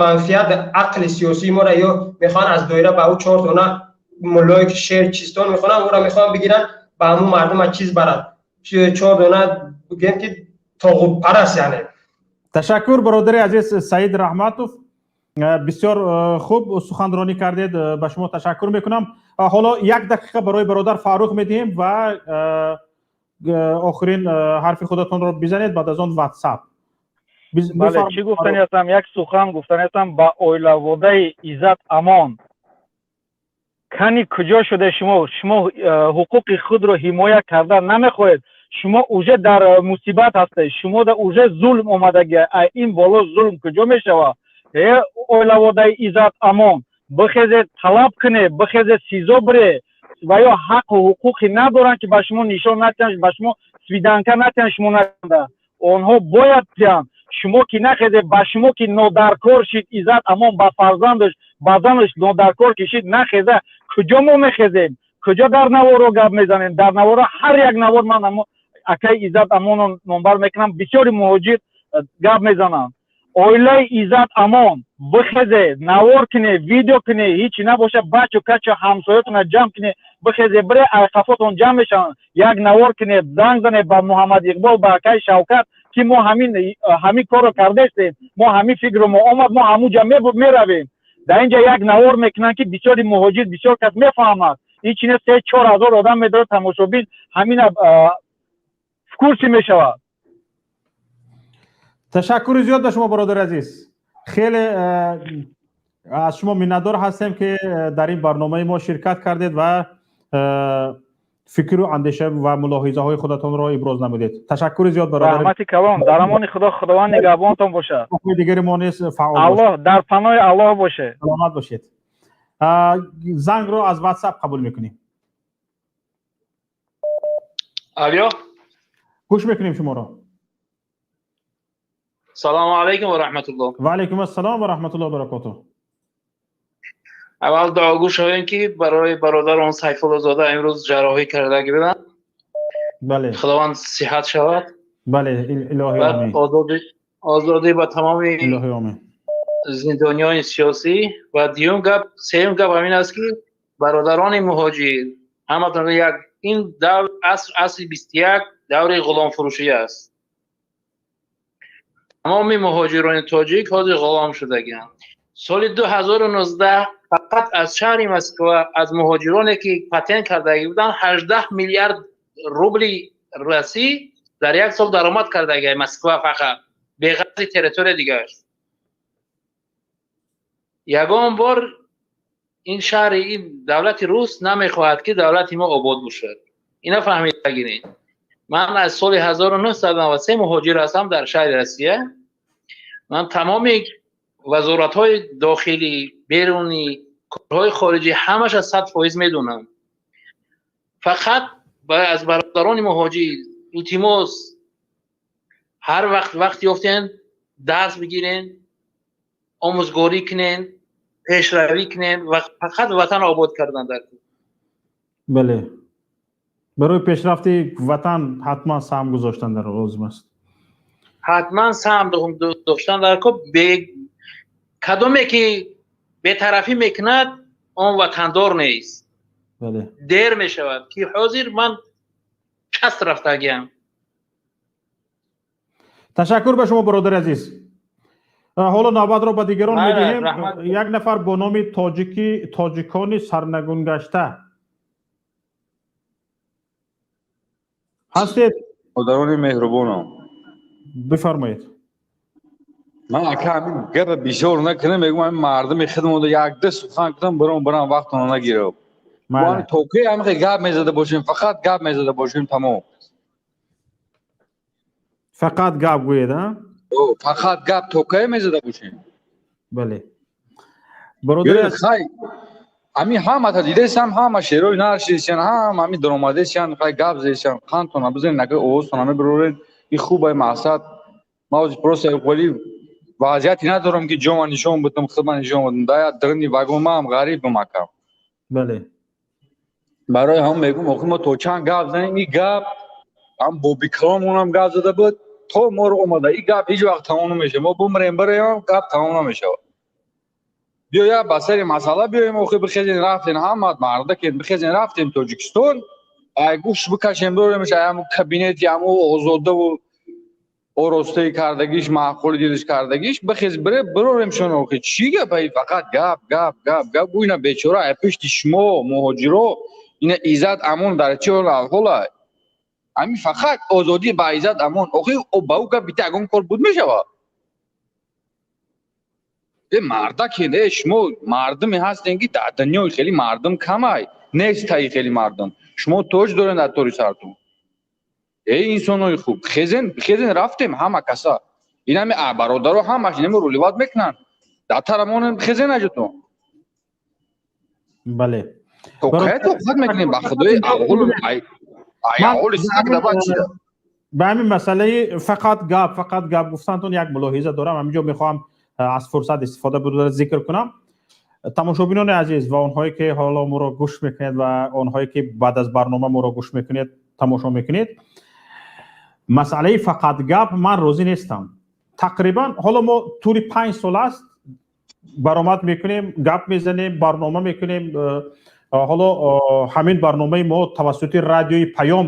манфиат ақли сиёсии моро ё мехоҳанд аз доира ба ӯ чор дона муллое ки шеър чистон мехонанд, ӯро мехоҳанд бигиранд, ба ҳамун мардум аз чиз барад, чор дона бигем ки тоғутпараст, яъне. Ташаккур, бародари азиз Саид Раҳматов, бисёр хуб суханронӣ кардед, ба шумо ташаккур мекунам. Ҳоло як дақиқа барои бародар Фаррух медиҳем ва охирин ҳарфи худатонро бизанед, баъд аз он WhatsApp. Бале, чӣ гуфтани ҳастам? Як сухан гуфтани ҳастам ба оилаводаи Иззат Амон. Кани куҷо шуда шумо? Шумо ҳуқуқи худро ҳимоя карда намехоҳед. Шумо уже дар мусибат ҳастед, шумо да уже зулм омадагия. Ай ин боло зулм куҷо мешавад? Э, оилаводаи Иззат Амон, бихезед, талаб кунед, бихезед, СИЗО бире ва ё ҳаққу ҳуқуқе надоранд, ки ба шумо нишон натиҳанд, ба шумо свиданка натиҳанд. Шумо нада онҳо бояд диҳанд. Шумо ки нахезед, ба шумо ки нодаркор шид Иззат Амон, ба фарзандаш, ба занаш нодаркор ки шид, нахеза, куҷо мо мехезем? Куҷо дар наворо гап мезанем? Дар наворо ҳар як навор ман акаи Иззат Амонро номбар мекунам, бисёри муҳоҷир гап мезананд. Оилаи Иззат Амон, бихезе, навор куне, видео куне, ҳичи набоша, бачу качу ҳамсоятона ҷамъ куне, бихезе, бире, айқафотон ҷамъ мешаванд. Як навор куне, занг зане ба Муҳаммад Иқбол, ба акаи Шавкат, ки мо ҳамин корро кардаистем, мо ҳамин фикрро мо омад, мо ҳамунҷа меравем. Дар инҷа як навор мекунанд, ки бисёри муҳоҷир, бисёр кас мефаҳмад. Ин чине 3-4 ҳазор одам медорад тамошобин, ҳамина в курсе мешавад. Ташаккури зиёд ба шумо, бародари азиз. Хеле аз шумо миннатдор ҳастем, ки дар ин барномаи мо ширкат кардед ва фикру андеша ва мулоҳизаҳои худатонро иброз намудед. Ташаккури зиёд, бародар. Раҳмати калон, дар амони Худо, Худованд нигаҳбонтон бошад. Дигари мо низ фаъол. Аллоҳ дар паноҳи Аллоҳ бошед. Саломат бошед. Зангро аз WhatsApp қабул мекунем. Алло. Гӯш мекунем шуморо. Салому алайкум ва раҳматуллоҳ. Ва алайкум ассалом ва раҳматуллоҳ ва баракотуҳ. Аввал дуогӯ шавем, ки барои бародарон Сайфуллозода имрӯз ҷарроҳӣ кардагӣ буданд. Бале. Худованд сиҳат шавад. Бале, илоҳи омин. Озодӣ ба тамоми илоҳи омин зиндониёни сиёсӣ. Ва дуюм гап, сеюм гап ҳамин аст, ки бародарони муҳоҷир, ҳаматон як ин давр, аср, асри 21, даври ғуломфурӯшӣ аст. Тамоми муҳоҷирони тоҷик ҳозир ғулом шудагианд. Соли 2019 фақат аз шаҳри Москва аз муҳоҷироне ки патент кардагӣ буданд, 18 миллиард рубли россӣ дар як сол даромад кардагӣ Москва фақат, беғарзи территория дигар. Ягон бор ин шаҳри, ин давлати рус намехоҳад, ки давлати мо обод бошад. Ина фаҳмида гиред. Ман аз соли 1993 муҳоҷир ҳастам дар шаҳри Россия. Ман тамоми вазоратҳои дохилӣ, берунӣ, корҳои хориҷӣ ҳамаша 100% медонам. Фақат аз бародарони муҳоҷир илтимос: ҳар вақт вақт ёфтен, дарс бигирен, омӯзгорӣ кунен, пешравӣ кунен ва фақат ватан обод кардан дар Бале, барои пешрафти ватан ҳатман саҳм гузоштан дар лозим аст. Ҳатман саҳм доштан дар кор. Кадоме ки бетарафӣ мекунад, он ватандор нест. Дер мешавад, ки ҳозир ман част рафтагиам. Ташаккур ба шумо, бародари азиз. Ҳоло навбатро ба дигарон медиҳем. Як нафар бо номи тоҷики тоҷикони сарнагунгашта ҳастед? Модарони меҳрубонам, бифармоед. Ман ака, ҳамин гапа бисёр накунам, мегӯм, ҳамин мардуми хидмонда якда сухан кунам, баром вақтона нагирам. То ки ҳамин гап мезада бошем, фақат гап мезада бошем, тамом. Фақат гап гӯед, а? Фақат гап то кай мезада бошем? Бале, бародар. Хай, ҳамин ҳамата дидесам, ҳама шерои наршидесян, ҳама ҳамин даромадесян, хай гап зесян, қандтона бизанед, нака овозтона мебароред, ин хуб ай мақсад. Ман ҳозир просто вали вазъияте надорам, ки ҷома нишон бидам, хидма нишон бидам. Да дарни вагон маам ғарибам, ака. Барои ҳам мегӯм, охир мо то чанд гап занем? Ин гап ҳам бобикалонмонам гап зада буд, то моро омада, ин гап ҳеҷ вақт тамом намешавад. Мо бумрем, бароям гап тамом намешавад. Биёя ба сари масъала биёем. Охир бихезен рафтен, ҳамат мардакен, бихезен рафтем Тоҷикистон, ай гӯш бикашем, биёремш, ай ҳаму кабинети ҳаму озодаву оростаи кардагиш, маъқули дилиш кардагиш, бихез бире бироремшон. Охир чӣ гап ай? Фақат гап, гап, гап, гап. Ина бечора ай пушти шумо муҳоҷиро, ина Иззат Амон дар чӣ ҳол? Ҳамин фақат озодӣ ба Иззат Амон. Охир ба ӯ гап бита ягон кор буд мешавад? Э мардакен, э шумо мардуме ҳастен, ки дар дунёи хеле мардум камай нест, таи хеле мардум шумо тоҷ дорен дар тори сартон. Эй инсонои хуб, хезен, хезен рафтем, ҳама каса, инами бародаро ҳамаш инами рулеват мекунанд, дар тарамонем, хезен аҷотон. Бале. То кай тоқат мекунем? Ба худои аввалу ай аввали саг даба чида. Ба ҳамин масъалаи фақат гап, фақат гап гуфтантон як мулоҳиза дорам. Ҳаминҷо мехоҳам аз фурсат истифода бурда зикр кунам. Тамошобинони азиз ва онҳое ки ҳоло моро гӯш мекунед ва онҳое ки баъд аз барнома моро гӯш мекунед, тамошо мекунед, масъалаи фақат гап ман розӣ нестам. Тақрибан ҳоло мо тӯли 5 сол аст баромад мекунем, гап мезанем, барнома мекунем. Ҳоло ҳамин барномаи мо тавассути радиои Паём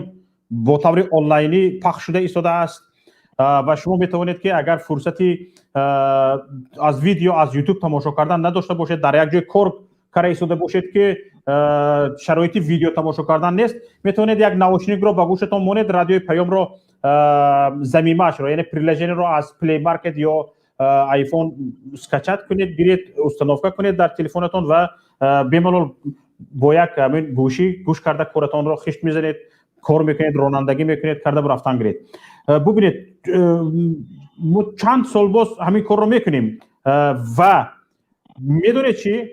бо таври онлайнӣ пахш шуда истодааст ва шумо метавонед, ки агар фурсати аз видео аз Ютуб тамошо кардан надошта бошед, дар як ҷой кор карда истода бошед, ки шароити видео тамошо кардан нест, метавонед як наушникро ба гӯшатон монед, радиои Паёмро замимаашро, яъне приложениеро аз Play Market ё iPhone скачать кунед, гиред, установка кунед дар телефонатон ва бемалол бо як ҳамин гӯшӣ гӯш карда коратонро хишт мезанед, кор мекунед, ронандагӣ мекунед, карда рафтан гиред. Бубинед, мо чанд сол боз ҳамин корро мекунем ва медонед чӣ?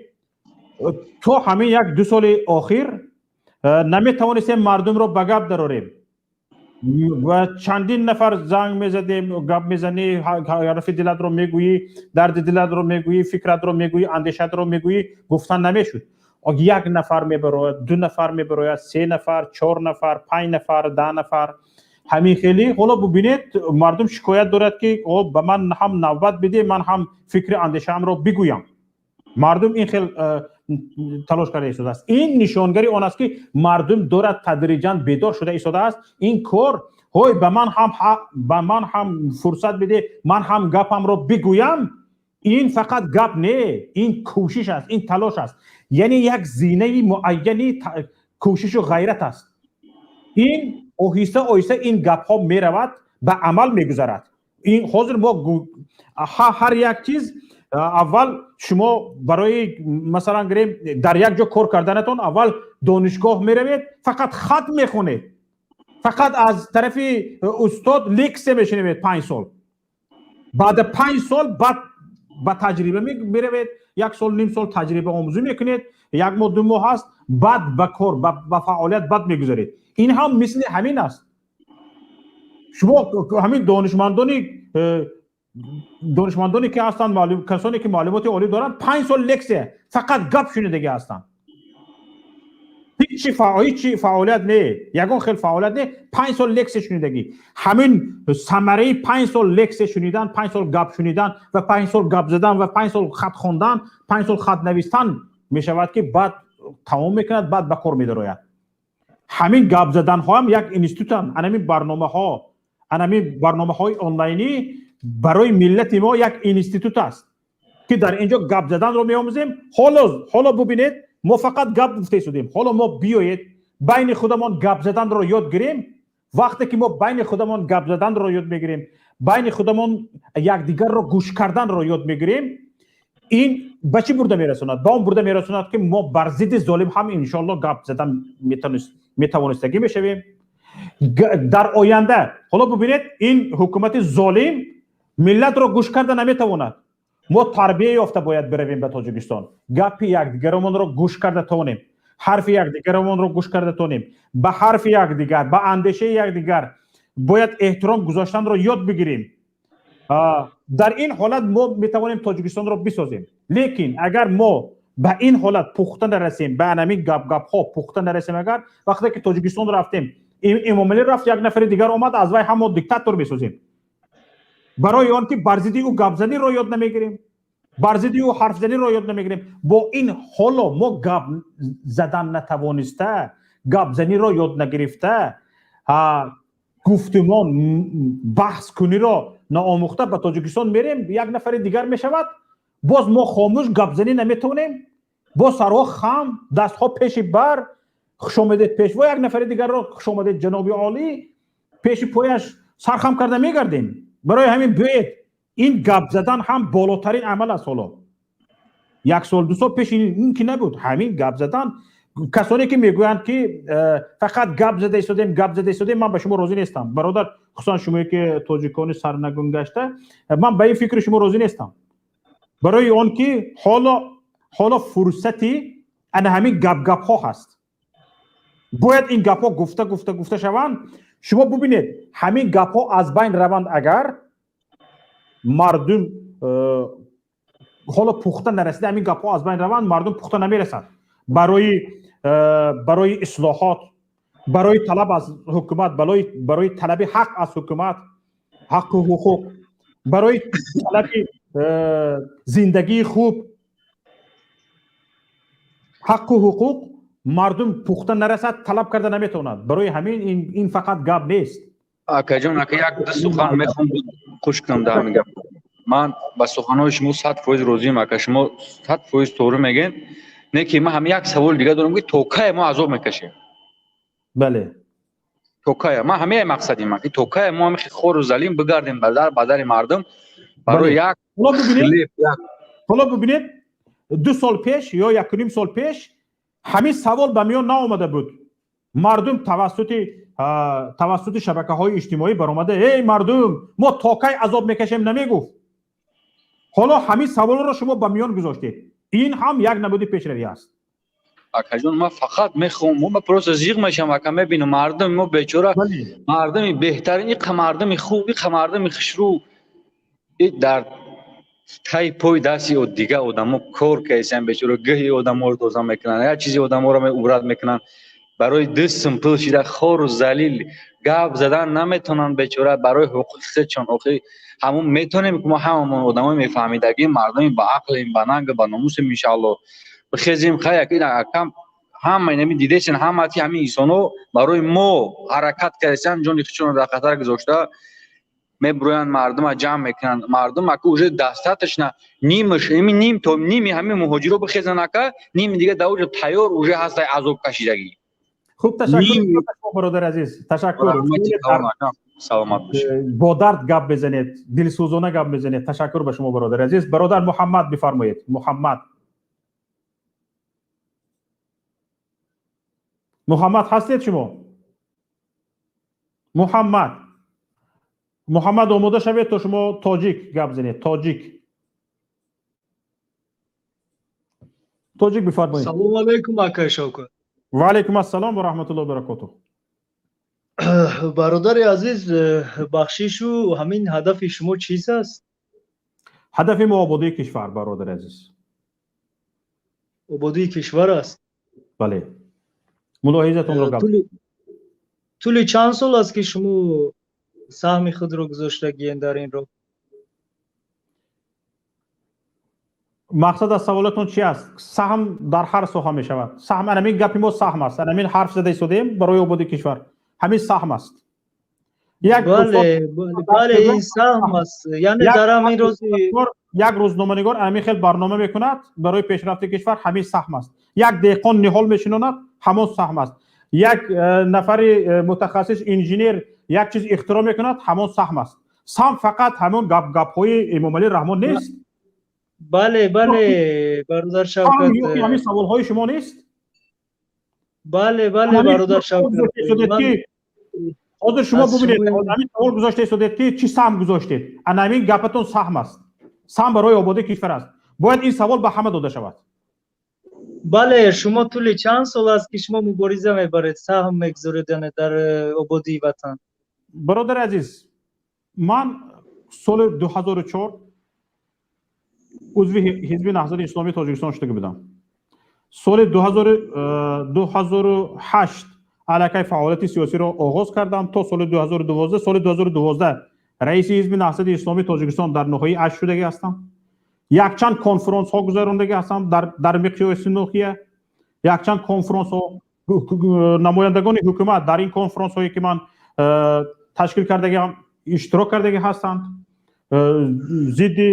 То ҳамин як ду соли охир наметавонистем мардумро ба гап дарорем ва чандин нафар занг мезадем, гап мезанӣ, ҳарфи дилатро мегӯӣ, дарди дилатро мегӯӣ, фикратро мегӯӣ, андешатро мегӯӣ, гуфтан намешуд. Як нафар мебарояд, ду нафар мебарояд, се нафар, чор нафар, панҷ нафар, 10 нафар, ҳамин хеле. Ҳоло бубинед, мардум шикоят дорад, ки ба ман ҳам навбат биде, ман ҳам фикри андешаамро бигӯям. Мардум ин хел талош карда истодааст. Ин нишонгари он аст, ки мардум дорад тадриҷан бедор шуда истодааст. Ин кор ҳой ба ман ҳам фурсат биде, ман ҳам гапамро бигӯям, ин фақат гап не, ин кӯшиш аст, ин талош аст, яъне як зинаи муайяни кӯшишу ғайрат аст. Ин оҳиста оҳиста ин гапҳо меравад, ба амал мегузарад. Ин ҳозир мо ҳар як чиз аввал шумо барои, масалан гирем, дар як ҷо кор карданатон аввал донишгоҳ меравед, фақат хат мехонед, фақат аз тарафи устод лексия мешунавед 5 сол. Баъда 5 сол баъд ба таҷриба меравед, як сол, ним сол таҷриба омӯзӣ мекунед, як моҳ, 2 моҳ ҳаст, баъд ба кор, ба фаъолият баъд мегузаред. Ин ҳам мисли ҳамин аст. Шумо ҳамин донишмандоне ки ҳастанд, касоне ки маълумоти олӣ доранд, 5 сол лексия, фақат гап шунидагӣ ҳастанд. Ҳичи фаъолият не, ягон хел фаъолият не. 5 сол лексия шунидагӣ, ҳамин самараи 5 сол лексия шунидан, 5 сол гап шунидан ва 5 сол гап задан ва 5 сол хат хондан, 5 сол хат навистан мешавад, ки баъд тамом мекунад, баъд ба кор медарояд. Ҳамин гап заданҳоам як институтанд. Анамин барномаҳо, анамин барномаҳои онлайнӣ барои миллати мо як институт аст, ки дар ин ҷо гап заданро меомӯзем. Ҳоло бубинед, мо фақат гап гуфта истодем. Ҳоло мо биёед, байни худамон гап заданро ёд гирем. Вақте ки мо байни худамон гап заданро ёд мегирем, байни худамон якдигарро гӯш карданро ёд мегирем, ин ба чӣ бурда мерасонад? Ба он бурда мерасонад, ки мо бар зидди золим ҳам, иншоалло, гап задан метавонистагӣ мешавем дар оянда. Ҳоло бубинед, ин ҳукумати золим миллатро гӯш карда наметавонад. Мо тарбия ёфта бояд биравем ба Тоҷикистон, гапи якдигарамонро гӯш карда тавонем, ҳарфи якдигарамонро гӯш карда тавонем. Ба ҳарфи якдигар, ба андешаи якдигар бояд эҳтиром гузоштанро ёд бигирем. Дар ин ҳолат мо метавонем Тоҷикистонро бисозем. Лекин агар мо ба ин ҳолат пухта нарасем, ба анамин гапгапҳо пухта нарасем, агар вақте ки Тоҷикистон рафтем, Эмомалӣ рафт, як нафари дигар омад, аз вай ҳам мо диктатор месозем, барои он ки бар зидди ӯ гапзаниро ёд намегирем, бар зидди ӯ ҳарфзаниро ёд намегирем. Бо ин ҳоло мо гап задан натавониста, гапзаниро ёд нагирифта, гуфтумон, баҳскуниро наомӯхта ба Тоҷикистон мерем, як нафари дигар мешавад, боз мо хомӯш, гапзанӣ наметавонем, боз сарҳо хам, дастҳо пеши бар, хушомадед пешво, як нафари дигарро хушомадед ҷаноби олӣ, пеши пояш сархам карда мегардем. Барои ҳамин биёед, ин гап задан ҳам болотарин амал аст. Ҳоло як сол, 2 сол пеш ин ки набуд ҳамин гап задан. Касоне ки мегӯянд, ки фақат гап зада истодем, гап зада истодем, ман ба шумо розӣ нестам, бародар, хусусан шумое ки тоҷикони сарнагун гашта. Ман ба ин фикри шумо розӣ нестам, барои он ки ҳоло фурсати ана ҳамин гапгапҳо ҳаст. Бояд ин гапҳо гуфта, гуфта, гуфта шаванд. Шумо бубинед, ҳамин гапҳо аз байн раванд агар, мардум ҳоло пухта нарасида, ҳамин гапҳо аз байн раванд, мардум пухта намерасад барои ислоҳот, барои талаб аз ҳукумат, барои талаби ҳақ аз ҳукумат, ҳаққу ҳуқуқ, барои талаби зиндагии хуб, ҳаққу ҳуқуқ. Мардум пухта нарасад, талаб карда наметавонад. Барои ҳамин ин фақат гап нест. Акаҷон, ака, як ду сухан мехоҳам қӯш кунам дар ҳамин гап. Ман ба суханҳои шумо 100% розиам, ака, шумо 100% тоғрӣ мегӯед. Не ки ман ҳам як саволи дига дорам, ки то кае мо азоб мекашем? То кая? Ман ҳамея мақсади ман, ки то кая мо ҳами хору залим бигардем ба дари мардум барои як Ҳоло бубинед, 2 сол пеш ё 1,5 сол пеш ҳамин савол ба миён наомада буд. Мардум тавассути шабакаҳои иҷтимоӣ баромада: «Эй мардум, мо то кай азоб мекашем?» намегуфт. Ҳоло ҳамин саволро шумо ба миён гузоштед, ин ҳам як намуди пешравӣ аст. Акаҷон, ман фақат мехоҳам, ман просто зиғ мешавам, ака, мебинам мардуми мо бечора, мардуми беҳтарин, иқа мардуми хуб, иқа мардуми хушрӯ дар таи пои дасти дига одамо кор кардасан, бечора, гӯҳи одаморо тоза мекунанд, як чизи одаморо убрать мекунанд, барои ду сум пул шида хору залил, гап задан наметавонанд, бечора, барои ҳуқуқи худшон. Охи ҳамон метавонем, ки мо ҳамамон одамои мефаҳмидагим, мардуми ба ақлем, ба нанг, ба номусем, иншаалло, бихезем. Хай, акам, ҳама инами дидесен, ҳамати ҳамин инсонҳо барои мо ҳаракат кардасан, ҷони худшонро дар хатар гузошта мебуроянд, мардума ҷамъ мекунанд. Мардум, ака, уже достаточно. Нимаш ими ним то ними ҳамин муҳоҷиро бихезанд, ака, ними дига дар уҷо тайёр уже ҳастай, азоб кашидагӣ. Хуб, ташаккур, бародари азиз, ташаккур. Саломат бошед. Бо дард гап мезанед, дилсӯзона гап мезанед. Ташаккур ба шумо, бародари азиз. Бародар Муҳаммад, бифармоед. Муҳаммад, Муҳаммад ҳастед шумо? Муҳаммад, Муҳаммад, омода шавед, то шумо тоҷик гап занед. Тоҷик, тоҷик, бифармоед. Салому алайкум, акай Шавкат. Ва алайкум ассалом ва раҳматуллоҳи баракотуҳ. Бародари азиз, бахшишу, ҳамин ҳадафи шумо чиз аст? Ҳадафи мо ободии кишвар, бародари азиз. Ободии кишвар аст? Бале. Мулоҳизатонро гап. Тӯли чанд сол аст, ки шумо саҳми худро гузоштагиен дар ин роҳ? Мақсад аз саволатон чи аст? Саҳм дар ҳар соҳа мешавад. Саҳм, ана ҳамин гапи мо саҳм аст. Ана ҳамин ҳарф зада истодем барои ободи кишвар. Ҳамин саҳм аст. Як Бале, ин саҳм аст. Яъне дар ҳамин рӯзи як рӯзноманигор ҳамин хел барнома мекунад барои пешрафти кишвар, ҳамин саҳм аст. Як деҳқон ниҳол мешинонад, ҳамон саҳм аст. Як нафари мутахассис инженер як чиз ихтироъ мекунад, ҳамон саҳм аст. Саҳм фақат ҳамон гапҳои Эмомалӣ Раҳмон нест. Бале, бале, бародар Шавкат. Ҳамин саволҳои шумо нест? Бале, бале, бародар Шавкат. Ҳозир шумо бубинед, ҳамин савол гузошта истодед, ки чӣ саҳм гузоштед. Ана ҳамин гапатон саҳм аст. Саҳм барои ободии кишвар аст. Бояд ин савол ба ҳама дода шавад. Бале, шумо тӯли чанд сол аст, ки шумо мубориза мебаред, саҳм мегузоред, яъне дар ободии ватан? Бародари азиз, ман соли 2004 узви Ҳизби Наҳзати Исломии Тоҷикистон шуда будам. Соли 2008 аллакай фаъолияти сиёсиро оғоз кардам то соли 2012. Соли 2012 раиси Ҳизби Наҳзати Исломии Тоҷикистон дар ноҳияи Ашт шудагӣ ҳастам. Якчанд конфронсҳо гузарондагӣ ҳастам дар миқёси ноҳия. Якчанд конфронсҳо, намояндагони ҳукумат дар ин конфронсҳое, ки ман ташкил кардагиам, иштирок кардагӣ ҳастанд. Зидди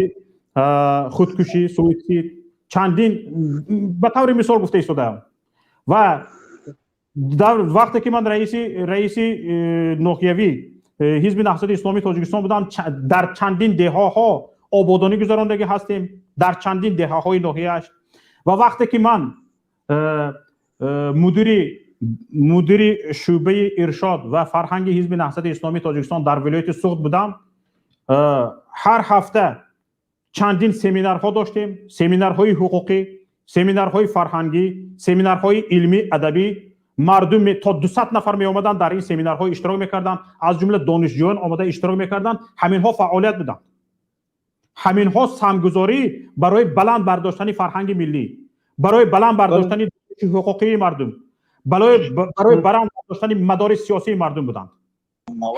худкушӣ, суитсид, чандин, ба таври мисол гуфта истодаам. Ва дар вақте ки ман раиси ноҳиявӣ Ҳизби Наҳзати Исломии Тоҷикистон будам, дар чандин деҳаҳо ободонӣ гузарондагӣ ҳастем, дар чандин деҳаҳои ноҳияаш. Ва вақте ки ман мудири шӯъбаи иршод ва фарҳанги Ҳизби Наҳзати Исломии Тоҷикистон дар вилояти Суғд будам, ҳар ҳафта чандин семинарҳо доштем, семинарҳои ҳуқуқӣ, семинарҳои фарҳангӣ, семинарҳои илмӣ, адабӣ. Мардум то 200 нафар меомаданд, дар ин семинарҳо иштирок мекарданд, аз ҷумла донишҷӯён омода иштирок мекарданд. Ҳаминҳо фаъолият буданд. Ҳаминҳо саҳмгузорӣ барои баланд бардоштани фарҳанги миллӣ, барои баланд бардоштани ҳуқуқии мардум, барои баланд бардоштани мадори сиёсии мардум буданд.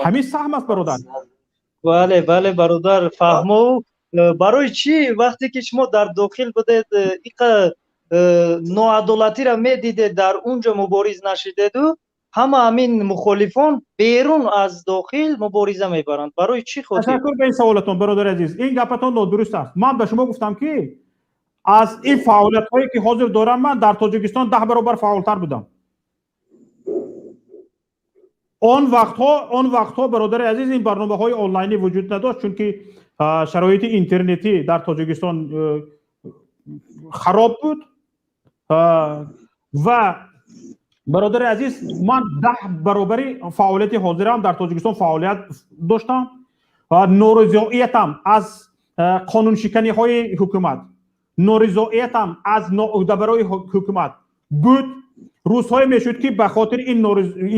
Ҳамин саҳм аст, бародар. Бале, бале, бародар, фаҳмо. Барои чӣ вақте ки шумо дар дохил будед, иқа ноадолатиро медидед, дар он ҷо мубориз нашидеду ҳама ҳамин мухолифон берун аз дохил мубориза мебаранд? Барои чӣ хотир? Ташаккур ба ин саволатон, бародари азиз. Ин гапатон нодуруст аст. Ман ба шумо гуфтам, ки аз ин фаъолиятҳое, ки ҳозир дорам, ман дар Тоҷикистон 10 баробар фаъолтар будам. Он вақтҳо, бародари азиз, ин барномаҳои онлайнӣ вуҷуд надошт, чунки шароити интернетӣ дар Тоҷикистон хароб буд. Ва, бародари азиз, ман 10 баробари фаъолияти ҳозирам дар Тоҷикистон фаъолият доштам. Норизоиятам аз қонуншиканиҳои ҳукумат, норизоиятам аз ноуҳдабарои ҳукумат буд. Рӯзҳое мешуд, ки ба хотири ин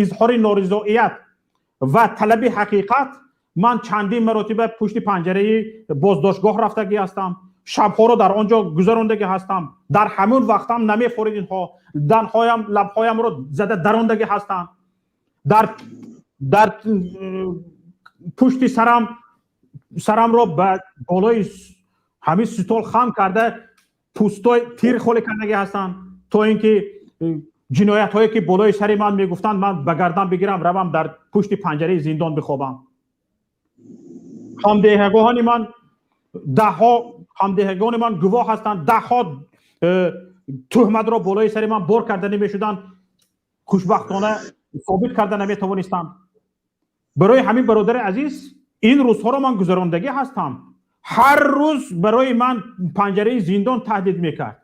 изҳори норизоият ва талаби ҳақиқат ман чандин маротиба пушти панҷараи боздоштгоҳ рафтагӣ ҳастам, шабҳоро дар он ҷо гузарондагӣ ҳастам. Дар ҳамон вақтам намефорид инҳо, данҳоям, лабҳоямро зада дарондагӣ ҳастам. Дар пушти сарам, сарамро ба болои ҳамин стол хам карда, пустой тир холӣ кардагӣ ҳастам, то ин ки ҷиноятҳое, ки болои сари ман мегуфтанд, ман ба гардан бигирам, равам дар пушти панҷараи зиндон бихобам. Ҳамдеҳагоҳони ман, даҳҳо ҳамдеҳагони ман гувоҳ ҳастанд. Даҳҳо туҳматро болои сари ман бор карда намешуданд, хушбахтона собит карда наметавонистанд. Барои ҳамин, бародари азиз, ин рӯзҳоро ман гузарондагӣ ҳастам. Ҳар рӯз барои ман панҷараи зиндон таҳдид мекард.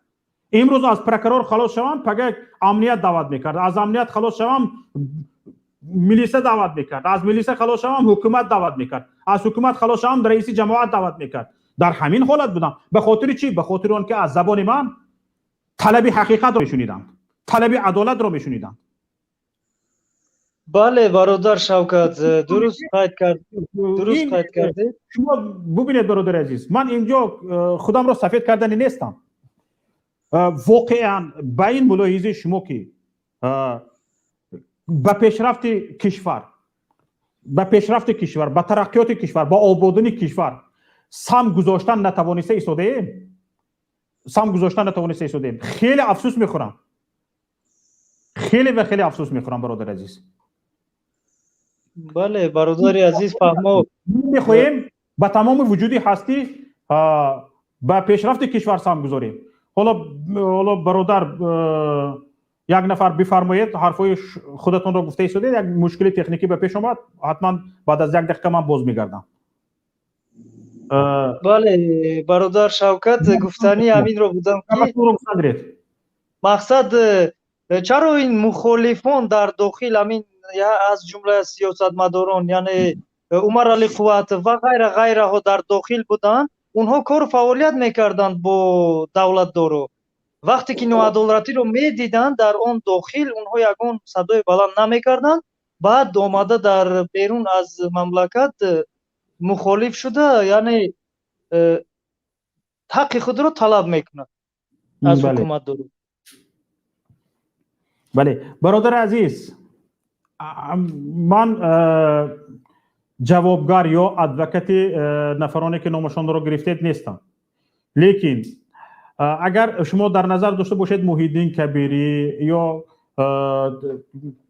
Имрӯз аз прокурор халос шавам, пага амният даъват мекард. Аз амният халос шавам, милиса даъват мекард. Аз милиса халос шавам, ҳукумат даъват мекард. Аз ҳукумат халос шавам, раиси ҷамоат даъват мекард. Дар ҳамин ҳолат будам. Ба хотири чӣ? Ба хотири он ки аз забони ман талаби ҳақиқатро мешуниданд, талаби адолатро мешуниданд. Бале, бародар Шавкат, дуруст қайд кард, дуруст қайд кардед. Шумо бубинед, бародари азиз, ман инҷо худамро сафед кардани нестам. Воқеан ба ин мулоҳизаи шумо, ки Ба пешрафти кишвар, ба пешрафти кишвар, ба тараққиёти кишвар, ба ободонии кишвар сам гузоштан натавониста истодаем, сам гузоштан натавониста истодаем. Хеле афсӯс мехӯрам, хеле ва хеле афсӯс мехӯрам, бародари азиз. Бале, бародари азиз, фаҳмо. Мехоҳем ба тамоми вуҷуди ҳастӣ ба пешрафти кишвар сам гузорем. Ҳоло, бародар, як нафар бифармоед, ҳарфҳои худатонро гуфта истодед, як мушкили техникӣ ба пеш омад, ҳатман баъд аз як дақиқа ман боз мегардам. Бале, бародар Шавкат, гуфтанӣ ҳаминро будам ки мақсад чаро ин мухолифон дар дохил, ҳамин аз ҷумла сиёсатмадорон, яъне Умаралӣ Қувватов ва ғайра ғайраҳо дар дохил буданд, онҳо кору фаъолият мекарданд бо давлатдоро. Вақте ки ноадолатиро медиданд дар он дохил, онҳо ягон садои баланд намекарданд. Баъд омада дар берун аз мамлакат мухолиф шуда, яъне ҳаққи худро талаб мекунад аз ҳукуматдорӣ. Бале, бародари азиз, ман ҷавобгар ё адвокати нафароне ки номашонро гирифтед нестам, лекин агар шумо дар назар дошта бошед Муҳиддин Кабирӣ ё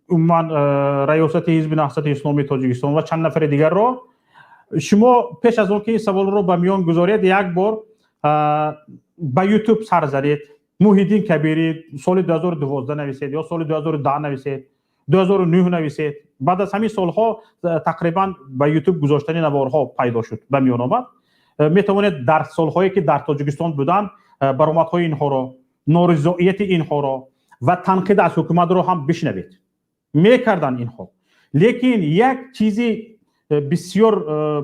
умуман раёсати Ҳизби Наҳзати Исломии Тоҷикистон ва чанд нафари дигарро, шумо пеш аз он ки ин саволро ба миён гузоред, як бор ба Ютуб сар занед, Муҳиддин Кабирӣ соли 2012 нависед ё соли 2010 нависед, 2009 нависед. Баъд аз ҳамин солҳо тақрибан ба Ютуб гузоштани наворҳо пайдо шуд, ба миён омад. Метавонед дар солҳое ки дар Тоҷикистон буданд, баромадҳои инҳоро, норизоияти инҳоро ва танқид аз ҳукуматро ҳам бишнавед. Мекарданд инҳо, лекин як чизи бисёр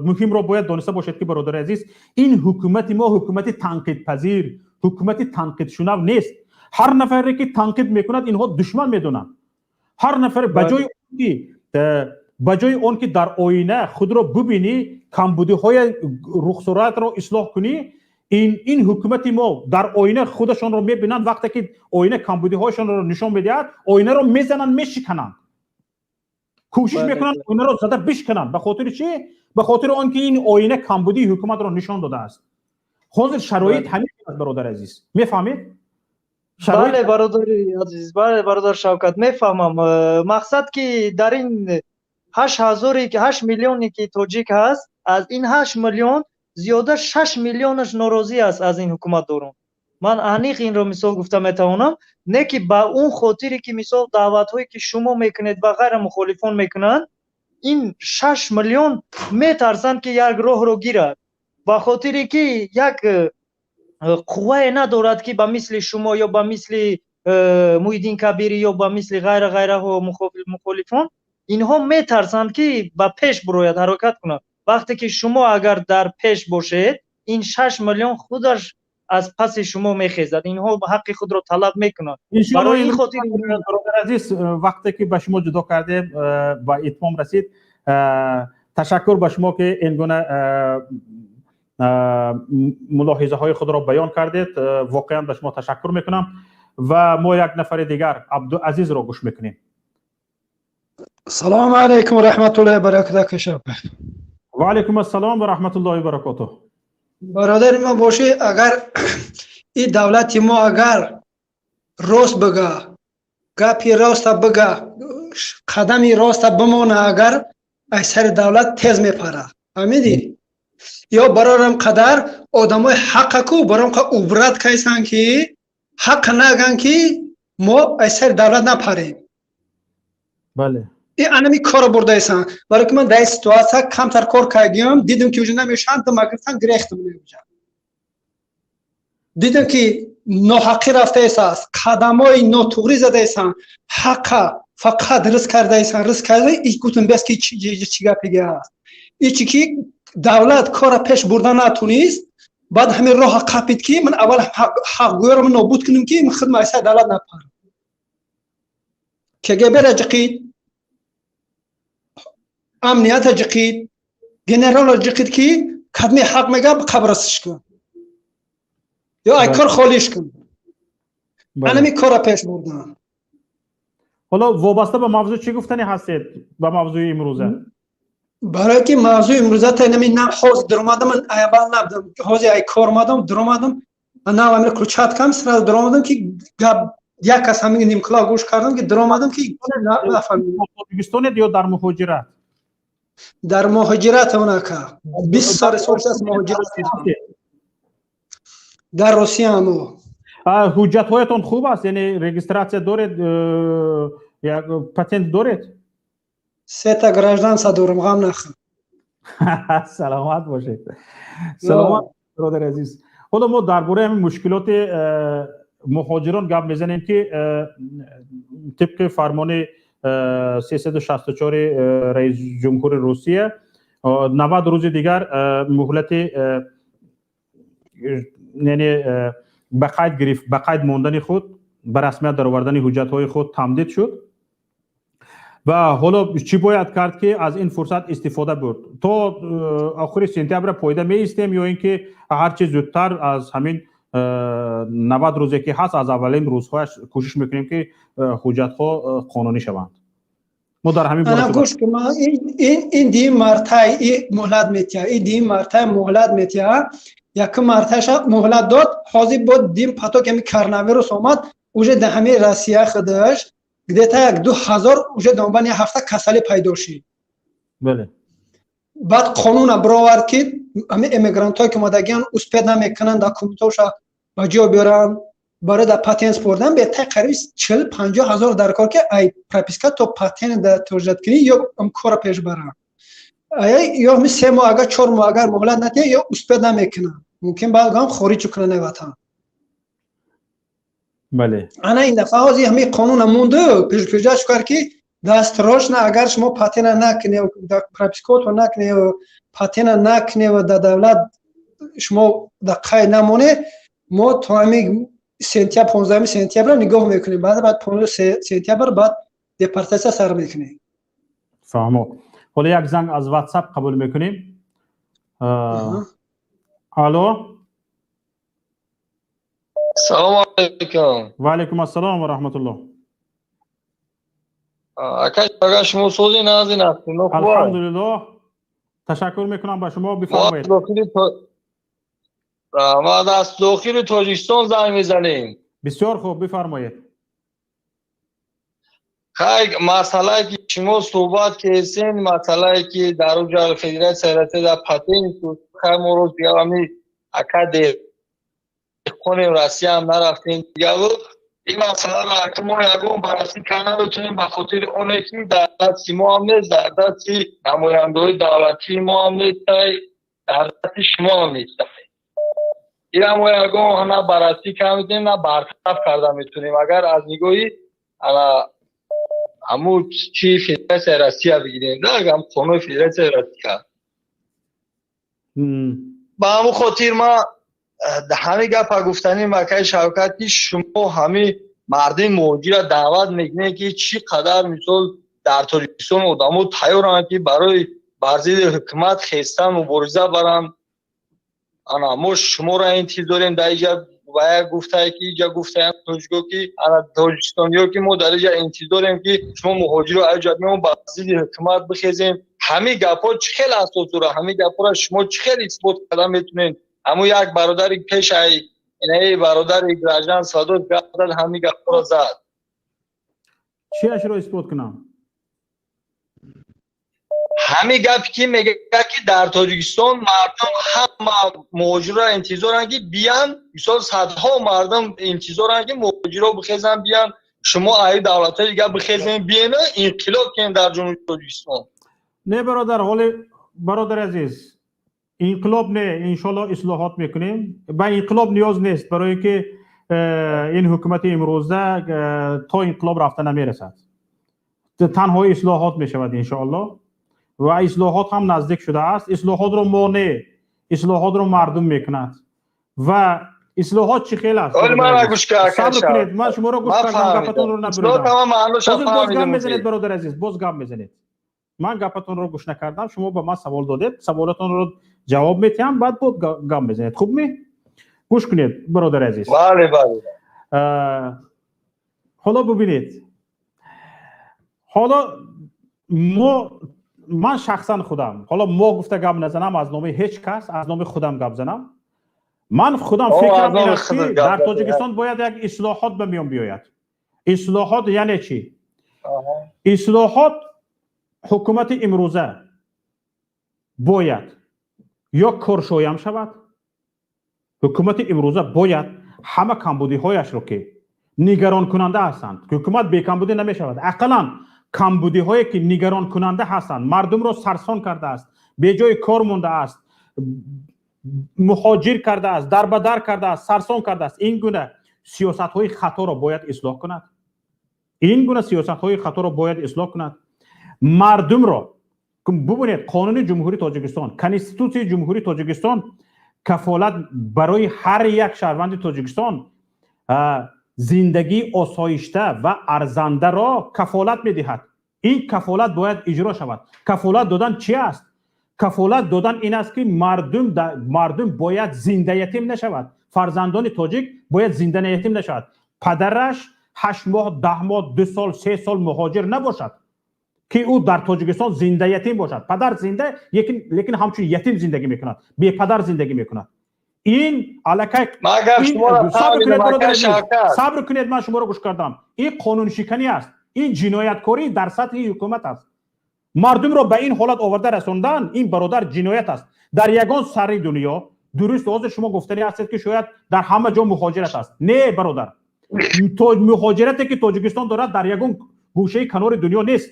муҳимро бояд дониста бошед ки, бародари азиз, ин ҳукумати мо ҳукумати танқидпазир, ҳукумати танқидшунав нест. Ҳар нафаре ки танқид мекунад, инҳо душман медонанд. Ҳар нафаре ба ҷои он ки дар оина худро бубинӣ, камбудиҳои рухсуратро ислоҳ кунӣ, ин ҳукумати мо дар оина худашонро мебинанд, вақте ки оина камбудиҳояшонро нишон медиҳад, оинаро мезананд, мешикананд, кӯшиш мекунанд оинаро зада бишкананд. Ба хотири чӣ? Ба хотири он ки ин оина камбудии ҳукуматро нишон додааст. Ҳозир шароит ҳамин аст, бародари азиз, мефаҳмед? Бале, бародари азиз, бале, бародар Шавкат, мефаҳмам. Мақсад ки дар ин ҳашт ҳазоре, 8 миллионе ки тоҷик ҳаст, аз ин 8 миллион зиёда 6 миллионаш норозӣ аст аз ин ҳукуматдорон. Ман аниқ инро мисол гуфта метавонам. Не ки ба он хотире ки мисол даъватҳое ки шумо мекунед ва ғайра мухолифон мекунанд, ин 6 миллион метарсанд ки як роҳро гирад, ба хотире ки як қуввае надорад ки ба мисли шумо ё ба мисли Муҳиддин Кабирӣ ё ба мисли ғайра ғайраҳо мухолифон. Инҳо метарсанд ки ба пеш бирояд, ҳаракат кунад. Вақте ки шумо агар дар пеш бошед, ин 6 миллион худаш аз паси шумо мехезад, инҳо ҳаққи худро талаб мекунанд. Барои ин хотир, азиз, вақте ки ба шумо ҷудо кардем, ба итмом расид. Ташаккур ба шумо ки ин гуна мулоҳизаҳои худро баён кардед. Воқеан ба шумо ташаккур мекунам ва мо як нафари дигар, Абдуазизро гӯш мекунем. Салому алайкум ва раҳматуллоҳи ва баракатуҳ. Ва алайкум ассалом ва раҳматуллоҳи ва баракатуҳ. Бародари мо бошӣ, агар ин давлати мо агар рост бага, гапи роста бага, қадами роста бимона, агар аз сари давлат тез мепара, фаҳмидӣ? Ё барорам қадар одамои ҳаққаку баром убрат кайсан ки ҳаққ наган, ки мо аз сари давлат напарем. И анами корро бурдаисан, барои ки ман дар ситуация камтар кор кардиам, дидам ки уже намешаванд, дима гирифтан, гирехтам. Дидам ки ноҳаққӣ рафтаисааст, қадамҳои нотуғрӣ задаисан, ҳаққа фақат ризқ кардаисан, ризқ карда. Гуфтам, бес ки чӣ гапига аст, ичи ки давлат кора пеш бурда натунист, баъд ҳамин роҳа қапид ки ман аввал ҳақгӯёро нобуд кунем, ки ман худма айса давлат напарам. КГБ-ра ҷиқид, амнията ҷиқид, генералро ҷиқид, ки кадми ҳақ мега, қабрасиш кун ё ай кор холиш кун. Анами кора пеш бурдан. Ҳоло вобаста ба мавзӯъ чӣ гуфтанӣ ҳастед, ба мавзӯи имрӯза? Барое ки мавзӯи имрӯза та инами нав ҳозир дуромадам, аввал набудам, ҳозир ай кор омадам, дуромадам, нав амир ключат кам сразу дуромадам, ки гап як кас ҳамин нимкула гӯш кардам, ки дуромадам, ки нафаҳмидам. Тоҷикистонед ё дар муҳоҷират? Дар муҳоҷират, онака 20 соли сол аст муҳоҷират, дар Русия амо. Ҳуҷҷатҳоятон хуб аст, яъне регистрация доред, як патент доред? Сета гражданство дорам, ғам нахӯр. Саломат бошед, саломат, бародари азиз. Ҳоло мо дар бораи ҳамин мушкилоти муҳоҷирон гап мезанем, ки тибқи фармони 364 раисҷумҳури Русия 90 рӯзи дигар муҳлати, яъне ба қайд гирифт, ба қайд мондани худ, ба расмият даровардани ҳуҷҷатҳои худ тамдид шуд. Ва ҳоло чӣ бояд кард, ки аз ин фурсат истифода бурд? То охири сентябр пойда меистем ё ин ки ҳарчи зудтар аз ҳамин 90 рӯзе ки ҳаст, аз аввалин рӯзҳояш кӯшиш мекунем, ки ҳуҷҷатҳо қонунӣ шаванд? Мо дар ҳамин бора гӯш кун, ин дим мартай муҳлат метиҳа, ин дим мартай муҳлат метиҳа. Якум марташа муҳлат дод, ҳозир бо дим поток ҳами коронавирус омад, уже дар ҳамин Россия худаш где-то 1-2 ҳазор уже донбани як ҳафта касалӣ пайдо шид. Баъд қонуна бировард, ки ҳамин эмигрантҳое ки омадагиан, успеть намекунанд документоша ба ҷо биёранд барои дар патент спордан, бетай қариби 40-50 ҳазор дар кор, ки ай прописка то патент тоҷаткунӣ ё кора пеш баранд, ё ҳами 3 моҳ, агар 4 моҳ агар муҳлат надиҳад, ё успеть намекунанд, мумкин баъд гам хориҷ кунанд ай ватан. Ана ин дафъа ҳозир ҳамин қонуна монду, пешпеҷаш кард, ки дастрочно агар шумо патента накунед, пропискаото накунед, патента накунед ва дар давлат шумо дар қайд намонед, мо то ҳамин сентябр, 15 сентябр нигоҳ мекунем, баъд 15 сентябр баъд депортатсия сар мекунем. Фаҳмо. Ҳоло як занг аз WhatsApp қабул мекунем. Алло. Салому алайкум. Ва алайкум ассалом ва раҳматуллоҳ. Ака, ага, шумо сози назин ҳастед? Алҳамдулиллоҳ, ташаккур мекунам ба шумо, бифармоед. Мо аз дохили Тоҷикистон занг мезанем. Бисёр хуб, бифармоед. Хай, масъалае ки шумо суҳбат кардем, масъалае ки дар уҷа Федератсияи Россия дар патент, хай, мо роз дигар ҳами ака деҳқонем, Россия ҳам нарафтем дигар, ин масъаларо ака мо ягон баррасӣ карда наметавонем, ба хотири оне ки дар дасти мо ҳам нест, дар дасти намояндаҳои давлатии мо ҳам нест, дар дасти шумо ҳам нест. Ира мо ягон на баррасӣ карда метавонем, на бартараф карда метавонем. Агар аз нигоҳи ана ҳамун чи Федератсияи Россия бигирем, да, ҳам қонуни Федератсияи Россия, ба ҳамун хотир ма ҳамин гапа гуфтаним, акаи Шавкат, ки шумо ҳамин мардими муҳоҷирра даъват мекунед, ки чӣ қадар, мисол, дар Тоҷикистон одамо тайёранд, ки барои бар зидди ҳукумат хестан, мубориза баранд. Ана мо шуморо интизорем дар иҷа. Ва як гуфтае ки иҷа гуфтаям тоҷико, ки ана тоҷикистониё, ки мо дар иҷа интизорем, ки шумо муҳоҷиро аҷа меон бар зидди ҳукумат бихезем. Ҳамин гапҳо чӣ хел асос дорад? Ҳамин гапҳоро шумо чӣ хел исбот карда метавонед? Ҳамун як бародари пешай, инаи бародари граждан садо гап зад, ҳамин гапҳоро зад. Чиашро исбот кунам? Ҳамин гапе ки мегӯяд, ки дар Тоҷикистон мардум ҳама муҳоҷирро интизоранд, ки биян, мисол, садҳо мардум интизоранд, ки муҳоҷиро бихезанд, биян, шумо аи давлатҳои дигар бихезем, биена инқилоб кунем дар Ҷумҳурии Тоҷикистон. Не, бародар, ҳоли бародари азиз, инқилоб не, иншолло ислоҳот мекунем. Ба инқилоб ниёз нест, барои ин ки ин ҳукумати имрӯза то инқилоб рафта намерасад. Танҳо ислоҳот мешавад, иншоалло, ва ислоҳот ҳам наздик шудааст. Ислоҳотро мо не, ислоҳотро мардум мекунад. Ва ислоҳот чӣ хел аст? Сабр кунед, ман шуморо гӯш кардам, гапатонро набуридам. Боз гап мезанед, бародари азиз, боз гап мезанед. Ман гапатонро гӯш накардам, шумо ба ман савол додед, саволатонро ҷавоб метиҳам, баъд боз гап мезанед. Хуб ме? Гӯш кунед, бародари азиз. Бале, бале. Ҳоло бубинед. Ҳоло мо, ман шахсан худам, ҳоло мо гуфта гап назанам, аз номи ҳеҷ кас, аз номи худам гап занам. Ман худам фикрам ин аст, ки дар Тоҷикистон бояд як ислоҳот ба миён биёяд. Ислоҳот яъне чӣ? Ислоҳот, ҳукумати имрӯза бояд ё коршоям шавад, ҳукумати имрӯза бояд ҳама камбудиҳояшро, ки нигаронкунанда ҳастанд, ҳукумат бекамбудӣ намешавад, ақаллан камбудиҳое ки нигаронкунанда ҳастанд, мардумро сарсон кардааст, беҷои кор мондааст, муҳоҷир кардааст, дарбадар кардааст, сарсон кардааст, ин гуна сиёсатҳои хаторо бояд ислоҳ кунад. Ин гуна сиёсатҳои хаторо бояд ислоҳ кунад. Мардумро бубинед, қонуни Ҷумҳурии Тоҷикистон, Конститутсияи Ҷумҳурии Тоҷикистон кафолат барои ҳар як шаҳрванди Тоҷикистон зиндагии осоишта ва арзандаро кафолат медиҳад. Ин кафолат бояд иҷро шавад. Кафолат додан чи аст? Кафолат додан ин аст, ки мардум бояд зиндаятим нашавад, фарзандони тоҷик бояд зиндаятим нашавад, падараш 8 моҳ, 10 моҳ, 2 сол, 3 сол муҳоҷир набошад, ки ӯ дар Тоҷикистон зиндаятим бошад. Падар зинда, лекин ҳамчун ятим зиндагӣ мекунад, бепадар зиндагӣ мекунад. Ин аллакай, сабр кунед, ман шуморо гӯш кардам. Ин қонуншиканӣ аст, ин ҷинояткорӣ дар сатҳи ҳукумат аст. Мардумро ба ин ҳолат оварда расондан, ин, бародар, ҷиноят аст. Дар ягон сари дунё, дуруст, ҳозир шумо гуфтанӣ ҳастед, ки шояд дар ҳама ҷо муҳоҷират аст. Не, бародар, муҳоҷирате ки Тоҷикистон дорад, дар ягон гӯшаи канори дунё нест.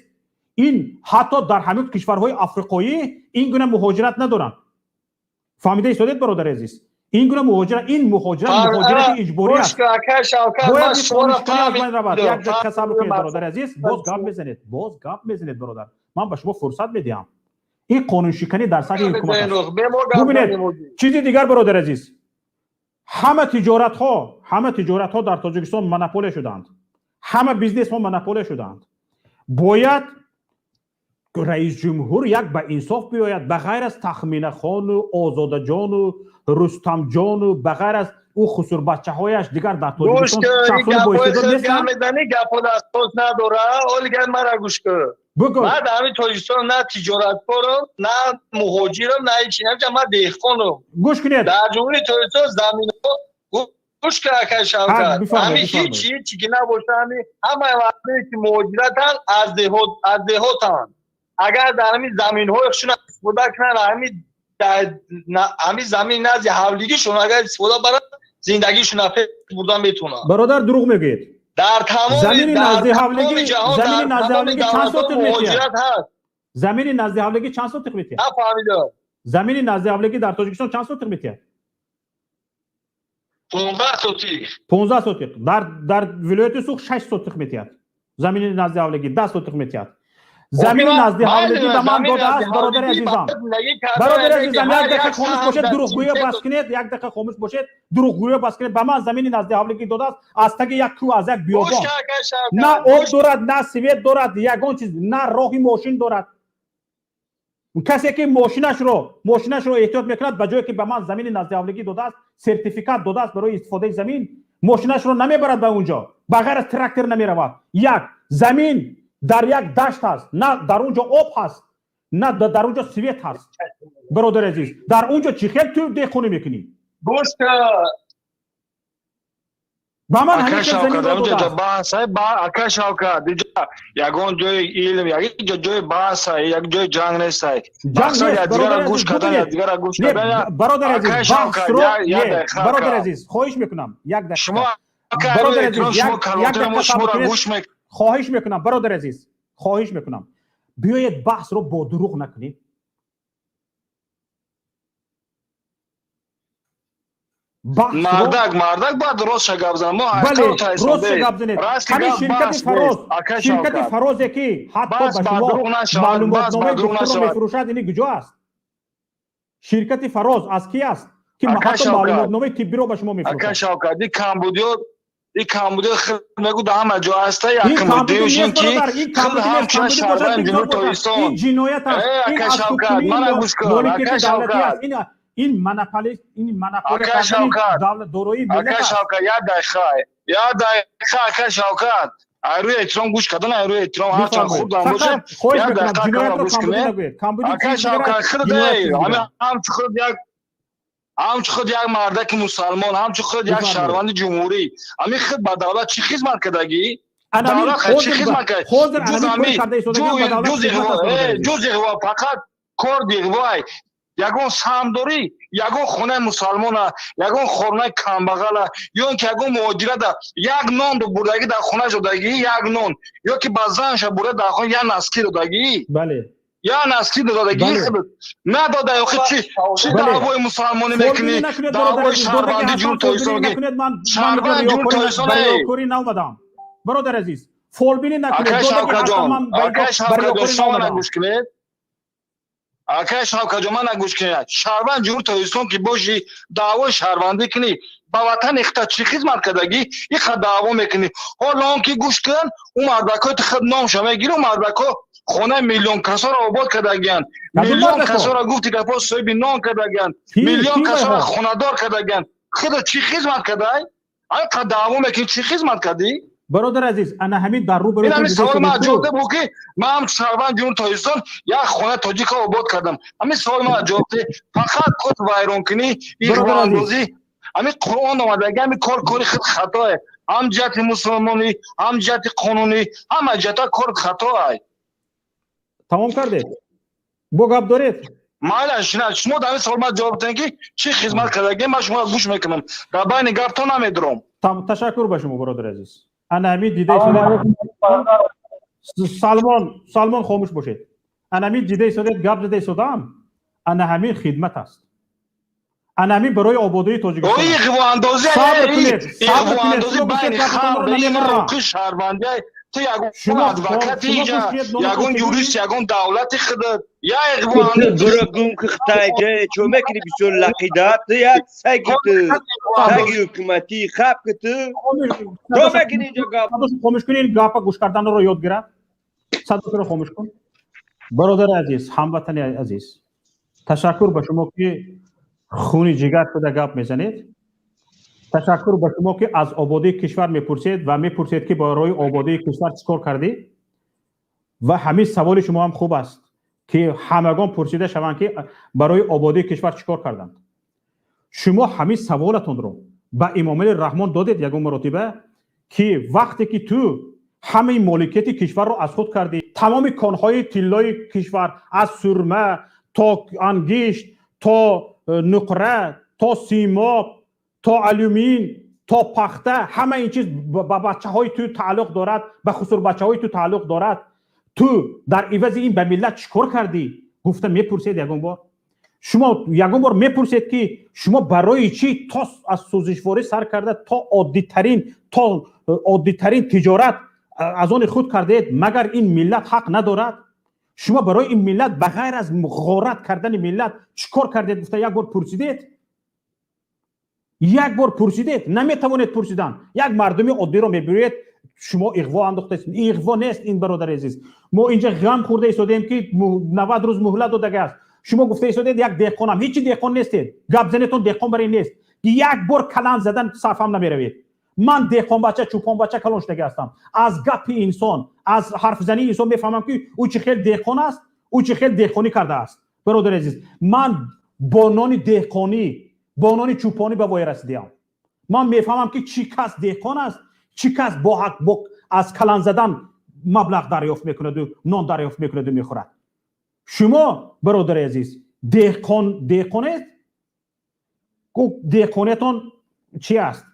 Ин ҳатто дар ҳамин кишварҳои африқоӣ ин гуна муҳоҷират надоранд. Фаҳмида истодед, бародари азиз? Ин гуна муҳоҷират, ин муҳоҷират муҳоҷирати иҷборӣ аст. Бояд аз байн равад. Як дақиқа сабр кунед, бародари азиз, боз гап мезанед, боз гап мезанед, бародар, ман ба шумо фурсат медиҳам. Ин қонуншиканӣ дар сатҳи ҳукумат аст. Бубинед, чизи дигар, бародари азиз, ҳама тиҷоратҳо дар Тоҷикистон монополия шудаанд, ҳама бизнесҳо монополия шудаанд. Бояд раисҷумҳур як ба инсоф биёяд. Ба ғайр аз Тахминахону Озодаҷону Рустамҷону ба ғайр аз ӯ хусурбачаҳояш, дигар дар Тоҷикистон шахсони боистеъдод нестанд? Надора. Оли гап мара гӯш кун. Ман дар ҳамин Тоҷикистон на тиҷораткорам, на муҳоҷирам, на ҳечи. Ман деҳқонам. Гӯш кунед. Дар Ҷумҳурии Тоҷикистон заминҳо, гӯш кун, акай Шавкат, ҳами ҳеч ҳечи ки набоша, ҳами ҳамаи мардуме ки муҳоҷиратанд, аз деҳотанд. Агар дар ҳамин заминҳои худшон истифода кунанд, ҳамин замини назди ҳавлигишон агар истифода баранд, зиндагишон пеш бурдан метавонанд. Бародар, дурӯғ мегӯед. Дар тамоми замини назди ҳавлигӣ, замини назди ҳавлигӣ чанд сотиқ метиҳад? Замини назди ҳавлигӣ чанд сотиқ метиҳад? Нафаҳмидам. Замини назди ҳавлигӣ дар Тоҷикистон чанд сотиқ метиҳад? 15 сотиқ. 15 сотиқ. Дар вилояти Суғд 6 сотиқ метиҳад. Замини назди ҳавлигӣ 10 сотиқ метиҳад. Замини назди ҳавлигӣ ба ман додааст, бародари азизам. Бародари азизам, як дақиқа хомӯш бошед, дурӯғгӯё бас кунед. Як дақиқа хомӯш бошед, дурӯғгӯё бас кунед. Ба ман замини назди ҳавлигӣ додааст аз таги як кӯҳ, аз як биёбон. На об дорад, на свет дорад, ягон чиз, на роҳи мошин дорад. Касе ки мошинашро эҳтиёт мекунад, ба ҷое ки ба ман замини назди ҳавлигӣ додааст, сертификат додааст барои истифодаи замин, мошинашро намебарад ба он ҷо, ба ғайр аз трактор намеравад. Як замин дар як дашт аст, на дар он ҷо об ҳаст, на дар он ҷо свет ҳаст. Бародари азиз, дар он ҷо чӣ хел ту деҳқонӣ мекунӣ? Гӯш. Ба ман ҳамин заминро додааст. Ака Шавкат, иҷа ягон ҷои илм, як ҷои баҳса, як ҷои ҷанг нестай. Якдигара гӯш кардан, якдигара гӯш кардан. Бародари азиз, баҳсро, бародари азиз, хоҳиш мекунам, як дақиқа. Шумо Бародари азиз, як дақиқа сабр кунед. Хоҳиш мекунам, бародари азиз, хоҳиш мекунам, биёед, баҳсро бо дурӯғ накунем. Мардак, мардак бояд ростша гап занад. Мо ростша гап занед. Ҳамин ширкати Фароз, ширкати Фарозе ки ҳатто ба шумо маълумотномаи духтурро мефурӯшад, ини куҷо аст? Ширкати Фароз аз ки аст, ки ҳатто маълумотномаи тиббиро ба шумо мефурӯшад? Ака Шавкат, ин камбудиёт, ин камбудиёт хел мегӯ да ҳама ҷо ҳаста. Якумдиюш ин ки хел ҳамчун шаҳрванди Ҷумҳурии Тоҷикистон. Ин ҷиноят аст, ин ака Шавкат, мана гӯш кун, моликияти ака давлатӣ Шавкат. аст. Ин монополист, ин монополия Ака кардани Шавкат. давлат, дороии миллат Ака аст. Шавкат, як дақиқа, як дақиқа, ака Шавкат. Ай рӯи эҳтиром гӯш кардан, ай рӯи эҳтиром ҳарчанд хурдам бошем, як дақиқа камара гӯш кунед. Акай Шавкат, худ ҳамчу худ як, ҳамчу худ як мардаки мусалмон, ҳамчу худ як шаҳрванди ҷумҳурӣ, ҳамин худ ба давлат чӣ хизмат кардагӣ? Давлат чӣ хизмат кард? Ҷуз иғво, фақат кор диғвой. Ягон саҳм дорӣ, ягон хонаи мусалмона, ягон хонаи камбағала, ё ин ки ягон муҳоҷирада як нон бурдагӣ дар хона додагӣ, як нон, ё ки ба занша бурда дар хона як наски додагӣ? Бале. Я наски додагӣ надода. Охи чӣ даъвои мусалмонӣ мекунӣ? Даъвои шаҳрванди ҷумҳури Тоҷикистон, шаҳрванди ҷумҳури Тоҷикистон. Бариёкорӣ наомадам, бародар азиз, фолбинӣ накунед. Акай Шавкатҷон, акай Шавкатҷон, шумо нагӯш кунед. Акай Шавкатҷон, ман нагӯш кунед. Шаҳрванд ҷумҳури Тоҷикистон ки бошӣ, даъвои шаҳрвандӣ кунӣ, ба ватан ихта чӣ хизмат кардагӣ? Иха даъво мекунӣ. Ҳоло он ки гӯш кун, ӯ мардакҳо ту худ номша мегирӣ, ӯ мардакҳо хонаи миллион касоро обод кардагиянд, миллион касоро, гуфти гапҳо, соҳиби нон кардагиянд, миллион касоро хонадор кардагиянд. Худо чӣ хизмат кардай? Айқа даъво мекунӣ, чӣ хизмат кардӣ? Бародар азиз, ана ҳамин дар рӯ ин ҳамин савол ман ҷавоб буд, ки ман ҳам шаҳрванд ҷумҳури Тоҷикистон як хонаи тоҷика обод кардам. Ҳамин савол ман ҷавоб деҳ. Фақат код вайронкунӣ, иғвоандозӣ, ҳамин Қуръон омадаги, ҳамин кор кори худ хатое, ҳам ҷиҳати мусулмонӣ, ҳам ҷиҳати қонунӣ, ҳама ҷиҳата кор хатоай. Тамом кардед? Бо гап доред? Майла, шумо дар ҳамин савол ман ҷавоб диҳед, ки чӣ хизмат кардагӣ. Ман шуморо гӯш мекунам, дар байни гаптон намедурам. Ташаккур ба шумо, бародар азиз. Ана ҳамин дида истодед, Салмон, Салмон, хомӯш бошед. Ана ҳамин дида истодед, гап зада истодам, ана ҳамин хидмат аст, ана ҳамин барои ободии Тоҷикистон. Иғвоандозӣ, иғвоандозӣ байни халқ, ҳуқуқи шаҳрвандӣ. Ту ягон адвокати иҷа, ягон юрист, ягон давлати худат я иғвоандозӣ. Буро гум ки хитайҷа чо мекунӣ, бисёр лақида ту, як саги, ту саги ҳукуматӣ хаб ки ту чо мекунӣ инҷо гап? Хомӯш кун, ин гапа гӯш карданро ёд гирад. Садоро хомӯш кун. Бародари азиз, ҳамватани азиз, ташаккур ба шумо, ки хуни ҷигар шуда гап мезанед. Ташаккур ба шумо, ки аз ободии кишвар мепурсед ва мепурсед, ки барои ободии кишвар чӣ кор кардӣ. Ва ҳамин саволи шумо ҳам хуб аст, ки ҳамагон пурсида шаванд, ки барои ободии кишвар чӣ кор карданд. Шумо ҳамин саволатонро ба Эмомали Раҳмон додед ягон маротиба, ки вақте ки ту ҳамаи моликияти кишварро аз худ кардӣ, тамоми конҳои тиллои кишвар, аз сурма то ангишт, то нуқра, то симоб, то алюмин, то пахта, ҳама ин чиз ба бачаҳои ту тааллуқ дорад, ба хусурбачаҳои ту тааллуқ дорад, ту дар ивази ин ба миллат чӣ кор кардӣ, гуфта мепурсед ягон бор? Шумо ягон бор мепурсед, ки шумо барои чӣ то аз сӯзишворӣ сар карда то оддитарин тиҷорат аз они худ кардаед? Магар ин миллат ҳақ надорад? Шумо барои ин миллат ба ғайр аз ғорат кардани миллат чӣ кор кардед, гуфта як бор пурсидед? Як бор пурсидед? Наметавонед пурсидан. Як мардуми оддиро мебиёед, шумо иғво андохтаед. Иғво нест ин, бародари азиз. Мо инҷа ғам хӯрда истодем, ки 90 рӯз муҳлат додага аст. Шумо гуфта истодед, як деҳқонам. Ҳечи деҳқон нестед, гапзанетон деҳқон барин нест, як бор калан задан сарфам намеравед. Ман деҳқонбача, чӯпонбача калон шудага ҳастам. Аз гапи инсон, аз ҳарфзании инсон мефаҳмам, ки ӯ чӣ хел деҳқон аст, ӯ чӣ хел деҳқонӣ кардааст. Бародари азиз, ман бо нони деҳқонӣ, бо нони чӯпонӣ ба воя расидаам. Ман мефаҳмам, ки чӣ кас деҳқон аст, чӣ кас бо ҳақ бо аз калан задан маблағ дарёфт мекунаду нон дарёфт мекунаду мехӯрад. Шумо, бародари азиз, деҳқон деҳқонед, деҳқониятон чи аст?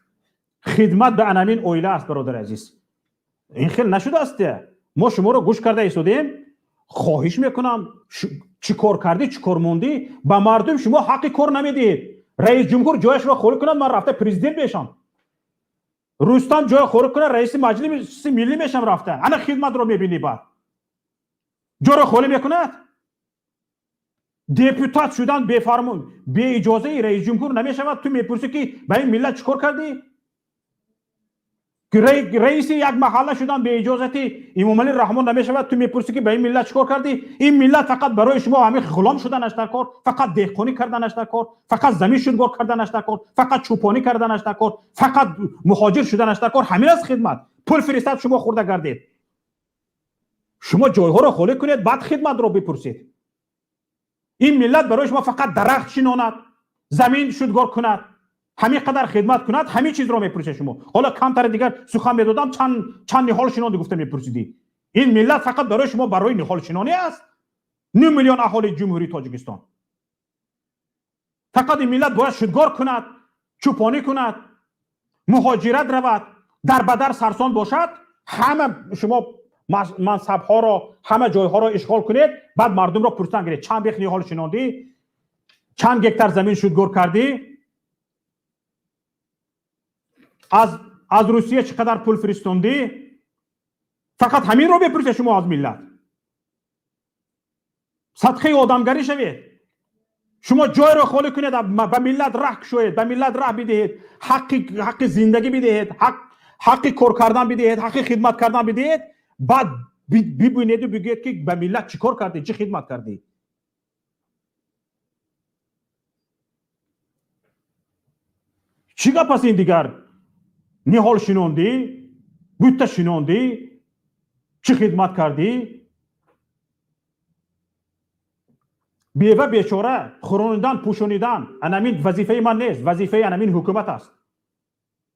Хидмат ба анамин оила аст. Бародари азиз, ин хел нашудааст. Мо шуморо гӯш карда истодем. Хоҳиш мекунам, чӣ кор кардӣ, чӣ кор мондӣ? Ба мардум шумо ҳаққи кор намедиҳед. Раис ҷумҳур ҷояшро холӣ кунад, ман рафта президент мешам. Рустам ҷоя холӣ кунад, раиси Маҷлиси Миллӣ мешам рафта. Ана хидматро мебинӣ. Баъд ҷоро холӣ мекунад. Депутат шудан бефармон, беиҷозаи раисҷумҳур намешавад. Ту мепурсӣ, ки ба ин миллат чӣ кор кардӣ? Раиси як маҳалла шудан бе иҷозати Эмомалӣ Раҳмон намешавад. Ту мепурсӣ ки ба ин миллат чикор кардӣ? Ин миллат фақат барои шумо ҳамин ғулом шуданаш дар кор, фақат деҳқонӣ карданаш дар кор, фақат замин шудгор карданаш дар кор, фақат чӯпонӣ карданаш дар кор, фақат муҳоҷир шуданаш дар кор. Ҳамин аст хидмат. Пул фиристад, шумо хӯрда гардед. Шумо ҷойҳоро холӣ кунед, баъд хидматро бипурсед. Ин миллат барои шумо фақат дарахт шинонад, замин шудгор кунад, ҳамин қадар хидмат кунад, ҳамин чизро мепурсед шумо. Ҳоло камтаре дигар сухан медодам, чанд ниҳол шинонди гуфта мепурсидӣ. Ин миллат фақат барои шумо барои ниҳолшинонӣ аст. 9 миллион аҳолии Ҷумҳурии Тоҷикистон. Фақат ин миллат бояд шудгор кунад, чӯпонӣ кунад, муҳоҷират равад, дар ба дар сарсон бошад, ҳама шумо мансабҳоро, ҳама ҷойҳоро ишғол кунед, баъд мардумро пурсан гиред. Чанд бех ниҳол шинондӣ? Чанд гектар замин шудгор кардӣ? Аз Русия чӣ қадар пул фиристондӣ? Фақат ҳаминро бипурсед шумо аз миллат. Садқаи одамгарӣ шавед. Шумо ҷойро холӣ кунед, ба миллат раҳ кушоед, ба миллат раҳ бидиҳед, ҳаққи зиндагӣ бидиҳед, ҳаққи кор кардан бидиҳед, ҳаққи хидмат кардан бидиҳед, баъд бибинеду бигӯед ки ба миллат чӣ кор кардӣ, чӣ хидмат кардӣ. Чӣ гап аст ин дигар? Ниҳол шинондӣ, бутта шинондӣ, чӣ хидмат кардӣ? Бева бечора хӯронидан, пӯшонидан анамин вазифаи ман нест, вазифаи анамин ҳукумат аст.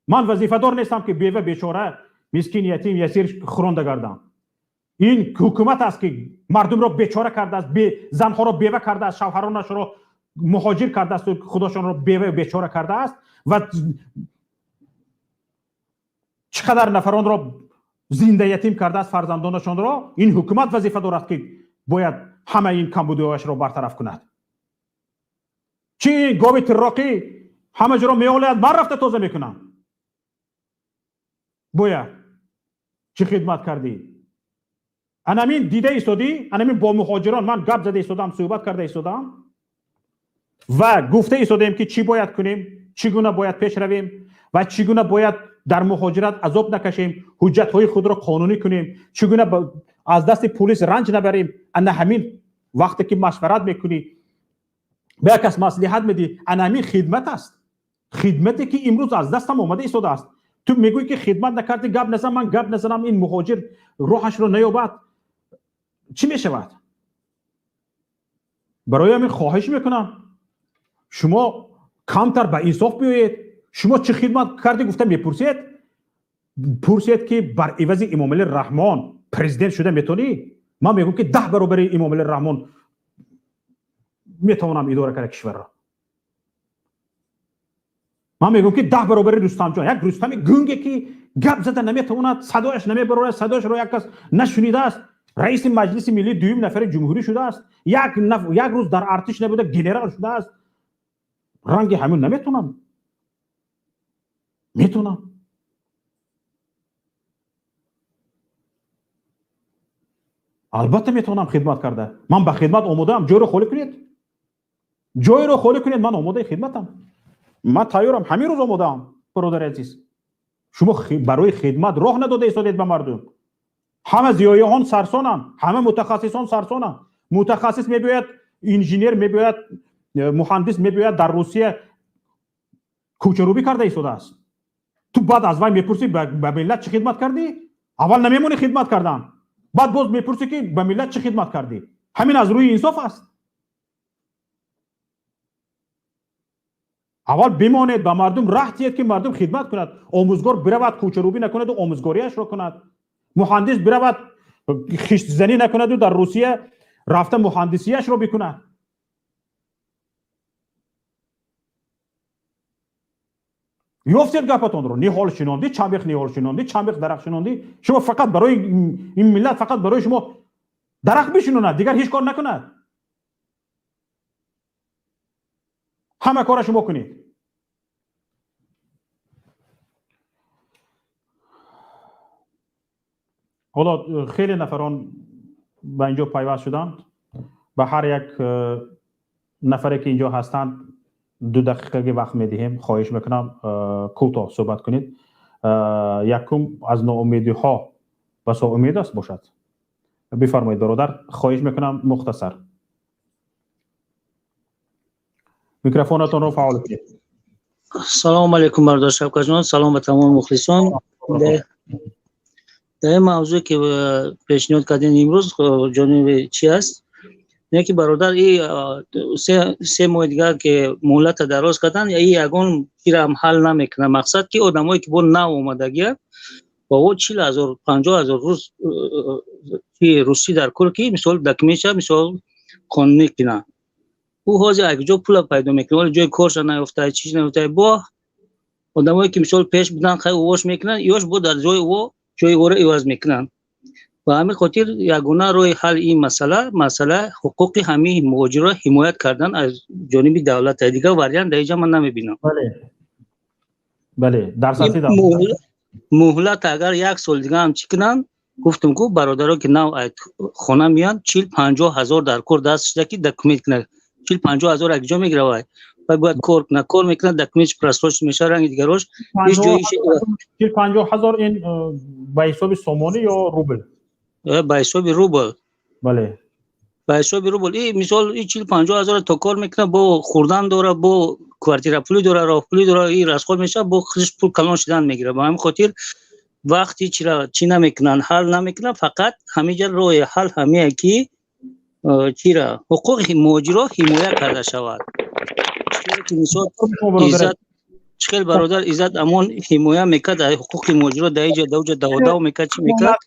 Ман вазифадор нестам ки бева бечора, мискин, ятим, ясир хӯронда гардам. Ин ҳукумат аст ки мардумро бечора кардааст, занҳоро бева кардааст, шавҳаронашро муҳоҷир кардааст, худошонро бева бечора кардааст ва чӣ қадар нафаронро зинда ятим кардааст, фарзандонашонро. Ин ҳукумат вазифа дорад ки бояд ҳама ин камбудиҳояшро бартараф кунад. Чӣ ин гови тирроқӣ ҳама ҷоро меолояд, ман рафта тоза мекунам. Бояд чӣ хидмат кардӣ? Анамин дида истодӣ, анамин бо муҳоҷирон ман гап зада истодам, суҳбат карда истодам ва гуфта истодем ки чӣ бояд кунем, чӣ гуна бояд пеш равем ва чӣ гуна бояд дар муҳоҷират азоб накашем, ҳуҷҷатҳои худро қонунӣ кунем, чӣ гуна аз дасти пулис ранҷ набарем. Ана ҳамин вақте ки машварат мекунӣ, ба як кас маслиҳат медиҳӣ, ана ҳамин хидмат аст. Хидмате ки имрӯз аз дастам омада истодааст. Ту мегӯӣ ки хидмат накардӣ, гап назан, ман гап назанам, ин муҳоҷир роҳашро наёбад, чӣ мешавад? Барои ҳамин хоҳиш мекунам шумо камтар ба инсоф биёед. Шумо чӣ хидмат кардӣ гуфта мепурсед, пурсед ки бар ивази Эмомалӣ Раҳмон президент шуда метавонӣ? Ман мегӯям ки 10 баробари Эмомалӣ Раҳмон метавонам идора карда кишварро. Ман мегӯям ки 10 баробари Рустамҷон, як Рустами гунге ки гап зада наметавонад, садояш намебарорад, садояшро як кас нашунидааст, раиси маҷлиси миллӣ дуюм нафари ҷумҳурӣ шудааст, як рӯз дар артиш набуда генерал шудааст. Ранги ҳамин наметавонам. Метавонам. Албатта метавонам хидмат карда. Ман ба хидмат омодаам. Ҷойро холӣ кунед. Ҷойро холӣ кунед, ман омодаи хидматам. Ман тайёрам, ҳамин рӯз омодаам, бародари азиз. Шумо барои хидмат роҳ надода истодед ба мардум. Ҳама зиёиҳон сарсонанд, ҳама мутахассисон сарсонанд. Мутахассис мебиёяд, инженер мебиёяд, муҳандис мебиёяд, дар Русия кӯчарӯбӣ карда истодааст. Ту баъд аз вай мепурсӣ ба миллат чӣ хидмат кардӣ? Аввал намемонӣ хидмат кардан, баъд боз мепурсӣ ки ба миллат чӣ хидмат кардӣ. Ҳамин аз рӯи инсоф аст. Аввал бимонед, ба мардум раҳ диҳед ки мардум хидмат кунад. Омӯзгор биравад, кӯчарӯбӣ накунаду омӯзгориашро кунад. Муҳандис биравад, хиштзанӣ накунаду дар Русия рафта муҳандисияшро бикунад. Ёфтед гапатонро. Ниҳол шинондӣ, чанд бех ниҳол шинондӣ, чанд бех дарахт шинондӣ. Шумо фақат барои ин миллат, фақат барои шумо дарахт бишинонад, дигар ҳеҷ кор накунад. Ҳама кора шумо кунед. Ҳоло хеле нафарон ба инҷо пайваст шуданд. Ба ҳар як нафаре ки инҷо ҳастанд 2 дақиқаги вақт медиҳем. Хоҳиш мекунам кӯтоҳ суҳбат кунед. Якум аз ноумедиҳо басо умед аст бошад. Бифармоед, бародар, хоҳиш мекунам мухтасар. Микрофонатонро фаъол кунед. Салом алейкум, бародар Шавкатҷон, салом ба тамоми мухлисон. Дар ин мавзӯе ки пешниҳод кардем имрӯз, ҷониби чи аст? Не ки бародар, и се моҳи дигар ки муҳлата дароз кардан, и ягон чиро ҳал намекунад. Мақсад ки одамое ки бо нав омадагия, ба о 40 000, 50 000 рус чи русӣ дар кор, ки мисол документша мисол қонунӣ кунад. Ӯ ҳозир аз куҷо пула пайдо мекунад? Ҳоло ҷои корша наёфта, чиз наёфта. Бо одамое ки мисол пеш буданд, хай овош мекунанд, ёш бо дар ҷои ӯ ҷои ӯро иваз мекунанд. Ба ҳамин хотир ягона роҳи ҳалли ин масъала, масъала ҳуқуқи ҳамин муҳоҷирро ҳимоят кардан аз ҷониби давлат. Дигар вариант дар инҷа ман намебинам. Бале, дар сатҳи давлат. Муҳлат агар як сол дига ҳам чӣ кунанд, гуфтум ку, бародаро ки нав хона меянд, 40-50 ҳазор дар кор даст шуда ки документ кунад. 40-50 ҳазор як ҷо мегира, вай бояд кор кунад, кор мекунад, документш просрочен мешавад, ранги дигарош ҳеҷ ҷои. 40-50 ҳазор ин ба ҳисоби сомонӣ ё рубл? Ба ҳисоби рубл. Бале. Ба ҳисоби рубл. И мисол, и 40-50 ҳазор то кор мекунад, бо хӯрдан дора, бо квартирапулӣ дора, роҳпулӣ дора, и расход мешавад, бо худаш пул калон шудан мегирад. Ба ҳамин хотир вақти чира чӣ намекунанд, ҳал намекунанд. Фақат ҳамиҷа роҳи ҳал ҳамие ки чира ҳуқуқи муҳоҷиро ҳимоя карда шавад. Мисол, Иззат чӣ хел бародар Иззат Амон ҳимоя мекард ҳуқуқи муҳоҷиро, дар иҷа дар уҷа даводав мекард, чӣ мекард.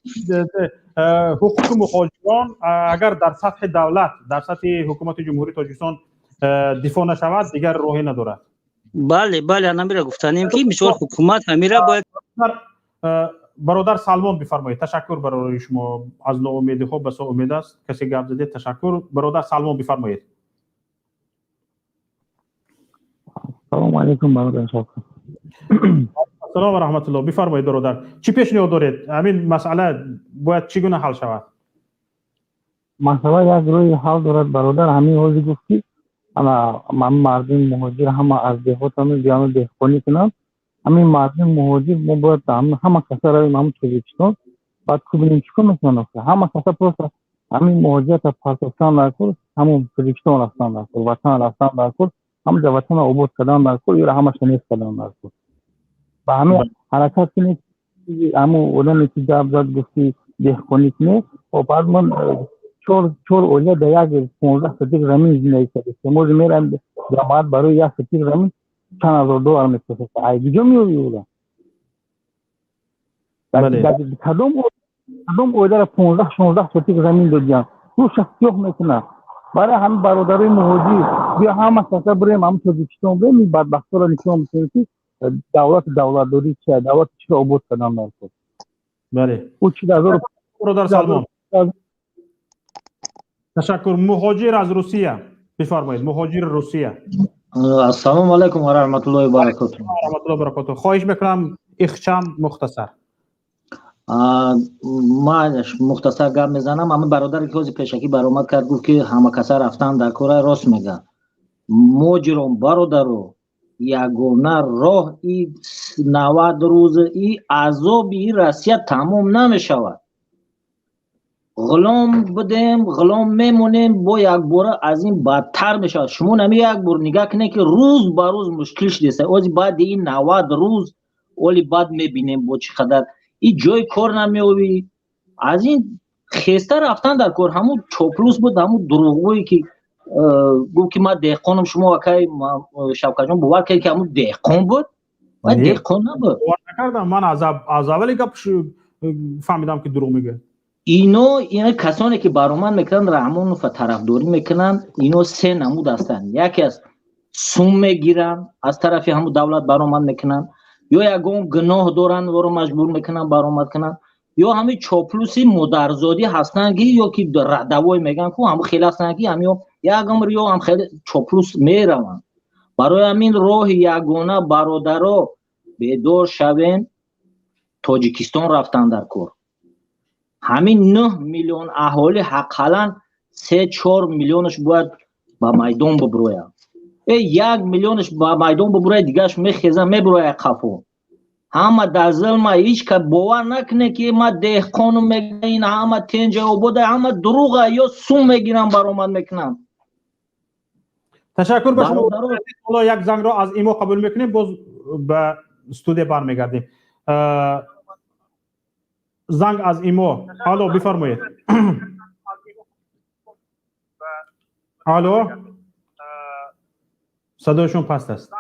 Ҳуқуқи муҳоҷирон агар дар сатҳи давлат, дар сатҳи ҳукумати Ҷумҳурии Тоҷикистон дифоъ нашавад, дигар роҳе надорад. Бале, ҳамира гуфтанем ки мисол ҳукумат ҳамира бояд. Бародар Салмон, бифармоед. Ташаккур барои шумо. Аз ноумедиҳо басо умед аст, касе гап задед, ташаккур. Бародар Салмон, бифармоед. Салому алейкум, бародар Шавкат. Ассалому ва раҳматуллоҳ. Бифармоед, бародар, чӣ пешниҳод доред? Ҳамин масъала бояд чӣ гуна ҳал шавад? Масъала як роҳи ҳал дорад, бародар. Ҳамин ҳозир гуфт ки ана мардуми муҳоҷир ҳама аз деҳот ҳами биёну деҳқонӣ кунанд. Ҳамин мардуми муҳоҷир мо бояд ҳама каса равем ҳамин Тоҷикистон, баъд кубинем чӣ кор мекунанд. Ҳама каса просто ҳамин муҳоҷирата партофтан дар кор, ҳамун Тоҷикистон рафтан дар кор, ватан рафтан дар кор, ҳамҷа ватана обод кардан дар кор, ёра ҳамаша нест кардан дар кор. Ба ҳамин ҳаракат кунед. Ҳамун одаме ки гап зад, гуфт ки деҳқонӣ кунед. Баъд ман чор оила дар як 15 сотик замин зиндагӣ кардем. Мо мераем, ҷамоат барои 1 сотик замин чанд ҳазор доллар мепурсад. Ай куҷо меёбӣ ӯра? Кадом оиларо 15-16 сотик замин додиям? Ӯ шахсиёх мекунад. Барои ҳамин бародарои муҳоҷир, биё ҳама каса бирем ҳамин Тоҷикистон, бирем ин бадбахтҳоро нишон бидем ки давлату давлатдорӣ чия, давлату чиро обод кардан дар кор. Бале. Ӯ 40 ҳазор. Бародар Салмон, ташаккур. Муҳоҷир аз Русия, бифармоед, муҳоҷири Русия. Ассалому алайкум ва раҳматуллоҳи ва баракотуҳ. Раҳматуллоҳи баракотуҳ. Хоҳиш мекунам, ихчам, мухтасар. Ман мухтасар гап мезанам. Ҳамин бародаре ки ҳозир пешакӣ баромад кард, гуфт ки ҳама каса рафтан дар кора, рост мега. Муҳоҷирон, бародаро, ягона роҳ и 90 рӯз и азоби Россия тамом намешавад. Ғулом будем, ғулом мемонем, бо якбора аз ин бадтар мешавад. Шумо нами як бор нигаҳ кунед ки рӯз ба рӯз мушкил шудеста. Ози баъди ин 90 рӯз оли баъд мебинем, бо чӣ қадар и ҷои кор намеёбӣ. Аз ин хеста рафтан дар кор. Ҳамун чоплус буд, ҳамун дурӯғгӯе ки гуфт ки ман деҳқонам. Шумо, акай Шавкатҷон, бовар кардед ки ҳамун деҳқон буд? Вай деҳқон набуд. Бовар накардам. Ман аз аввали гап фаҳмидам ки дурӯғ мегӯяд. Ино касоне ки баромад мекунанд, Раҳмонова тарафдорӣ мекунанд, ино се намуд ҳастанд. Яке аз сум мегиранд, аз тарафи ҳамун давлат баромад мекунанд, ё ягон гуноҳ доранд, оро маҷбур мекунанд баромад кунанд, ё ҳамин чоплуси модарзодӣ ҳастанд ки ё ки радавой мегӯянд ку, ҳамун хел ҳастанд ки ҳамё як умр ё ҳам хеле чоплус мераванд. Барои ҳамин роҳи ягона, бародаро, бедор шавем, Тоҷикистон рафтан дар кор. Ҳамин 9 миллион аҳолӣ ҳаққалан 3-4 миллионаш бояд ба майдон бибирояд. Э, 1 миллионаш ба майдон бибирояд, дигараш мехеза, мебирояд қафо. Ҳама дар зулма, ҳеч ка бовар накуне ки ма деҳқону мега, ин ҳама тенҷа обода, ҳама дурӯға ё сум мегирам, баромад мекунам. Ташаккур ба шумо. Ҳоло як зангро аз имо қабул мекунем, боз ба студия бармегардем. Занг аз имо. Алло, бифармоед. Алло, садояшон паст аст.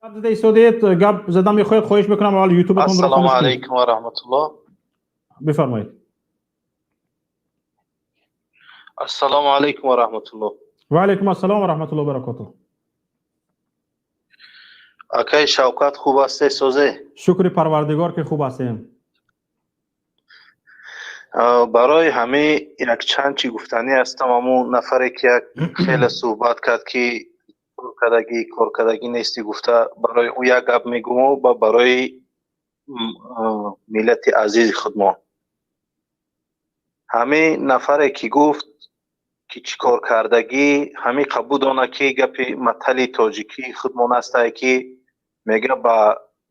Гап зада истодед, гап зада мехоҳед, хоҳиш мекунам аввал ютубатонро. Ассалому алайкум ва раҳматуллоҳ. Бифармоед. Ассалому алайкум ва раҳматуллоҳ. Ва алайкум ассалом ва раҳматуллоҳ ва баракотуҳ. Акай Шавкат, хуб ҳастед, созе? Шукри Парвардигор ки хуб ҳастем. Барои ҳамин якчанд чӣ гуфтанӣ ҳастам. Ҳамун нафаре ки як хеле суҳбат кард ки коркардагӣ коркардагӣ нести гуфта, барои ӯ як гап мегӯму ва барои миллати азизи худмон. Ҳамин нафаре ки гуфт ки чӣ кор кардагӣ, ҳамин қабул дона ки гапи матали тоҷикии худмон ҳастае ки мега ба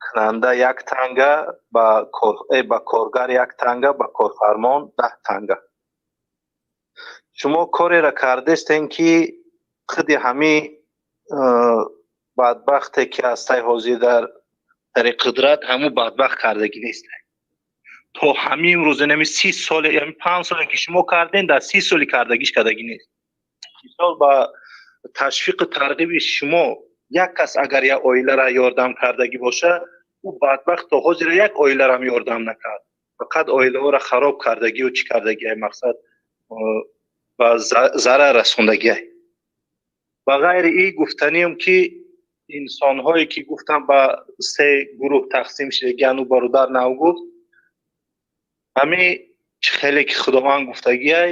кунанда як танга, ба коргар як танга, ба корфармон 10 танга. Шумо кореро кардестен ки худи ҳамин бадбахте ки ҳастай ҳозир дар тари қудрат, ҳамун бадбахт кардагӣ нестай. То ҳамин рӯз, ҳамин 30 соли, ҳамин 5 соле ки шумо карден, дар 30 соли кардагиш кардагӣ нест. Мисол ба ташвиқу тарғиби шумо як кас агар як оиларо ёрдам кардагӣ боша, ӯ бадбахт то ҳозира як оиларам ёрдам накард. Фақат оилаҳоро хароб кардагию чӣ кардагиай, мақсад ба зарар расондагиай. Ба ғайри ин гуфтаниам ки инсонҳое ки гуфтам ба се гурӯҳ тақсим шудагиан, ӯ бародар нав гуфт, ҳамин хеле ки Худованд гуфтагиай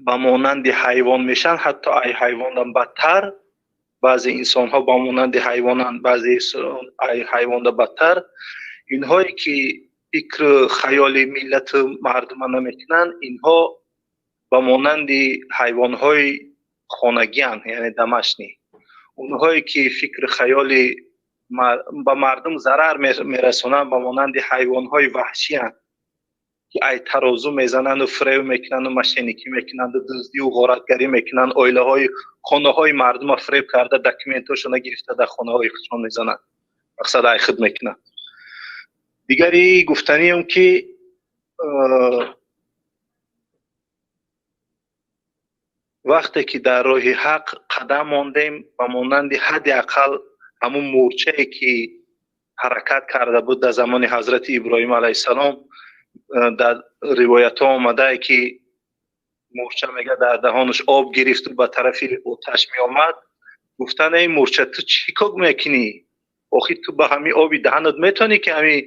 ба монанди ҳайвон мешаванд, ҳатто ай ҳайвонам бадтар. Баъзе инсонҳо ба монанди ҳайвонанд, баъзе ай ҳайвонда бадтар. Инҳое ки фикру хаёли миллату мардума намекунанд, инҳо ба монанди ҳайвонҳои хонагианд, яъне домашний. Онҳое ки фикру хаёли ба мардум зарар мерасонанд, ба монанди ҳайвонҳои ваҳшианд ки ай тарозу мезананду фиреб мекунанду мошенникӣ мекунанду дуздию ғоратгарӣ мекунанд, оилаҳои хонаҳои мардума фиреб карда документҳошона гирифта дар хонаҳои худшон мезананд, мақсад ай худ мекунанд. Дигари гуфтаниам ки вақте ки дар роҳи ҳақ қадам мондем, ба монанди ҳадди ақал ҳамун мӯрчае ки ҳаракат карда буд дар замони ҳазрати Иброҳим алайҳиссалом, дар ривоятҳо омадае ки мӯрча мега дар даҳонаш об гирифту ба тарафи оташ меомад. Гуфтан: эй мӯрча, ту чӣ кор мекунӣ? Охи ту ба ҳамин оби даҳанат метавонӣ ки ҳамин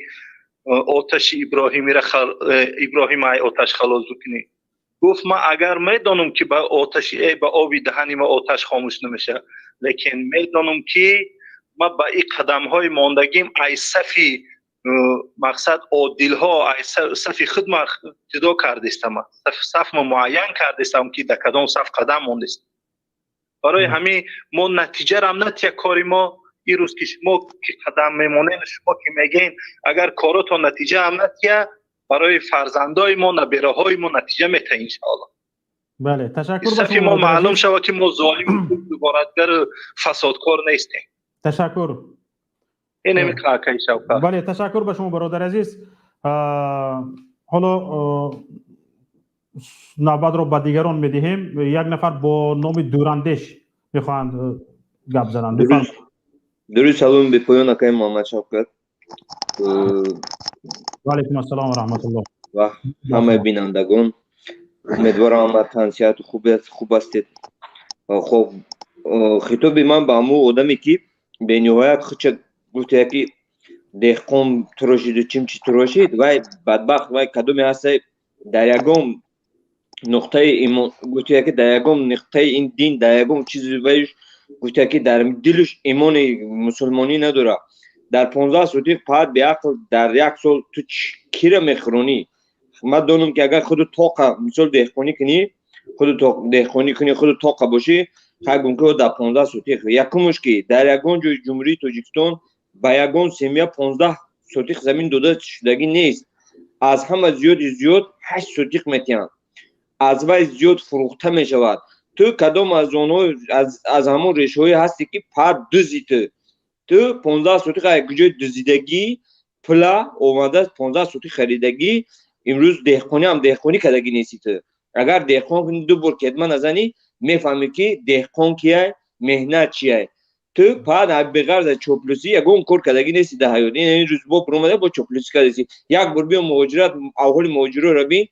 оташи Иброҳимира Иброҳим ай оташ халос бикунӣ? Гуфт: ман агар медонам ки ба оташи ба оби даҳани ма оташ хомӯш намешавад, лекин медонам ки ман ба ин қадамҳои мондагим ай сафи мақсад одилҳо, ай сафи худ ма ҷудо кардистам, сафма муайян кардистам ки дар кадом саф қадам мондистам. Барои ҳамин мо натиҷарам натия кори мо ин рӯз ки шумо ки қадам мемонед, шумо ки мегӯед, агар коротон натиҷаам натия, барои фарзандои мо, набераҳои мо натиҷа метаҳ иншоаллоҳ. Бале, ташаккур. Сафи мо маълум шавад ки мо золим, ғоратгару фасодкор нестем. Ташаккур. Бале, ташаккур ба шумо бародари азиз. Ҳоло навбатро ба дигарон медиҳем. Як нафар бо номи Дурандеш мехоҳанд гап зананд. Дуруд, салом бепоён акай Муҳаммад Шавкат. Ва алайкум ассалом ва раҳматуллоҳ. Ва ҳамаи бинандагон. Умедворам ҳама тансиҳату хуб ҳастед. Хоб, хитоби ман ба ҳамун одаме ки бениҳоят худша гуфтая ки деҳқон турошиду чимчи турошид, вай бадбахт, вай кадоме ҳастай дар ягон нуқтаи имон, гуфтая ки дар ягон нуқтаи ин дин, дар ягон чизи вай гуфтая ки дар дилаш имони мусулмонӣ надорад. Дар 15 сотих паҳат беақл дар як сол ту кира мехӯронӣ? Ман донам ки агар худу тоқа мисол деҳқонӣ кунӣ, худу деҳқонӣ кунӣ, худу тоқа бошӣ, Хай гум ки дар 15 сотих. Якумш ки дар ягон ҷои Ҷумҳурии Тоҷикистон ба ягон семья 15 сотих замин дода шудагӣ нест. Аз ҳама зиёди зиёд 8 сотих метиҳанд, аз вай зиёд фурӯхта мешавад. Ту кадом аз онҳо, аз ҳамон решаҳое ҳасте ки пар дузи? Ту 15 сотих аз куҷои дузидагӣ пула омада 15 сотих харидагӣ? Имрӯз деҳқонӣ ҳам деҳқонӣ кардагӣ нести. Ту агар деҳқон кунӣ, ду бор кетма назанӣ, мефаҳмӣ ки деҳқон кияй, меҳнат чияй. Ту паъд беғарз аз чоплусӣ ягон кор кардагӣ нести дар ҳаёт. Ин рӯз бо омада бо чоплусӣ кардасӣ. Як бор биё муҳоҷират, аҳоли муҳоҷироро бин,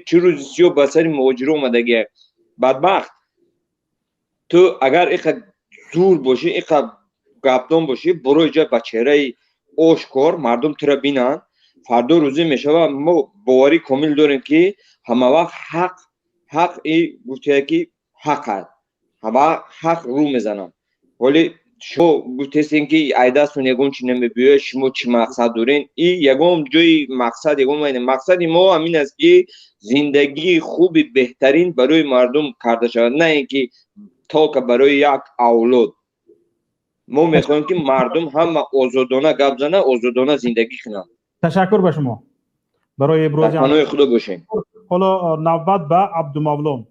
чӣ рӯзи сиёҳ ба сари муҳоҷиро омадагия. Бадбахт, ту агар иқа зур бошӣ, иқа гапдон бошӣ, барои ҷой ба чеҳраи ошкор мардум тура бинанд. Фардо рӯзӣ мешава, мо боварӣ комил дорем ки ҳамавақт ҳақ, ҳақ и гуфтая ки ҳақ аст, ҳама ҳақ рӯ мезанам. Вале шумо гуфтестем ки айдастон ягон чи намебиёяд. Шумо чӣ мақсад дорен? И ягон ҷои мақсад, ягон мақсади мо ҳамин аст ки зиндагии хуби беҳтарин барои мардум карда шавад, на ин ки только барои як авлод. Мо мехоҳем ки мардум ҳама озодона гап зана, озодона зиндагӣ кунанд. Ташаккур ба шумо барои ибрози. Паноҳи Худо бошем. Ҳоло навбат ба Абдумавлон.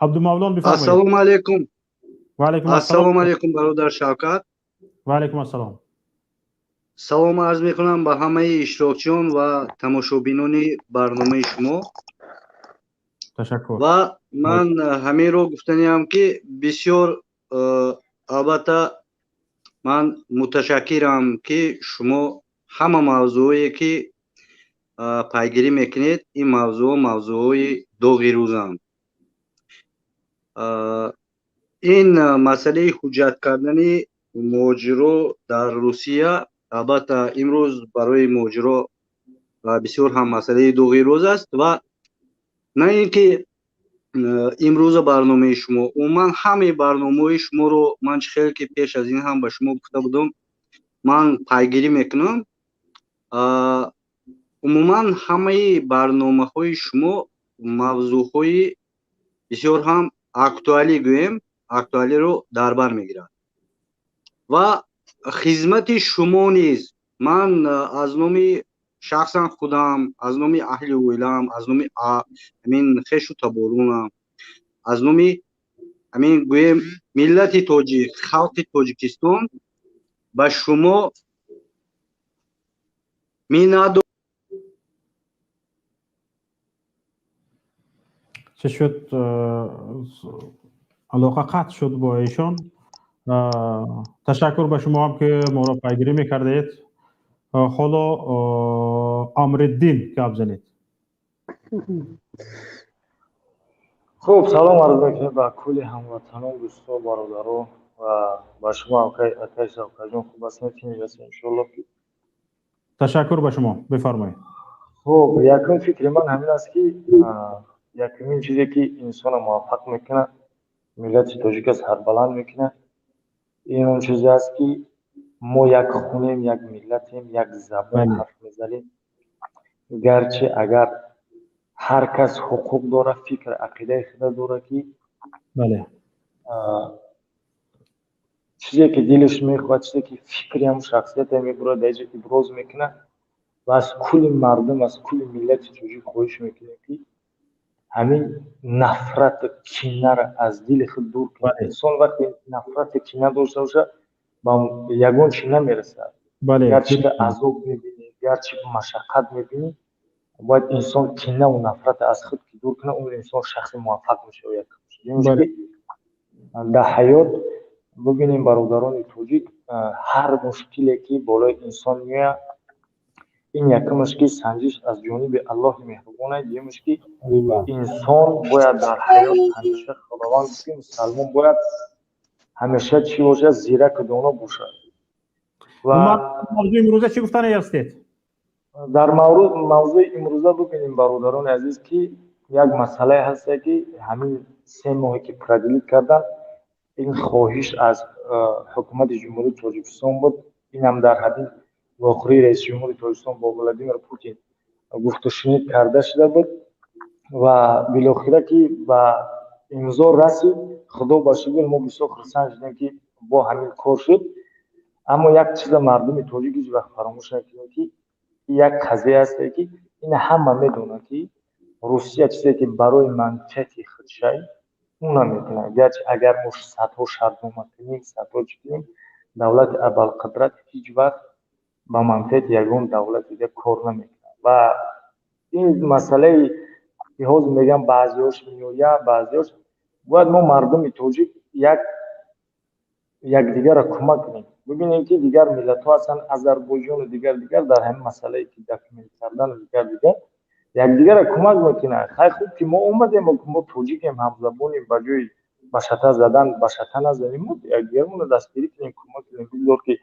Абдумавлон, бифармоед. Ассалому алайкум. Ва алайкум ассалом. Ассалому алайкум, бародар Шавкат. Ва алайкум ассалом. Салом арз мекунам ба ҳамаи иштирокчиён ва тамошобинони барномаи шумо. Ташаккур. Ва ман ҳаминро гуфтаниам ки бисёр, албатта, ман муташаккирам ки шумо ҳама мавзӯое ки пайгирӣ мекунед, ин мавзӯъ мавзӯъҳои доғи рӯзанд. Ин масъалаи ҳуҷҷат кардани муҳоҷиро дар Русия, албатта, имрӯз барои муҳоҷиро бисёр ҳам масъалаи доғи рӯз аст. Ва на ин ки имрӯза барномаи шумо, умуман ҳамаи барномаҳои шуморо ман, чӣ хел ки пеш аз ин ҳам ба шумо гуфта будам, ман пайгирӣ мекунам. Умуман ҳамаи барномаҳои шумо мавзӯъҳои бисёр ҳам актуалӣ, гӯем, актуалиро дар бар мегирад. Ва хизмати шумо низ ман аз номи шахсан худам, аз номи аҳли оилаам, аз номи ҳамин хешу таборунам, аз номи ҳамин, гӯем, миллати тоҷик, халқи Тоҷикистон ба шумо миннатдор. Чӣ шуд, алоқа қатъ шуд бо эшон. Ташаккур ба шумо ҳам ки моро пайгирӣ мекардед. Ҳоло Амриддин, гап занед. Хуб, салом арз мекунем ба кулли ҳамватанон, дӯсто, бародаро ва ба шумо, акай Шавкатҷон. Хуб ҳастем, тинҷ ҳастем, иншоалло. Ташаккур ба шумо, бифармоед. Хуб, якум фикри ман ҳамин аст ки якумин чизе ки инсонро муваффақ мекунад, миллати тоҷика сарбаланд мекунад, ин он чизе аст ки мо як хунем, як миллатем, як забон ҳарф мезанем. Гарчи агар ҳар кас ҳуқуқ дорад, фикр, ақидаи худа дорад ки чизе ки дилаш мехоҳад, чизе ки фикри ҳам шахсияте мебурад, дар ҷо иброз мекунад. Ва аз кулли мардум, аз кулли миллати тоҷик хоҳиш мекунем ки ҳамин нафрату кинаро аз дили худ дур кунад. Инсон вақте нафрату кина дошта бошад, ба ягон чи намерасад. Гарчи азоб мебинӣ, гарчи машаққат мебинӣ, бояд инсон кинаву нафрат аз худ ки дур кунад, он инсон шахси муваффақ мешавад. Дар ҳаёт бибинем, бародарони тоҷик, ҳар мушкиле ки болои инсон меояд, ин якумаш ки санҷиш аз ҷониби Аллоҳи меҳрубон аст, дуюмаш ки инсон бояд дар ҳаёт ҳамеша, Худованд гуфт ки мусалмон бояд ҳамеша чӣ бошад? Зираку доно бошад. Ва мавзӯи имрӯза чӣ гуфтане ҳастед? Дар мавзӯи имрӯза бибинем, бародарони азиз, ки як масъалае ҳаста ки ҳамин 3 моҳе ки продлить кардан, ин хоҳиш аз ҳукумати Ҷумҳурии Тоҷикистон буд. Инам дар ҳамин вохӯрии раиси ҷумҳури Тоҷикистон бо Владимир Путин гуфтушунид карда шуда буд. Ва билохира ки ба имзо расид, худо ба шукр, мо бисёр хурсанд шудем, ки бо ҳамин кор шуд. Аммо як чиза мардуми тоҷик ҳеҷ вақт фаромӯш накунед, ки як қазия ҳасте, ки ин ҳама медонад, ки Русия чизе ки барои манфиати худшай, ӯ намекунад. Гарчи агар мо садҳо шартнома кунем, садҳо чӣ кунем, давлати абарқудрат ҳеҷ вақт ба манфиати ягон давлати дига кор намекунад. Ва ин масъалаи ки ҳозир мегӯям, баъзеҳош меояд, баъзеҳош, бояд мо мардуми тоҷик як якдигарро кӯмак кунем. Бибинем, ки дигар миллатҳо ҳастанд, Озарбойҷону дигар дигар, дар ҳамин масъалае ки документ кардану дигар дигар якдигарро кӯмак мекунанд. Хай, хуб ки мо омадем, мо тоҷикем, ҳамзабонем, ба ҷои ба шата задан ба шата назанем, мо якдигармонро дастгирӣ кунем, кӯмак кунем. Бигзор ки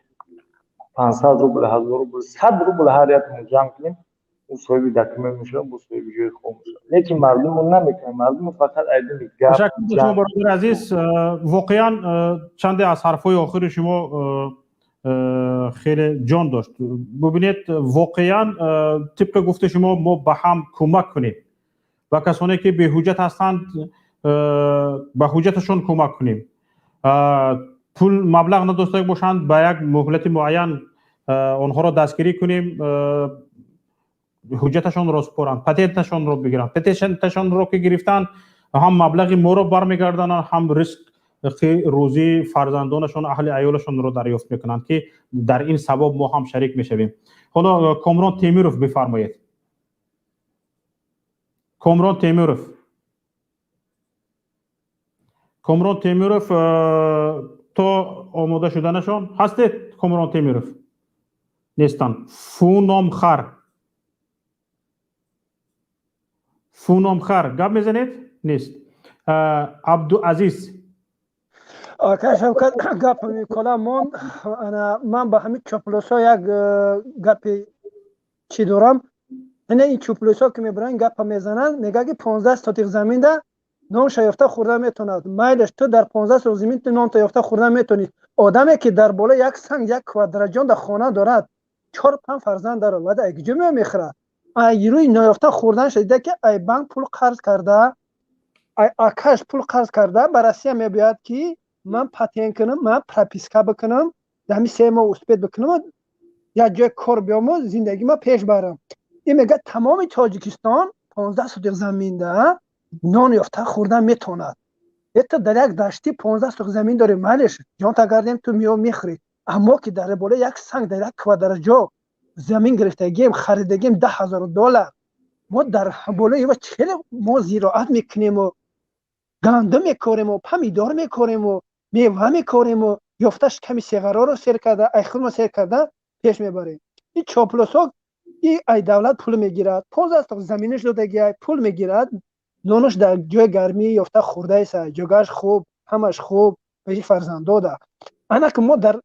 500 рубл, 1000 рубл, 100 рубл ҳар якмон ҷамъ кунем, ӯ соҳиби документ мешавад, бо соҳиби ҷои хоб мешавад. Лекин мардуммо намекунанд, мардумо фақат айдуми гап. Ташаккур ба шумо, бародари азиз. Воқеан, чанде аз ҳарфҳои охири шумо хеле ҷон дошт. Бубинед, воқеан, тибқи гуфти шумо, мо ба ҳам кӯмак кунем ва касоне ки беҳуҷҷат ҳастанд, ба ҳуҷҷаташон кӯмак кунем. Пул маблағ надошта бошанд, ба як муҳлати муайян онҳоро дастгирӣ кунем, ҳуҷҷаташонро супоранд, патенташонро бигиранд. Патенташонро ки гирифтанд, ҳам маблағи моро бармегардонанд, ҳам ризқи рӯзии фарзандонашон, аҳли аёлашонро дарёфт мекунанд, ки дар ин савоб мо ҳам шарик мешавем. Ҳоло Комрон Темиров, бифармоед. Комрон Темиров, Комрон Темиров, то омода шуданашон ҳастед? Комрон Темиров нестанд. Фуномхар, Фуномхар, гап мезанед? Нест. Абдуазиз. Ака Шавкат, гап мекунам. Мон ана ман ба ҳамин чоплусо як гапи чӣ дорам. Ина ин чоплусо ки мебаранд, гапа мезананд, мега ки 15 сотих заминда нон шаёфта хӯрда метавонад. Майлаш, ту дар 15 сотих замин ту нон ёфта хӯрда метавонӣ. Одаме ки дар болои як санг як квадратҷон дар хона дорад, чор панҷ фарзанд дорад, вада ай куҷо меоя мехӯрад? Ай рӯи ноёфта хӯрданаш дида, ки ай банк пул қарз карда, ай акаш пул қарз карда, ба Россия мебиёяд, ки ман патент кунам, ман прописка бикунам, дар ҳамин 3 моҳ успеть бикунам, як ҷои кор биёму зиндагима пеш барам. Ин мега, тамоми Тоҷикистон 15 сотих заминда нон ёфта хӯрдан метавонад. Это дар як даштӣ 15 сотих замин дорем, майлеш, ҷонта гардем, ту мео мехӯрӣ. Аммо ки дар болои як санг дар як квадрат ҷо замин гирифтагием, харидагием 10 000 доллар, мо дар болои ва хеле мо зироат мекунему, гандум мекорему, помидор мекорему, мева мекорему, ёфта шиками сеғароро сер карда, ай худмо сер карда пеш мебарем. Ин чоплусо и ай давлат пул мегирад, 15 сотих заминаш додагиай, пул мегирад, нонаш дар ҷои гармӣ ёфта хӯрдаеса, ҷогааш хуб, ҳамаш хуб, беи фарзандода. Ана ки мо дар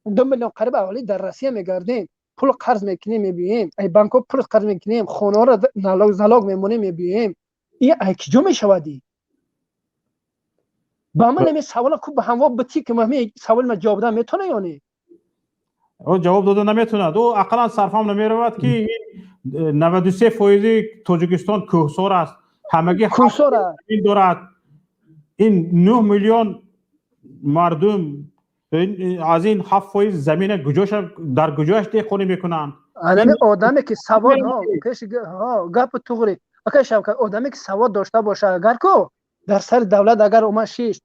2 миллион қариб аҳолӣ дар Россия мегардем, пул қарз мекунем, мебиёем, ай банкҳо пул қарз мекунем, хонаҳоро налог залог мемонем, мебиёем. И ай киҷо мешавад? Ба ман ҳамин савола ку ба ҳамво битӣ, ки ҳамин саволи ма ҷавоб дода метавона ё не? Ӯ ҷавоб дода наметавонад. Ӯ ақаллан сарфаҳм намеравад, ки ин 93 фоизи Тоҷикистон кӯҳсор аст, ҳамагӣ кӯҳсор аст дорад. Ин 9 миллион мардум аз ин 7% замина куҷоша, дар куҷояш деҳқонӣ мекунанд? Анами одаме ки савод пеш гапи туғри, акай Шавкат, одаме ки савод дошта боша, агар ку дар сари давлат агар омад шишт,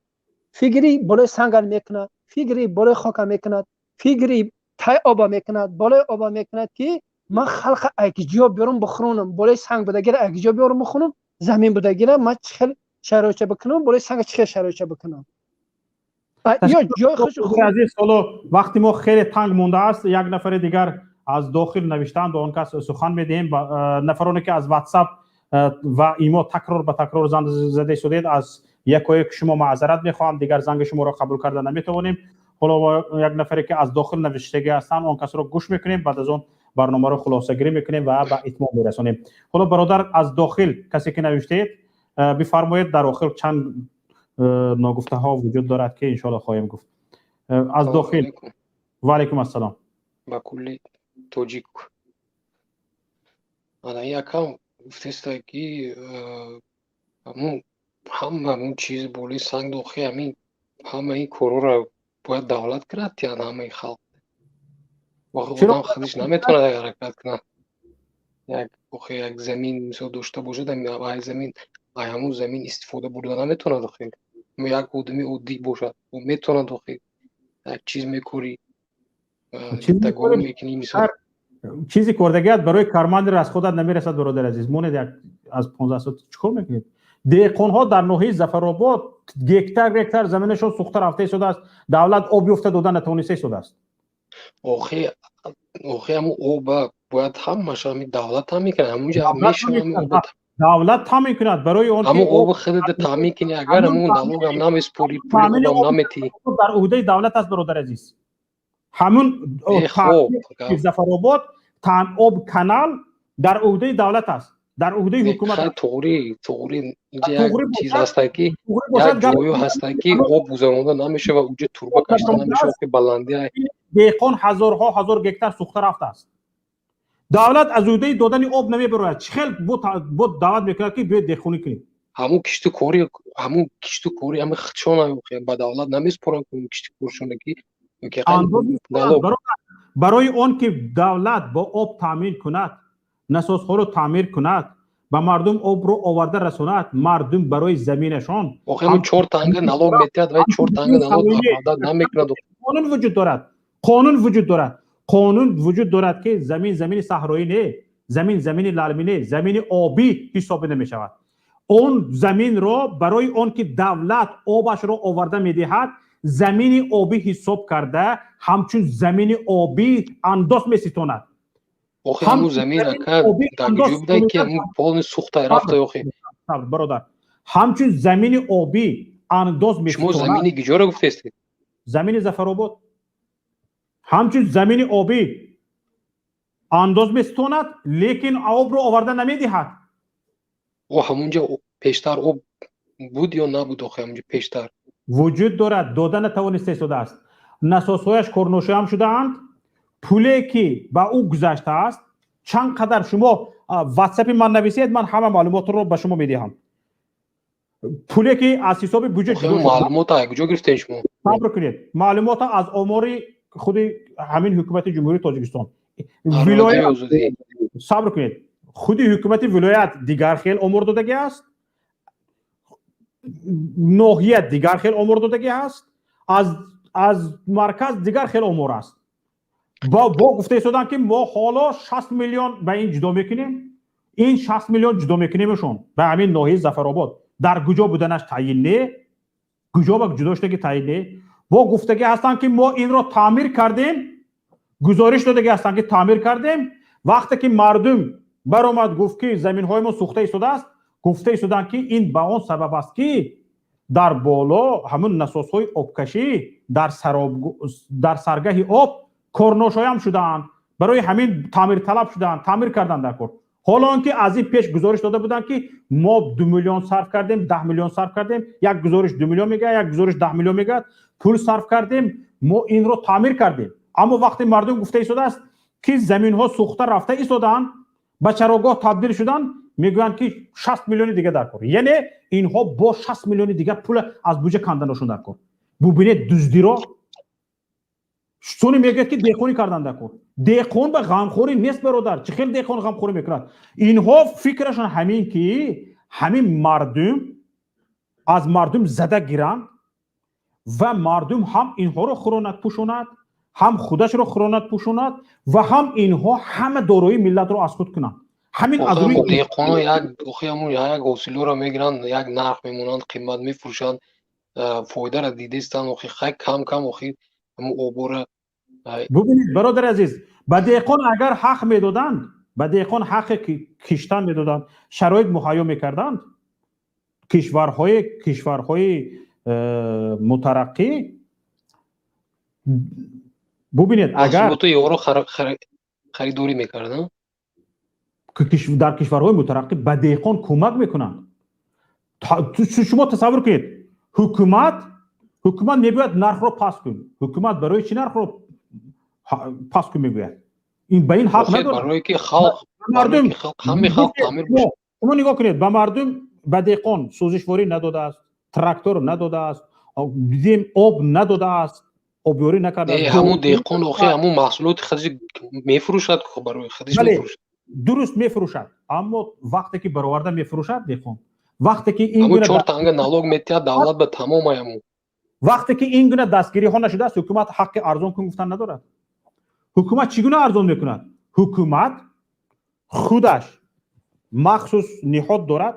фикри болои сангал мекунад, фикри болои хока мекунад, фикри тай оба мекунад, болои оба мекунад, ки ман халқа айкиҷо биёрам бихӯронам, болои санг будагира айкиҷо биёрам бихӯрам, замин будагира ман чӣ хел шароитча бикунам, болои санга чӣ хел шароитча бикунам. Ё ҷои хуш. Азиз, ҳоло вақти мо хеле танг мондааст. Як нафари дигар аз дохил навиштаанд, ба он кас сухан медиҳем. Нафароне ки аз WhatsApp ва имо такрор ба такрор занг зада истодед, аз якояк шумо маъзарат мехоҳам, дигар занги шуморо қабул карда наметавонем. Ҳоло як нафаре ки аз дохил навиштагӣ ҳастанд, он касро гӯш мекунем, баъд аз он барномаро хулосагирӣ мекунем ва ба итмом мерасонем. Ҳоло бародар, аз дохил касе ки навиштаед, бифармоед. Дар охир чанд ногуфтаҳо вуҷуд дорад, ки иншоалло хоҳем гуфт. Аз дохил. Ва алайкум ассалом. Ба кулли тоҷик ана якам. Гуфтеста ки ҳамун ҳама ҳамун чиз болои санг дохи, ҳамин ҳама ин корҳоро бояд давлат кунад, тиан ҳамаи халқ. Охи одам худиш наметавонад як ҳаракат кунад. Як охи як замин мисол дошта бошад, ай замин, ай ҳамун замин истифода бурда наметавонад охи. Як одами оддӣ бошад, ӯ метавонад охи як чиз мекорӣ, договор мекунӣ мисол. Чизи кордагиат барои карманди расходат намерасад, бародари азиз. Монед як аз 15 сол чӣ кор мекунед? Деҳқонҳо дар ноҳияи Зафаробод гектар гектар заминашон сӯхта рафта истодааст, давлат об ёфта дода натавониста истодааст. Охи, охи, ҳамун оба бояд ҳамааш ҳамин давлат таъмин кунад, ҳамунҷа мешавад. Давлат таъмин кунад барои он ҳамун оби худат таъмин кунӣ, агар ҳамун налогам намеспорӣ, пули обам наметиҳӣ. Дар уҳдаи давлат аст, бародари азиз. Ҳамун Зафаробод об канал дар уҳдаи давлат аст, дар уҳдаи ҳукумат. Туғри, туғри, инҷа як чиз ҳаста ки як ҷою ҳаста ки об гузаронда намешавад, унҷа турба кашида намешавад, ки баландӣ. Деҳқон ҳазорҳо ҳазор гектар сӯхта рафтааст. Давлат аз уҳдаи додани об намебарояд. Чӣ хел бо даъват мекунад ки биёед деҳқонӣ кунед? Ҳамун кишту кори, ҳамун кишту кори ҳамин худшона ба давлат намеспоранд кишту коршона ки барои он ки давлат бо об таъмин кунад, насосҳоро таъмир кунад, ба мардум обро оварда расонад, мардум барои заминашон охи ҳамун чор танга налог метиҳад ва чор танга налог давлат намекунад. Қонун вуҷуд дорад, қонун вуҷуд дорад, қонун вуҷуд дорад ки замин замини саҳроӣ не, замин замини лалмӣ не, замини обӣ ҳисобида мешавад. Он заминро барои он ки давлат обашро оварда медиҳад, замини обӣ ҳисоб карда, ҳамчун замини обӣ андоз меситонад. Охи ҳамун замин ака дар ҷой буда ки ҳамун полни сӯхта рафта охи. Бародар, ҳамчун замини обӣ андоз меситонад. Шумо замини гиҷоро гуфтестед? Замини Зафаробод. Ҳамчун замини обӣ андоз меситонад, лекин обро оварда намедиҳад. О ҳамунҷа пештар об буд ё набуд охи ҳамунҷа пештар? Вуҷуд дорад, дода натавониста истодааст. Насосҳояш корношоям шудаанд. Пуле ки ба ӯ гузаштааст, чанд қадар шумо ватсапи ман нависед, ман ҳама маълумотро ба шумо медиҳам. Пуле ки аз ҳисоби буҷет ҷудо шуда. Маълумота куҷо гирифтед шумо? Сабр кунед. Маълумота аз омори худи ҳамин ҳукумати Ҷумҳурии Тоҷикистон. Вилоят, сабр кунед. Худи ҳукумати вилоят дигар хел омор додагӣ аст, ноҳия дигар хел омор додагӣ аст, аз марказ дигар хел омор аст. Бо гуфта истоданд ки мо ҳоло 60 миллион ба ин ҷудо мекунем, ин 60 миллион ҷудо мекунемшон ба ҳамин ноҳияи Зафаробод. Дар куҷо буданаш таъйин не, куҷо ба ҷудо шудаги таъйин не. Бо гуфтагӣ ҳастанд ки мо инро таъмир кардем, гузориш додагӣ ҳастанд ки таъмир кардем. Вақте ки мардум баромад гуфт ки заминҳои мо сӯхта истодааст, гуфта истоданд ки ин ба он сабаб аст ки дар боло ҳамун насосҳои обкашӣ дар саргаҳи об корношоям шудаанд, барои ҳамин таъмирталаб шудаанд, таъмир карданд дар кор. Ҳоло он ки аз ин пеш гузориш дода буданд ки мо 2 миллион сарф кардем, 10 миллион сарф кардем, як гузориш 2 миллион мегӯяд, як гузориш 10 миллион мегӯяд, пул сарф кардем, мо инро таъмир кардем. Аммо вақте мардум гуфта истодааст ки заминҳо сӯхта рафта истодаанд, ба чарогоҳ табдил шуданд, мегӯянд ки 60 миллиони дига дар кор. Яъне инҳо бо 60 миллиони дига пул аз буҷа канданашон дар кор. Бубинед дуздиро. Сони мегӯяд ки деҳқонӣ кардан дар кор. Деҳқон ба ғамхорӣ нест, бародар. Чӣ хел деҳқон ғамхорӣ мекунад? Инҳо фикрашон ҳамин ки ҳамин мардум аз мардум зада гиранд ва мардум ҳам инҳоро хӯронад пӯшонад, ҳам худашро хӯронад пӯшонад ва ҳам инҳо ҳама дорои миллатро аз худ кунанд. Ҳамин аз рӯи деҳқоно як охи ҳамун як ҳосилоро мегиранд, як нарх мемонанд, қимат мефурӯшанд, фоидаро дидестанд, охи хай кам кам охи ҳамун обора. Бубинед бародари азиз, ба деҳқон агар ҳақ медоданд, ба деҳқон ҳаққи киштан медоданд, шароит муҳайё мекарданд, кишварҳои мутараққӣ бубинед агар ёро харидорӣ мекарданд, дар кишварҳои мутараққӣ ба деҳқон кӯмак мекунанд. Шумо тасаввур кунед, ҳукумат мегӯяд нархро паст кун. Ҳукумат барои чӣ нархро паст кун мегӯяд? Ин ба ин ҳақ надорад. Барои ки халқ, мардум, ҳамаи халқ таъмир бошад. Шумо нигоҳ кунед, ба мардум, ба деҳқон сӯзишворӣ надодааст, трактор надодааст, дидем, об надодааст, обёрӣ накардааст. Ҳамун деҳқон охи ҳамун маҳсулоти худаш мефурӯшад, барои худаш мефурӯшад. Дуруст, мефурӯшад, аммо вақте ки бароварда мефурӯшад деҳқон, вақте ки ин гуна чор танга налог метиҳад давлат ба тамом ҳамун. Вақте ки ин гуна дастгириҳо нашудааст, ҳукумат ҳаққи арзон кун гуфтан надорад. Ҳукумат чӣ гуна арзон мекунад? Ҳукумат худаш махсус ниҳод дорад,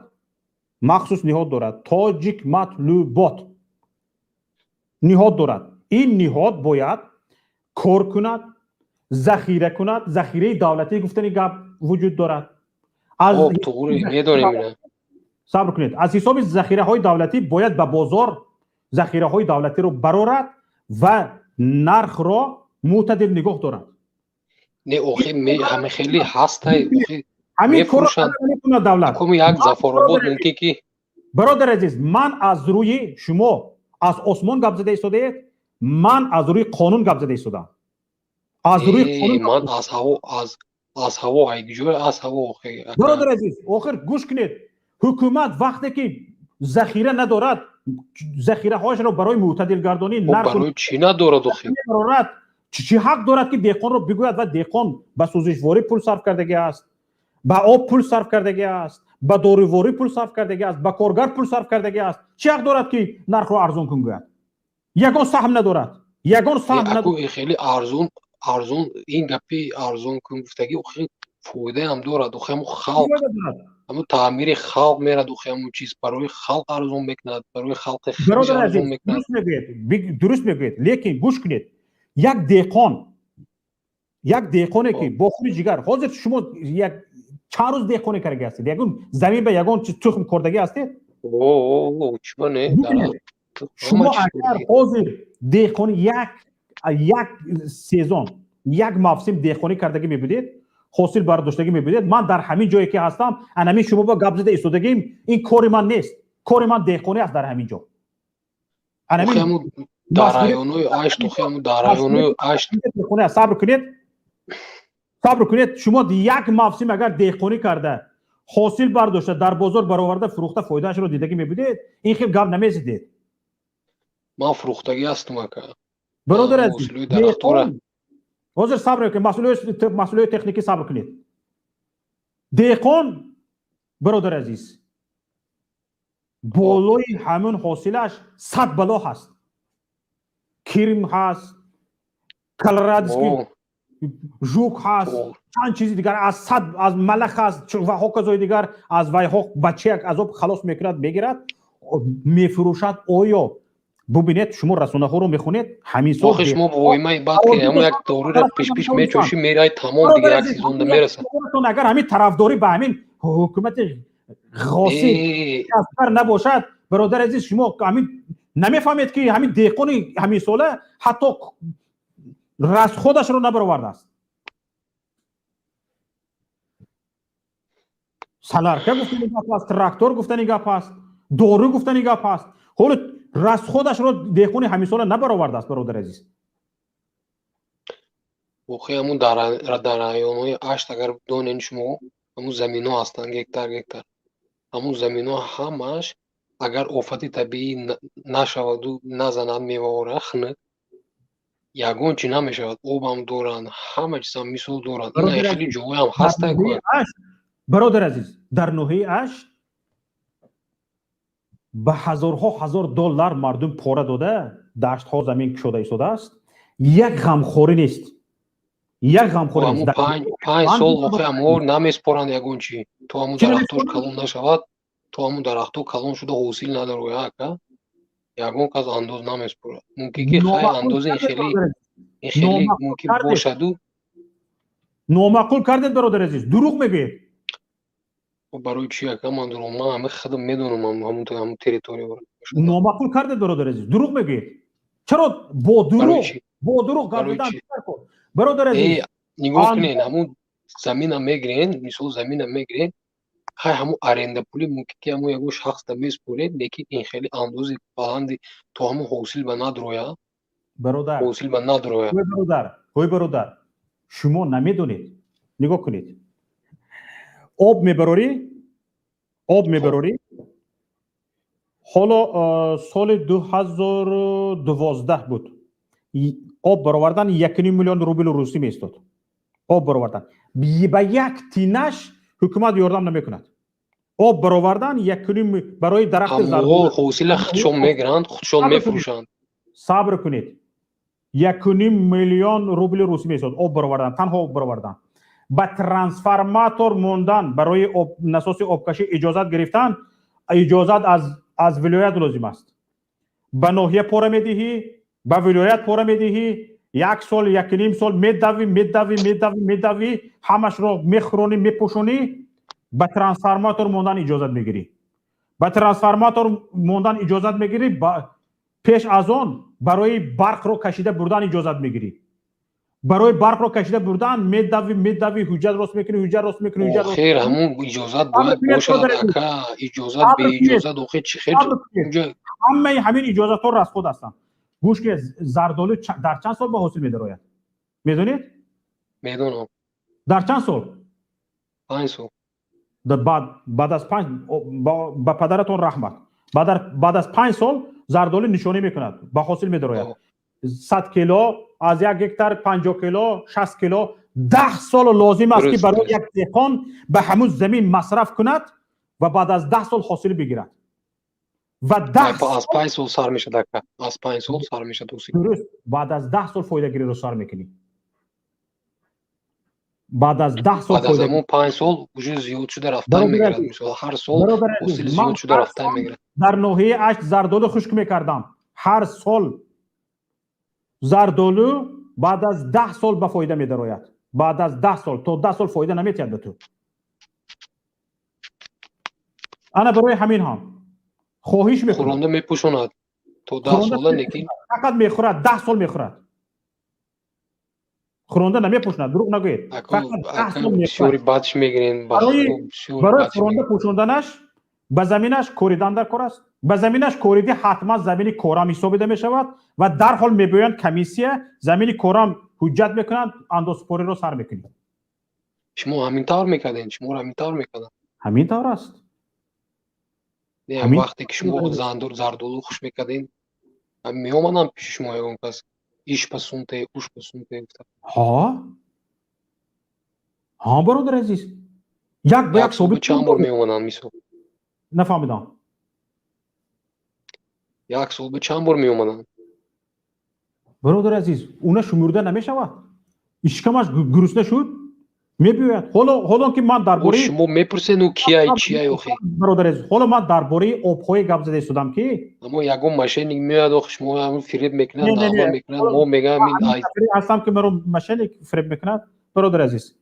махсус ниҳод дорад, Тоҷик матлубот ниҳод дорад. Ин ниҳод бояд кор кунад, захира кунад. Захираи давлатӣ гуфтани гап вуҷуд дорад. Сабр кунед, аз ҳисоби захираҳои давлатӣ бояд ба бозор захираҳои давлатиро барорад ва нархро мӯътадил нигоҳ дорад. Не, охи ҳама хеле ҳастай, охи ҳамин корро мекунад давлат. Як Зафаробод мумкин ки Бародар азиз, ман аз рӯи шумо аз осмон гап зада истодаед, ман аз рӯи қонун гап зада истодам. Аз рӯи қонун. Ман аз ҳаво, аз ҳаво, ай ҷой аз ҳаво, охи. Бародар азиз, охир гӯш кунед. Ҳукумат вақте ки захира надорад, захираҳояшро барои мӯътадилгардонии нарх барои чӣ надорад охи? Барорад, чӣ ҳақ дорад ки деҳқонро бигӯяд? Ва деҳқон ба сӯзишворӣ пул сарф кардагӣ аст, ба об пул сарф кардагӣ аст, ба доруворӣ пул сарф кардагӣ аст, ба коргар пул сарф кардагӣ аст. Чӣ ҳақ дорад ки нархро арзон кун гӯяд? Ягон саҳм надорад, ягон саҳм надорад. Хеле арзон, арзон, ин гапи арзон кун гуфтагӣ охи фоидаам дорад охи. Ҳамун халқ, ҳамун таъмири халқ мерад охи, ҳамун чиз барои халқ арзон мекунад, барои халқи худаш арзон мекунад. Дуруст мегӯед, лекин гӯш кунед, як деҳқон, як деҳқоне ки бо хуни ҷигар, ҳозир шумо як чанд рӯз деҳқоне кардагӣ ҳастед, ягон замин ба ягон чиз тухм кордагӣ ҳастед? Шумо агар ҳозир деҳқони як сезон, як мавсим деҳқонӣ кардагӣ мебудед, ҳосил бардоштагӣ мебудед, ман дар ҳамин ҷое ки ҳастам, анамин шумо бо гап зада истодагим, ин кори ман нест. Кори ман деҳқонӣ аст дар ҳамин ҷо. Дар районҳои Ашт, дар районҳои Ашт. Сабр кунед, сабр кунед. Шумо як мавсим агар деҳқонӣ карда, ҳосил бардошта, дар бозор бароварда, фурӯхта, фоидаашро дидагӣ мебудед, ин хел гап намезидед. Ман фурӯхтагӣ ҳастам, ака. Бародар азиз, ҳозир сабр кунед, масъулиёти техникӣ сабр кунед. Деҳқон, бародар азиз, болои ҳамун ҳосилаш 100 бало ҳаст. Кирм ҳаст, колорадский жук ҳаст, чанд чизи дигар, аз сад, аз малах ҳаст ва ҳоказои дигар. Аз вайҳо бачаяк азоб халос мекунад, мегирад, мефурӯшад. Оё бубинед, шумо расонаҳоро мехонед, ҳамин сол охи шумо воимаи бад ки ҳамун як доруро пешпеш мечошӣ, мерай, тамом, дигар як сезонда мерасад. Агар ҳамин тарафдорӣ ба ҳамин ҳукумати ғосиб набошад, бародар азиз, шумо ҳамин намефаҳмед ки ҳамин деҳқони ҳамин сола ҳатто расходашро набаровардааст. Солярка гуфтани гап аст, трактор гуфтани гап аст, дору гуфтани гап аст. Ҳоло расходашро деҳқони ҳамин сола набаровардааст, бародар азиз. Охи ҳамун дар районҳои Ашт агар донед шумо, ҳамун заминҳо ҳастанд гектар гектар, ҳамун заминҳо ҳамааш агар офати табиӣ нашаваду назанад меваора хунук, ягон чи намешавад. Обам доранд, ҳама чизам мисол доранд. Ина хеле ҷоҳоям ҳастай. Бародар азиз, дар ноҳияи Ашт ба ҳазорҳо ҳазор доллар мардум пора дода, даштҳо замин кушода истодааст. Як ғамхорӣ нест, як ғамхорӣ нест. 5 сол охи ҳамон намеспоранд ягон чи, то ҳамун дарахтош калон нашавад, то ҳамун дарахтҳо калон шуда ҳосил надарояд, ака, ягон кас андоз намеспорад. Мумкин ки хай андози ин хеле мумкин бошаду. Номаъқул кардед, бародар азиз, дурӯғ мегӯед. Барои чи, ака, ман дурӯғ? Ман ҳама худам медонам ҳамун территорияро. Номаъқул кардед, бародар азиз, дурӯғ мегӯед. Чаро бо дурӯғ, бо дурӯғ гап задан? Бародар азиз, нигоҳ кунед, ҳамун замина мегирен, мисол замина мегирен, хай ҳамун аренда пули мумкин ки ҳамун ягон шахс да меспоред, лекин ин хеле андози баланди то ҳамун ҳосил ба надроя. Бародар, ҳосил ба надроя. Ҳой бародар, ҳой бародар, Шумо намедонед. Нигоҳ кунед, об мебарорӣ, об мебарорӣ. Ҳоло соли 2012 буд, об баровардан 1,5 миллион рубли русӣ меистод. Об баровардан ба як тинаш ҳукумат ёрдам намекунад. Об баровардан якуним барои дарахти зардолу, ҳосила худшон мегиранд, худшон мефурӯшанд. Сабр кунед. 1,5 миллион рубли русӣ меистод об баровардан, танҳо об баровардан. Ба трансформатор мондан, барои насоси обкашӣ иҷозат гирифтан, иҷозат аз вилоят лозим аст. Ба ноҳия пора медиҳӣ, ба вилоят пора медиҳӣ. Як сол, якуним сол медавӣ, медавӣ, медавӣ, медавӣ, ҳамашро мехӯронӣ, мепӯшонӣ, ба трансформатор мондан иҷозат мегирӣ. Ба трансформатор мондан иҷозат мегирӣ, пеш аз он барои барқро кашида бурдан иҷозат мегирӣ. Барои барқро кашида бурдан медавӣ, медавӣ, ҳуҷҷат рост мекунӣ, ҳуҷҷат рост мекунӣ, ҳуҷҷат рост. Охир ҳамун иҷозат бояд бошад, ака. Иҷозат, бе иҷозат охир чӣ хел? Ҳамаи ҳамин иҷозатҳо расход ҳастанд. Гӯш ки, зардолу дар чанд сол ба ҳосил медарояд, медонед? Медонам. Дар чанд сол? 5 сол. Баъд аз панҷ, ба падаратон раҳмат, баъд аз 5 сол зардолу нишонӣ мекунад, ба ҳосил медарояд. 100 кило аз 1 гектар, 50 кило, 60 кило. 10 сол лозим аст, ки барои як деҳқон ба ҳамун замин масраф кунад ва баъд аз 10 сол ҳосил бигирад. Ва даҳ аз 5 сол сар мешад, ака, аз 5 сол сар мешад. Дуруст, баъд аз 10 сол фоидагириро сар мекунӣ. Баъд аз 10 сол. Баъд аз ҳамон 5 сол уже зиёд шуда рафтан мегирад. Мисол, ҳар сол ҳосил зиёд шуда рафтан мегирад. Дар ноҳияи Ашт зардолу хушк мекардам. Ҳар сол зардолу баъд аз 10 сол ба фоида медарояд. Баъд аз 10 сол. То 10 сол фоида наметиҳад ба ту. Ана барои ҳамин ҳам хоҳиш мекунам. Хӯронда мепӯшонад то 10 сола, лекин фақат мехӯрад, 10 сол мехӯрад. Хӯронда намепӯшонад, дурӯғ нагӯед. Бисёри бадш мегирем. Барои хӯронда пӯшонданаш ба заминаш коридан дар кор аст. Ба заминаш кориди, ҳатман замини корам ҳисобида мешавад ва дарҳол мебиёянд комиссия, замини корам ҳуҷҷат мекунанд, андозсупориро сар мекунӣ. Шумо ҳамин тавр мекардем? Шуморо ҳамин тавр мекарданд? Ҳамин тавр аст. Вақте ки шумо зардолу хуш мекардем, меомадам пеши шумо ягон кас, иш пасунте, уш пасунте гуфта? Ҳа, ҳа, бародар азиз, як ба як собит. Чанд бор меомаданд, мисол? Нафаҳмидам. Як сол ба чанд бор меомаданд? Бародар азиз, уна шумурда намешавад. Ишкамаш гурусна шуд, мебиёяд. Ҳоло ки ман дар бораи шумо мепурсед, ӯ кияй, чияй охи? Бародар азиз, ҳоло ман дар бораи обҳое гап зада истодам, ки Аммо ягон мошенник меояд, охи, шумо ҳамн фиреб мекунад, даъва мекунад, мо мегаем. Ҳастам, ки маро мошенник фиреб мекунад? Бародар азиз,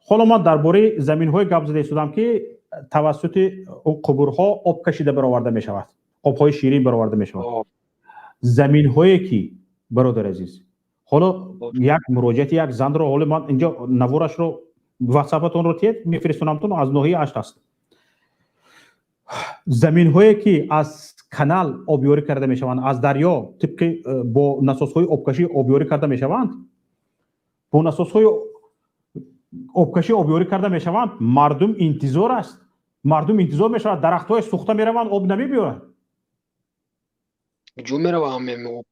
ҳоло ман дар бораи заминҳое гап зада истодам, ки тавассути қубурҳо об кашида бароварда мешавад, обҳои ширин бароварда мешавад. Заминҳое ки, бародар азиз, ҳоло як муроҷиати як занро, ҳоло ман инҷо наворашро, ватсапатонро тиед, мефиристонамтон, аз ноҳияи Ашт аст. Заминҳое ки аз канал обёрӣ карда мешаванд, аз дарё тибқи бо насосҳои обкашӣ обёрӣ карда мешаванд, бо насосҳои обкашӣ обёрӣ карда мешаванд, мардум интизор аст, мардум интизор мешавад, дарахтҳои сӯхта мераванд, об намебиёрад. Куҷо мерава ҳамаи об?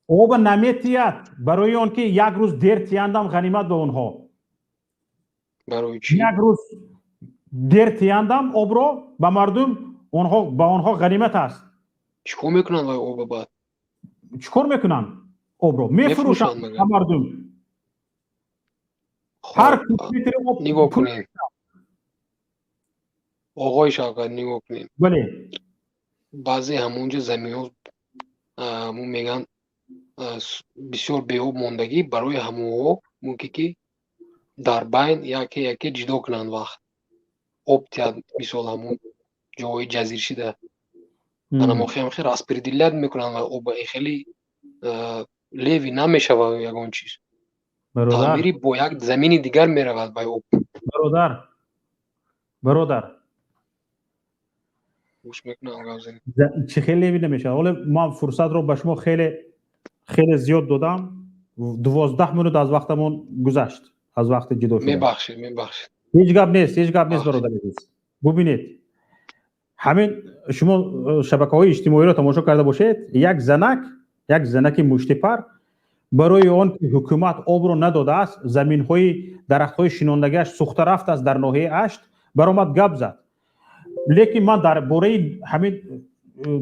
Оба наметиҳад, барои он ки як рӯз дер тиёндам ғанимат ба онҳо. Барои чӣ? Як рӯз дер тиёндам обро ба мардум, онҳо, ба онҳо ғанимат аст. Чӣ кор мекунанд вай оба баъд? Чӣ кор мекунанд? Обро мефурӯшанд ба мардум. Ҳар кубметри об Нигоҳ кунед, оғои Шавкат, нигоҳ кунед. Бале. Баъзе ҳамонҷо заминҳо мегӯянд, бисёр беоб мондагӣ, барои ҳамонҳо мумкин ки дар байн яке яке ҷудо кунанд, вақт об тиҳад, мисол, ҳамон ҷоҳои ҷазир шида. Анамохи распределять мекунанд ва оба хеле леви намешава, ягон чиз таъмири бо як замини дигар меравад вай об. Бародар, бародар. Гӯш мекунам, гап занед. Чӣ хеле леви намешавад? Ҳоло ман фурсатро ба шумо хеле хеле зиёд додам. 12 минут аз вақтамон гузашт, аз вақти ҷудо шуда. Мебахшед, мебахшед. Ҳеҷ гап нест, ҳеҷ гап нест, бародари азиз. Бубинед, ҳамин шумо шабакаҳои иҷтимоиро тамошо карда бошед, як занак, як занаки муштипар барои он ки ҳукумат обро надодааст, заминҳои дарахтҳои шинондагиаш сӯхта рафтааст дар ноҳияи Ашт, баромад гап зад. Лекин ман дар бораи ҳамин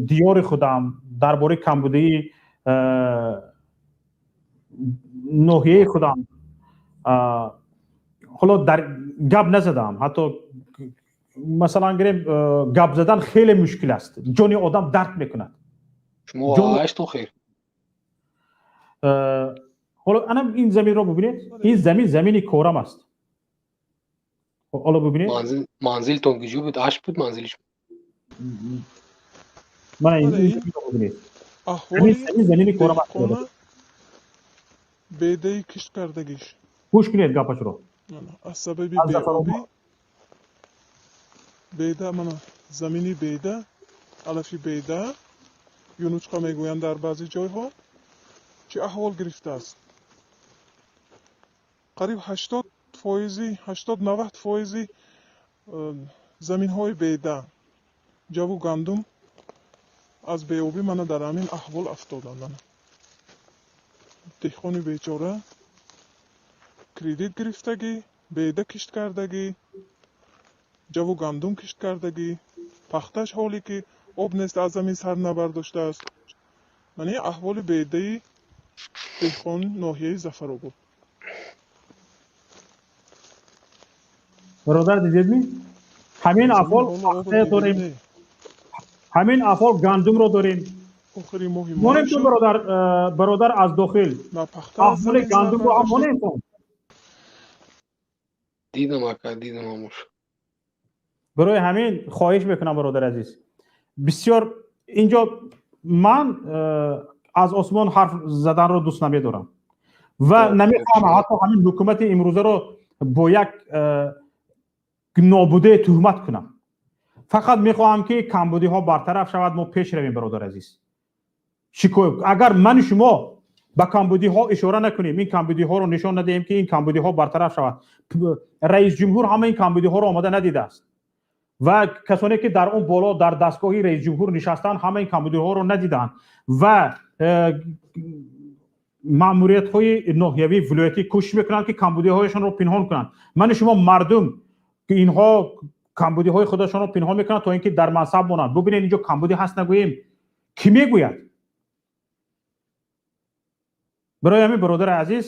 диёри худам, дар бораи камбудии ноҳияи худам ҳоло дар гап назадам. Ҳатто масалан гирем, гап задан хеле мушкил аст, ҷони одам дард мекунад. Шумо Ашт охир? Ҳоло ана ин заминро бубинед, ин замин замини корам аст. Ҳоло бубинед. Манзилтон куҷо буд? Ашт буд манзили шумо? Мана ин заминро бубинед, ҳамин замин замини корам аст. Бедаи кишт кардагиш. Гӯш кунед гапашро. Аз сабаби беобӣ беда, мана замини беда, алафи беда, юнучқа мегӯянд дар баъзе ҷойҳо, чӣ аҳвол гирифтааст. Қариб 80 фоизи, 80-90 фоизи заминҳои беда, ҷаву гандум аз беобӣ мана дар ҳамин аҳвол афтоданд. Мана деҳқони бечора кредит гирифтагӣ, беда кишт кардагӣ, ҷаву гандум кишт кардагӣ, пахташ ҳоле ки об нест, аз замин сар набардоштааст. Мана ин аҳволи бедаи деҳқон ноҳияи Зафаробод. Бародар, дидедми? Ҳамин аҳвол пахтая дорем, ҳамин аҳвол гандумро дорем. Охири моҳи монем ту бародар, бародар аз дохил аҳволи гандумро ҳам монем ту. Дидам ака, дидам амуш. Барои ҳамин хоҳиш мекунам, бародари азиз, бисёр инҷо ман аз осмон ҳарф заданро дӯст намедорам ва намехоҳам ҳатто ҳамин ҳукумати имрӯзаро бо як нобудае туҳмат кунам. Фақат мехоҳам ки камбудиҳо бартараф шавад, мо пеш равем, бародари азиз. Шикоят агар ману шумо ба камбудиҳо ишора накунем, ин камбудиҳоро нишон надиҳем, ки ин камбудиҳо бартараф шавад, раис ҷумҳур ҳама ин камбудиҳоро омада надидааст ва касоне ки дар он боло дар дастгоҳи раис ҷумҳур нишастанд, ҳама ин камбудиҳоро надидаанд ва маъмуриятҳои ноҳиявӣ, вилоятӣ кӯшиш мекунанд, ки камбудиҳояшонро пинҳон кунанд. Ману шумо мардум, инҳо камбудиҳои худашонро пинҳон мекунанд, то ин ки дар мансаб монанд. Бубинед, инҷо камбудӣ ҳаст нагӯем, кӣ мегӯяд? Барои ҳамин, бародари азиз,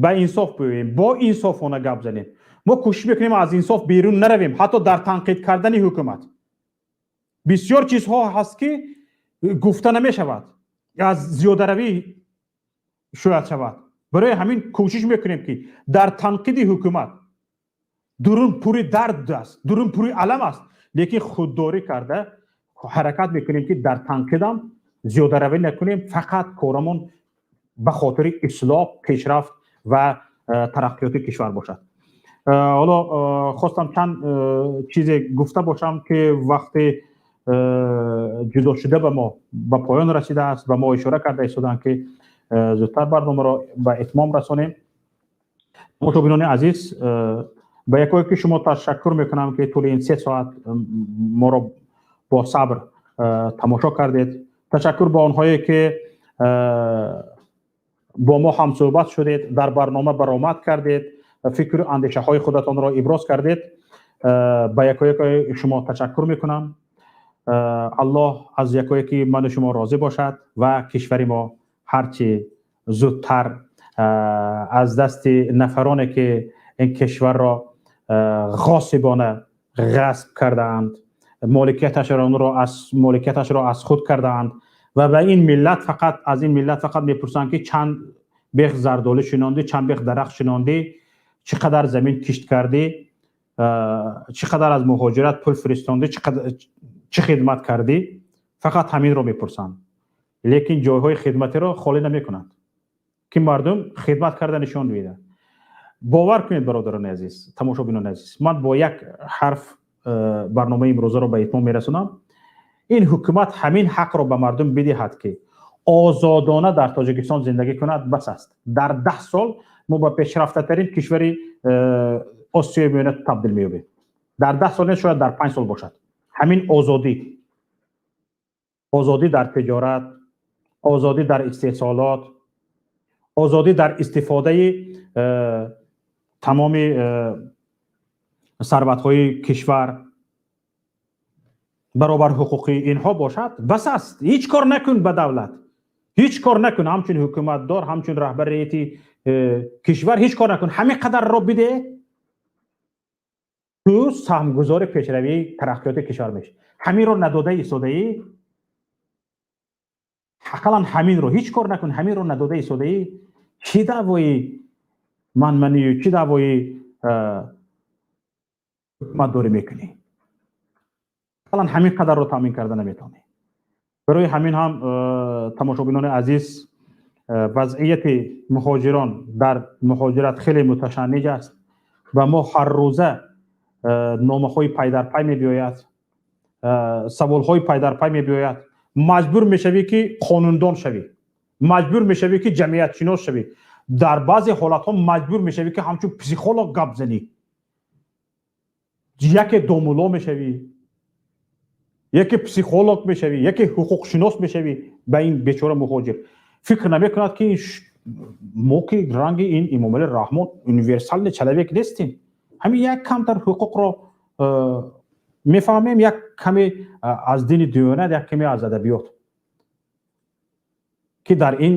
ба инсоф биёем, бо инсофона гап занем. Мо кӯшиш мекунем аз инсоф берун наравем, ҳатто дар танқид кардани ҳукумат. Бисёр чизҳо ҳаст, ки гуфта намешавад, аз зиёдаравӣ шояд шавад. Барои ҳамин кӯшиш мекунем, ки дар танқиди ҳукумат дурун пури дард аст, дурун пури алам аст, лекин худдорӣ карда ҳаракат мекунем, ки дар танқидам зиёдаравӣ накунем, фақат корамон ба хотири ислоҳ, пешрафт ва тараққиёти кишвар бошад. Ҳоло хостам чанд чизе гуфта бошам, ки вақти ҷудо шуда ба мо ба поён расидааст. Ба мо ишора карда истоданд, ки зудтар барномаро ба итмом расонем. Тамошобинони азиз, ба якое ки шумо ташаккур мекунам, ки тӯли ин 3 соат моро бо сабр тамошо кардед. Ташаккур ба онҳое ки бо мо ҳамсӯҳбат шудед, дар барнома баромад кардед, фикру андешаҳои худатонро иброз кардед. Ба якояки шумо ташаккур мекунам. Аллоҳ аз якояки ману шумо розӣ бошад ва кишвари мо ҳарчи зудтар аз дасти нафароне ки ин кишварро ғосибона ғасб кардаанд, моликияташро аз худ кардаанд ва ба ин миллат фақат, аз ин миллат фақат мепурсанд, ки чанд бех зардолу шинондӣ, чанд бех дарахт шинондӣ, чӣ қадар замин кишт кардӣ, чӣ қадар аз муҳоҷират пул фиристондӣ, чӣ хидмат кардӣ. Фақат ҳаминро мепурсанд, лекин ҷойҳои хидматиро холӣ намекунанд, ки мардум хидмат карда нишон медиҳад. Бовар кунед, бародарони азиз, тамошобинони азиз, ман бо як ҳарф барномаи имрӯзаро ба итмом мерасонам. Ин ҳукумат ҳамин ҳақро ба мардум бидиҳад, ки Озодона дар Тоҷикистон зиндагӣ кунад, бас аст. Дар 10 сол мо ба пешрафтатарин кишвари Осиёи Миёна табдил меёбем. Дар 10 сол не, шояд дар 5 сол бошад. Ҳамин озодӣ, озодӣ дар тиҷорат, озодӣ дар истеҳсолот, озодӣ дар истифодаи тамоми сарватҳои кишвар, баробарҳуқуқӣ, инҳо бошад, бас аст. Ҳеҷ кор накун ба давлат, ҳеҷ кор накун, ҳамчун ҳукуматдор, ҳамчун раҳбарияти кишвар ҳеҷ кор накун, ҳамин қадарро бидеҳ, ту саҳмгузори пешравии тараққиёти кишвар мешавӣ. Ҳаминро надодаи истодаӣ, ақаллан ҳаминро ҳеҷ кор накун, ҳаминро надодаи истодаӣ, чӣ даъвои манманию чӣ даъвои ҳукуматдорӣ мекунӣ? Ақаллан ҳамин қадарро таъмин карда наметавонӣ. Барои ҳамин ҳам, тамошобинони азиз, вазъияти муҳоҷирон дар муҳоҷират хеле муташанниҷ аст ва мо ҳаррӯза номаҳои пайдарпай мебиёяд, саволҳои пайдарпай мебиёяд. Маҷбур мешавӣ, ки қонундон шавӣ, маҷбур мешавӣ, ки ҷамъиятшинос шавӣ, дар баъзе ҳолатҳо маҷбур мешавӣ, ки ҳамчун психолог гап занӣ. Яке домулло мешавӣ, яке психолог мешавӣ, яке ҳуқуқшинос мешавӣ. Ба ин бечора муҳоҷир фикр намекунад, ки мо ки ранги ин Имомалӣ Раҳмон универсальный человек нестем, ҳамин як камтар ҳуқуқро мефаҳмем, як каме аз дини диёнат, як каме аз адабиёт, ки дар ин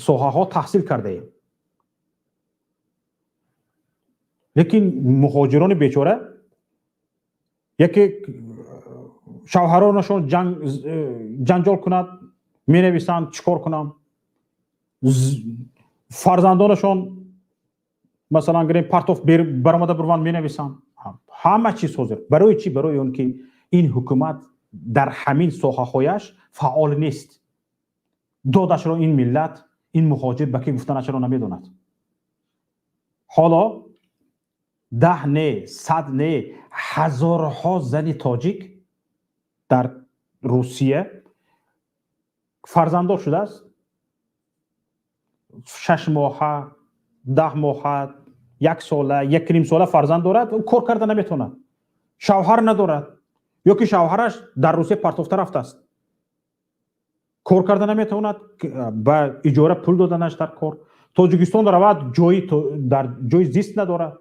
соҳаҳо таҳсил кардаем. Лекин муҳоҷирони бечора яке шавҳаронашон ҷанҷол кунад, менависанд: чӣ кор кунам? Фарзандонашон, масалан гирем, партоф баромада бурванд, менависанд. Ҳама чиз ҳозир. Барои чӣ? Барои он ки ин ҳукумат дар ҳамин соҳаҳояш фаъол нест. Додашро ин миллат, ин муҳоҷир ба кӣ гуфтанашро намедонад. Ҳоло 10 не, 100 не, ҳазорҳо зани тоҷик дар Русия фарзанддор шудааст, 6 моҳа, 10 моҳа, як сола, 1,5 сола фарзанд дорад, кор карда наметавонад, шавҳар надорад ё ки шавҳараш дар Русия партофта рафтааст, кор карда наметавонад, ба иҷора пул доданаш дар кор. Тоҷикистон равад, ҷои дар ҷои зист надорад.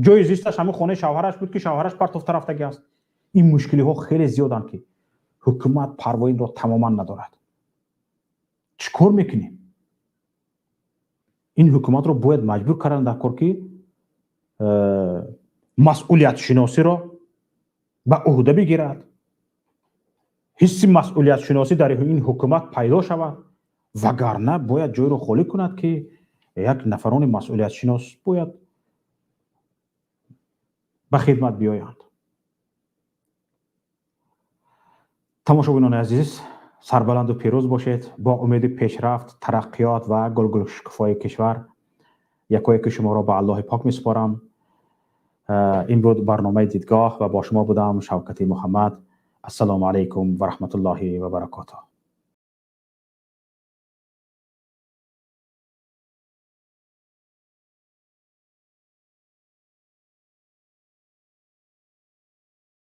Ҷои зисташ ҳамин хонаи шавҳараш буд, ки шавҳараш партофта рафтагӣ аст. Ин мушкилиҳо хеле зиёданд, ки ҳукумат парвои инро тамоман надорад. Чӣ кор мекунем? Ин ҳукуматро бояд маҷбур кардан дар кор, ки масъулиятшиносиро ба ӯҳда бигирад, ҳисси масъулиятшиносӣ дар ин ҳукумат пайдо шавад, вагарна бояд ҷойро холӣ кунад, ки як нафарони масъулиятшинос бояд ба хидмат биёянд. Тамошобинони азиз, сарбаланду пирӯз бошед. Бо умеди пешрафт, тараққиёт ва гулгулшукуфои кишвар якояки шуморо ба Аллоҳи пок месупорам. Ин буд барномаи Дидгоҳ ва бо шумо будам Шавкати Муҳаммад. Ассалому алайкум ва раҳматуллоҳи ва баракотуҳ.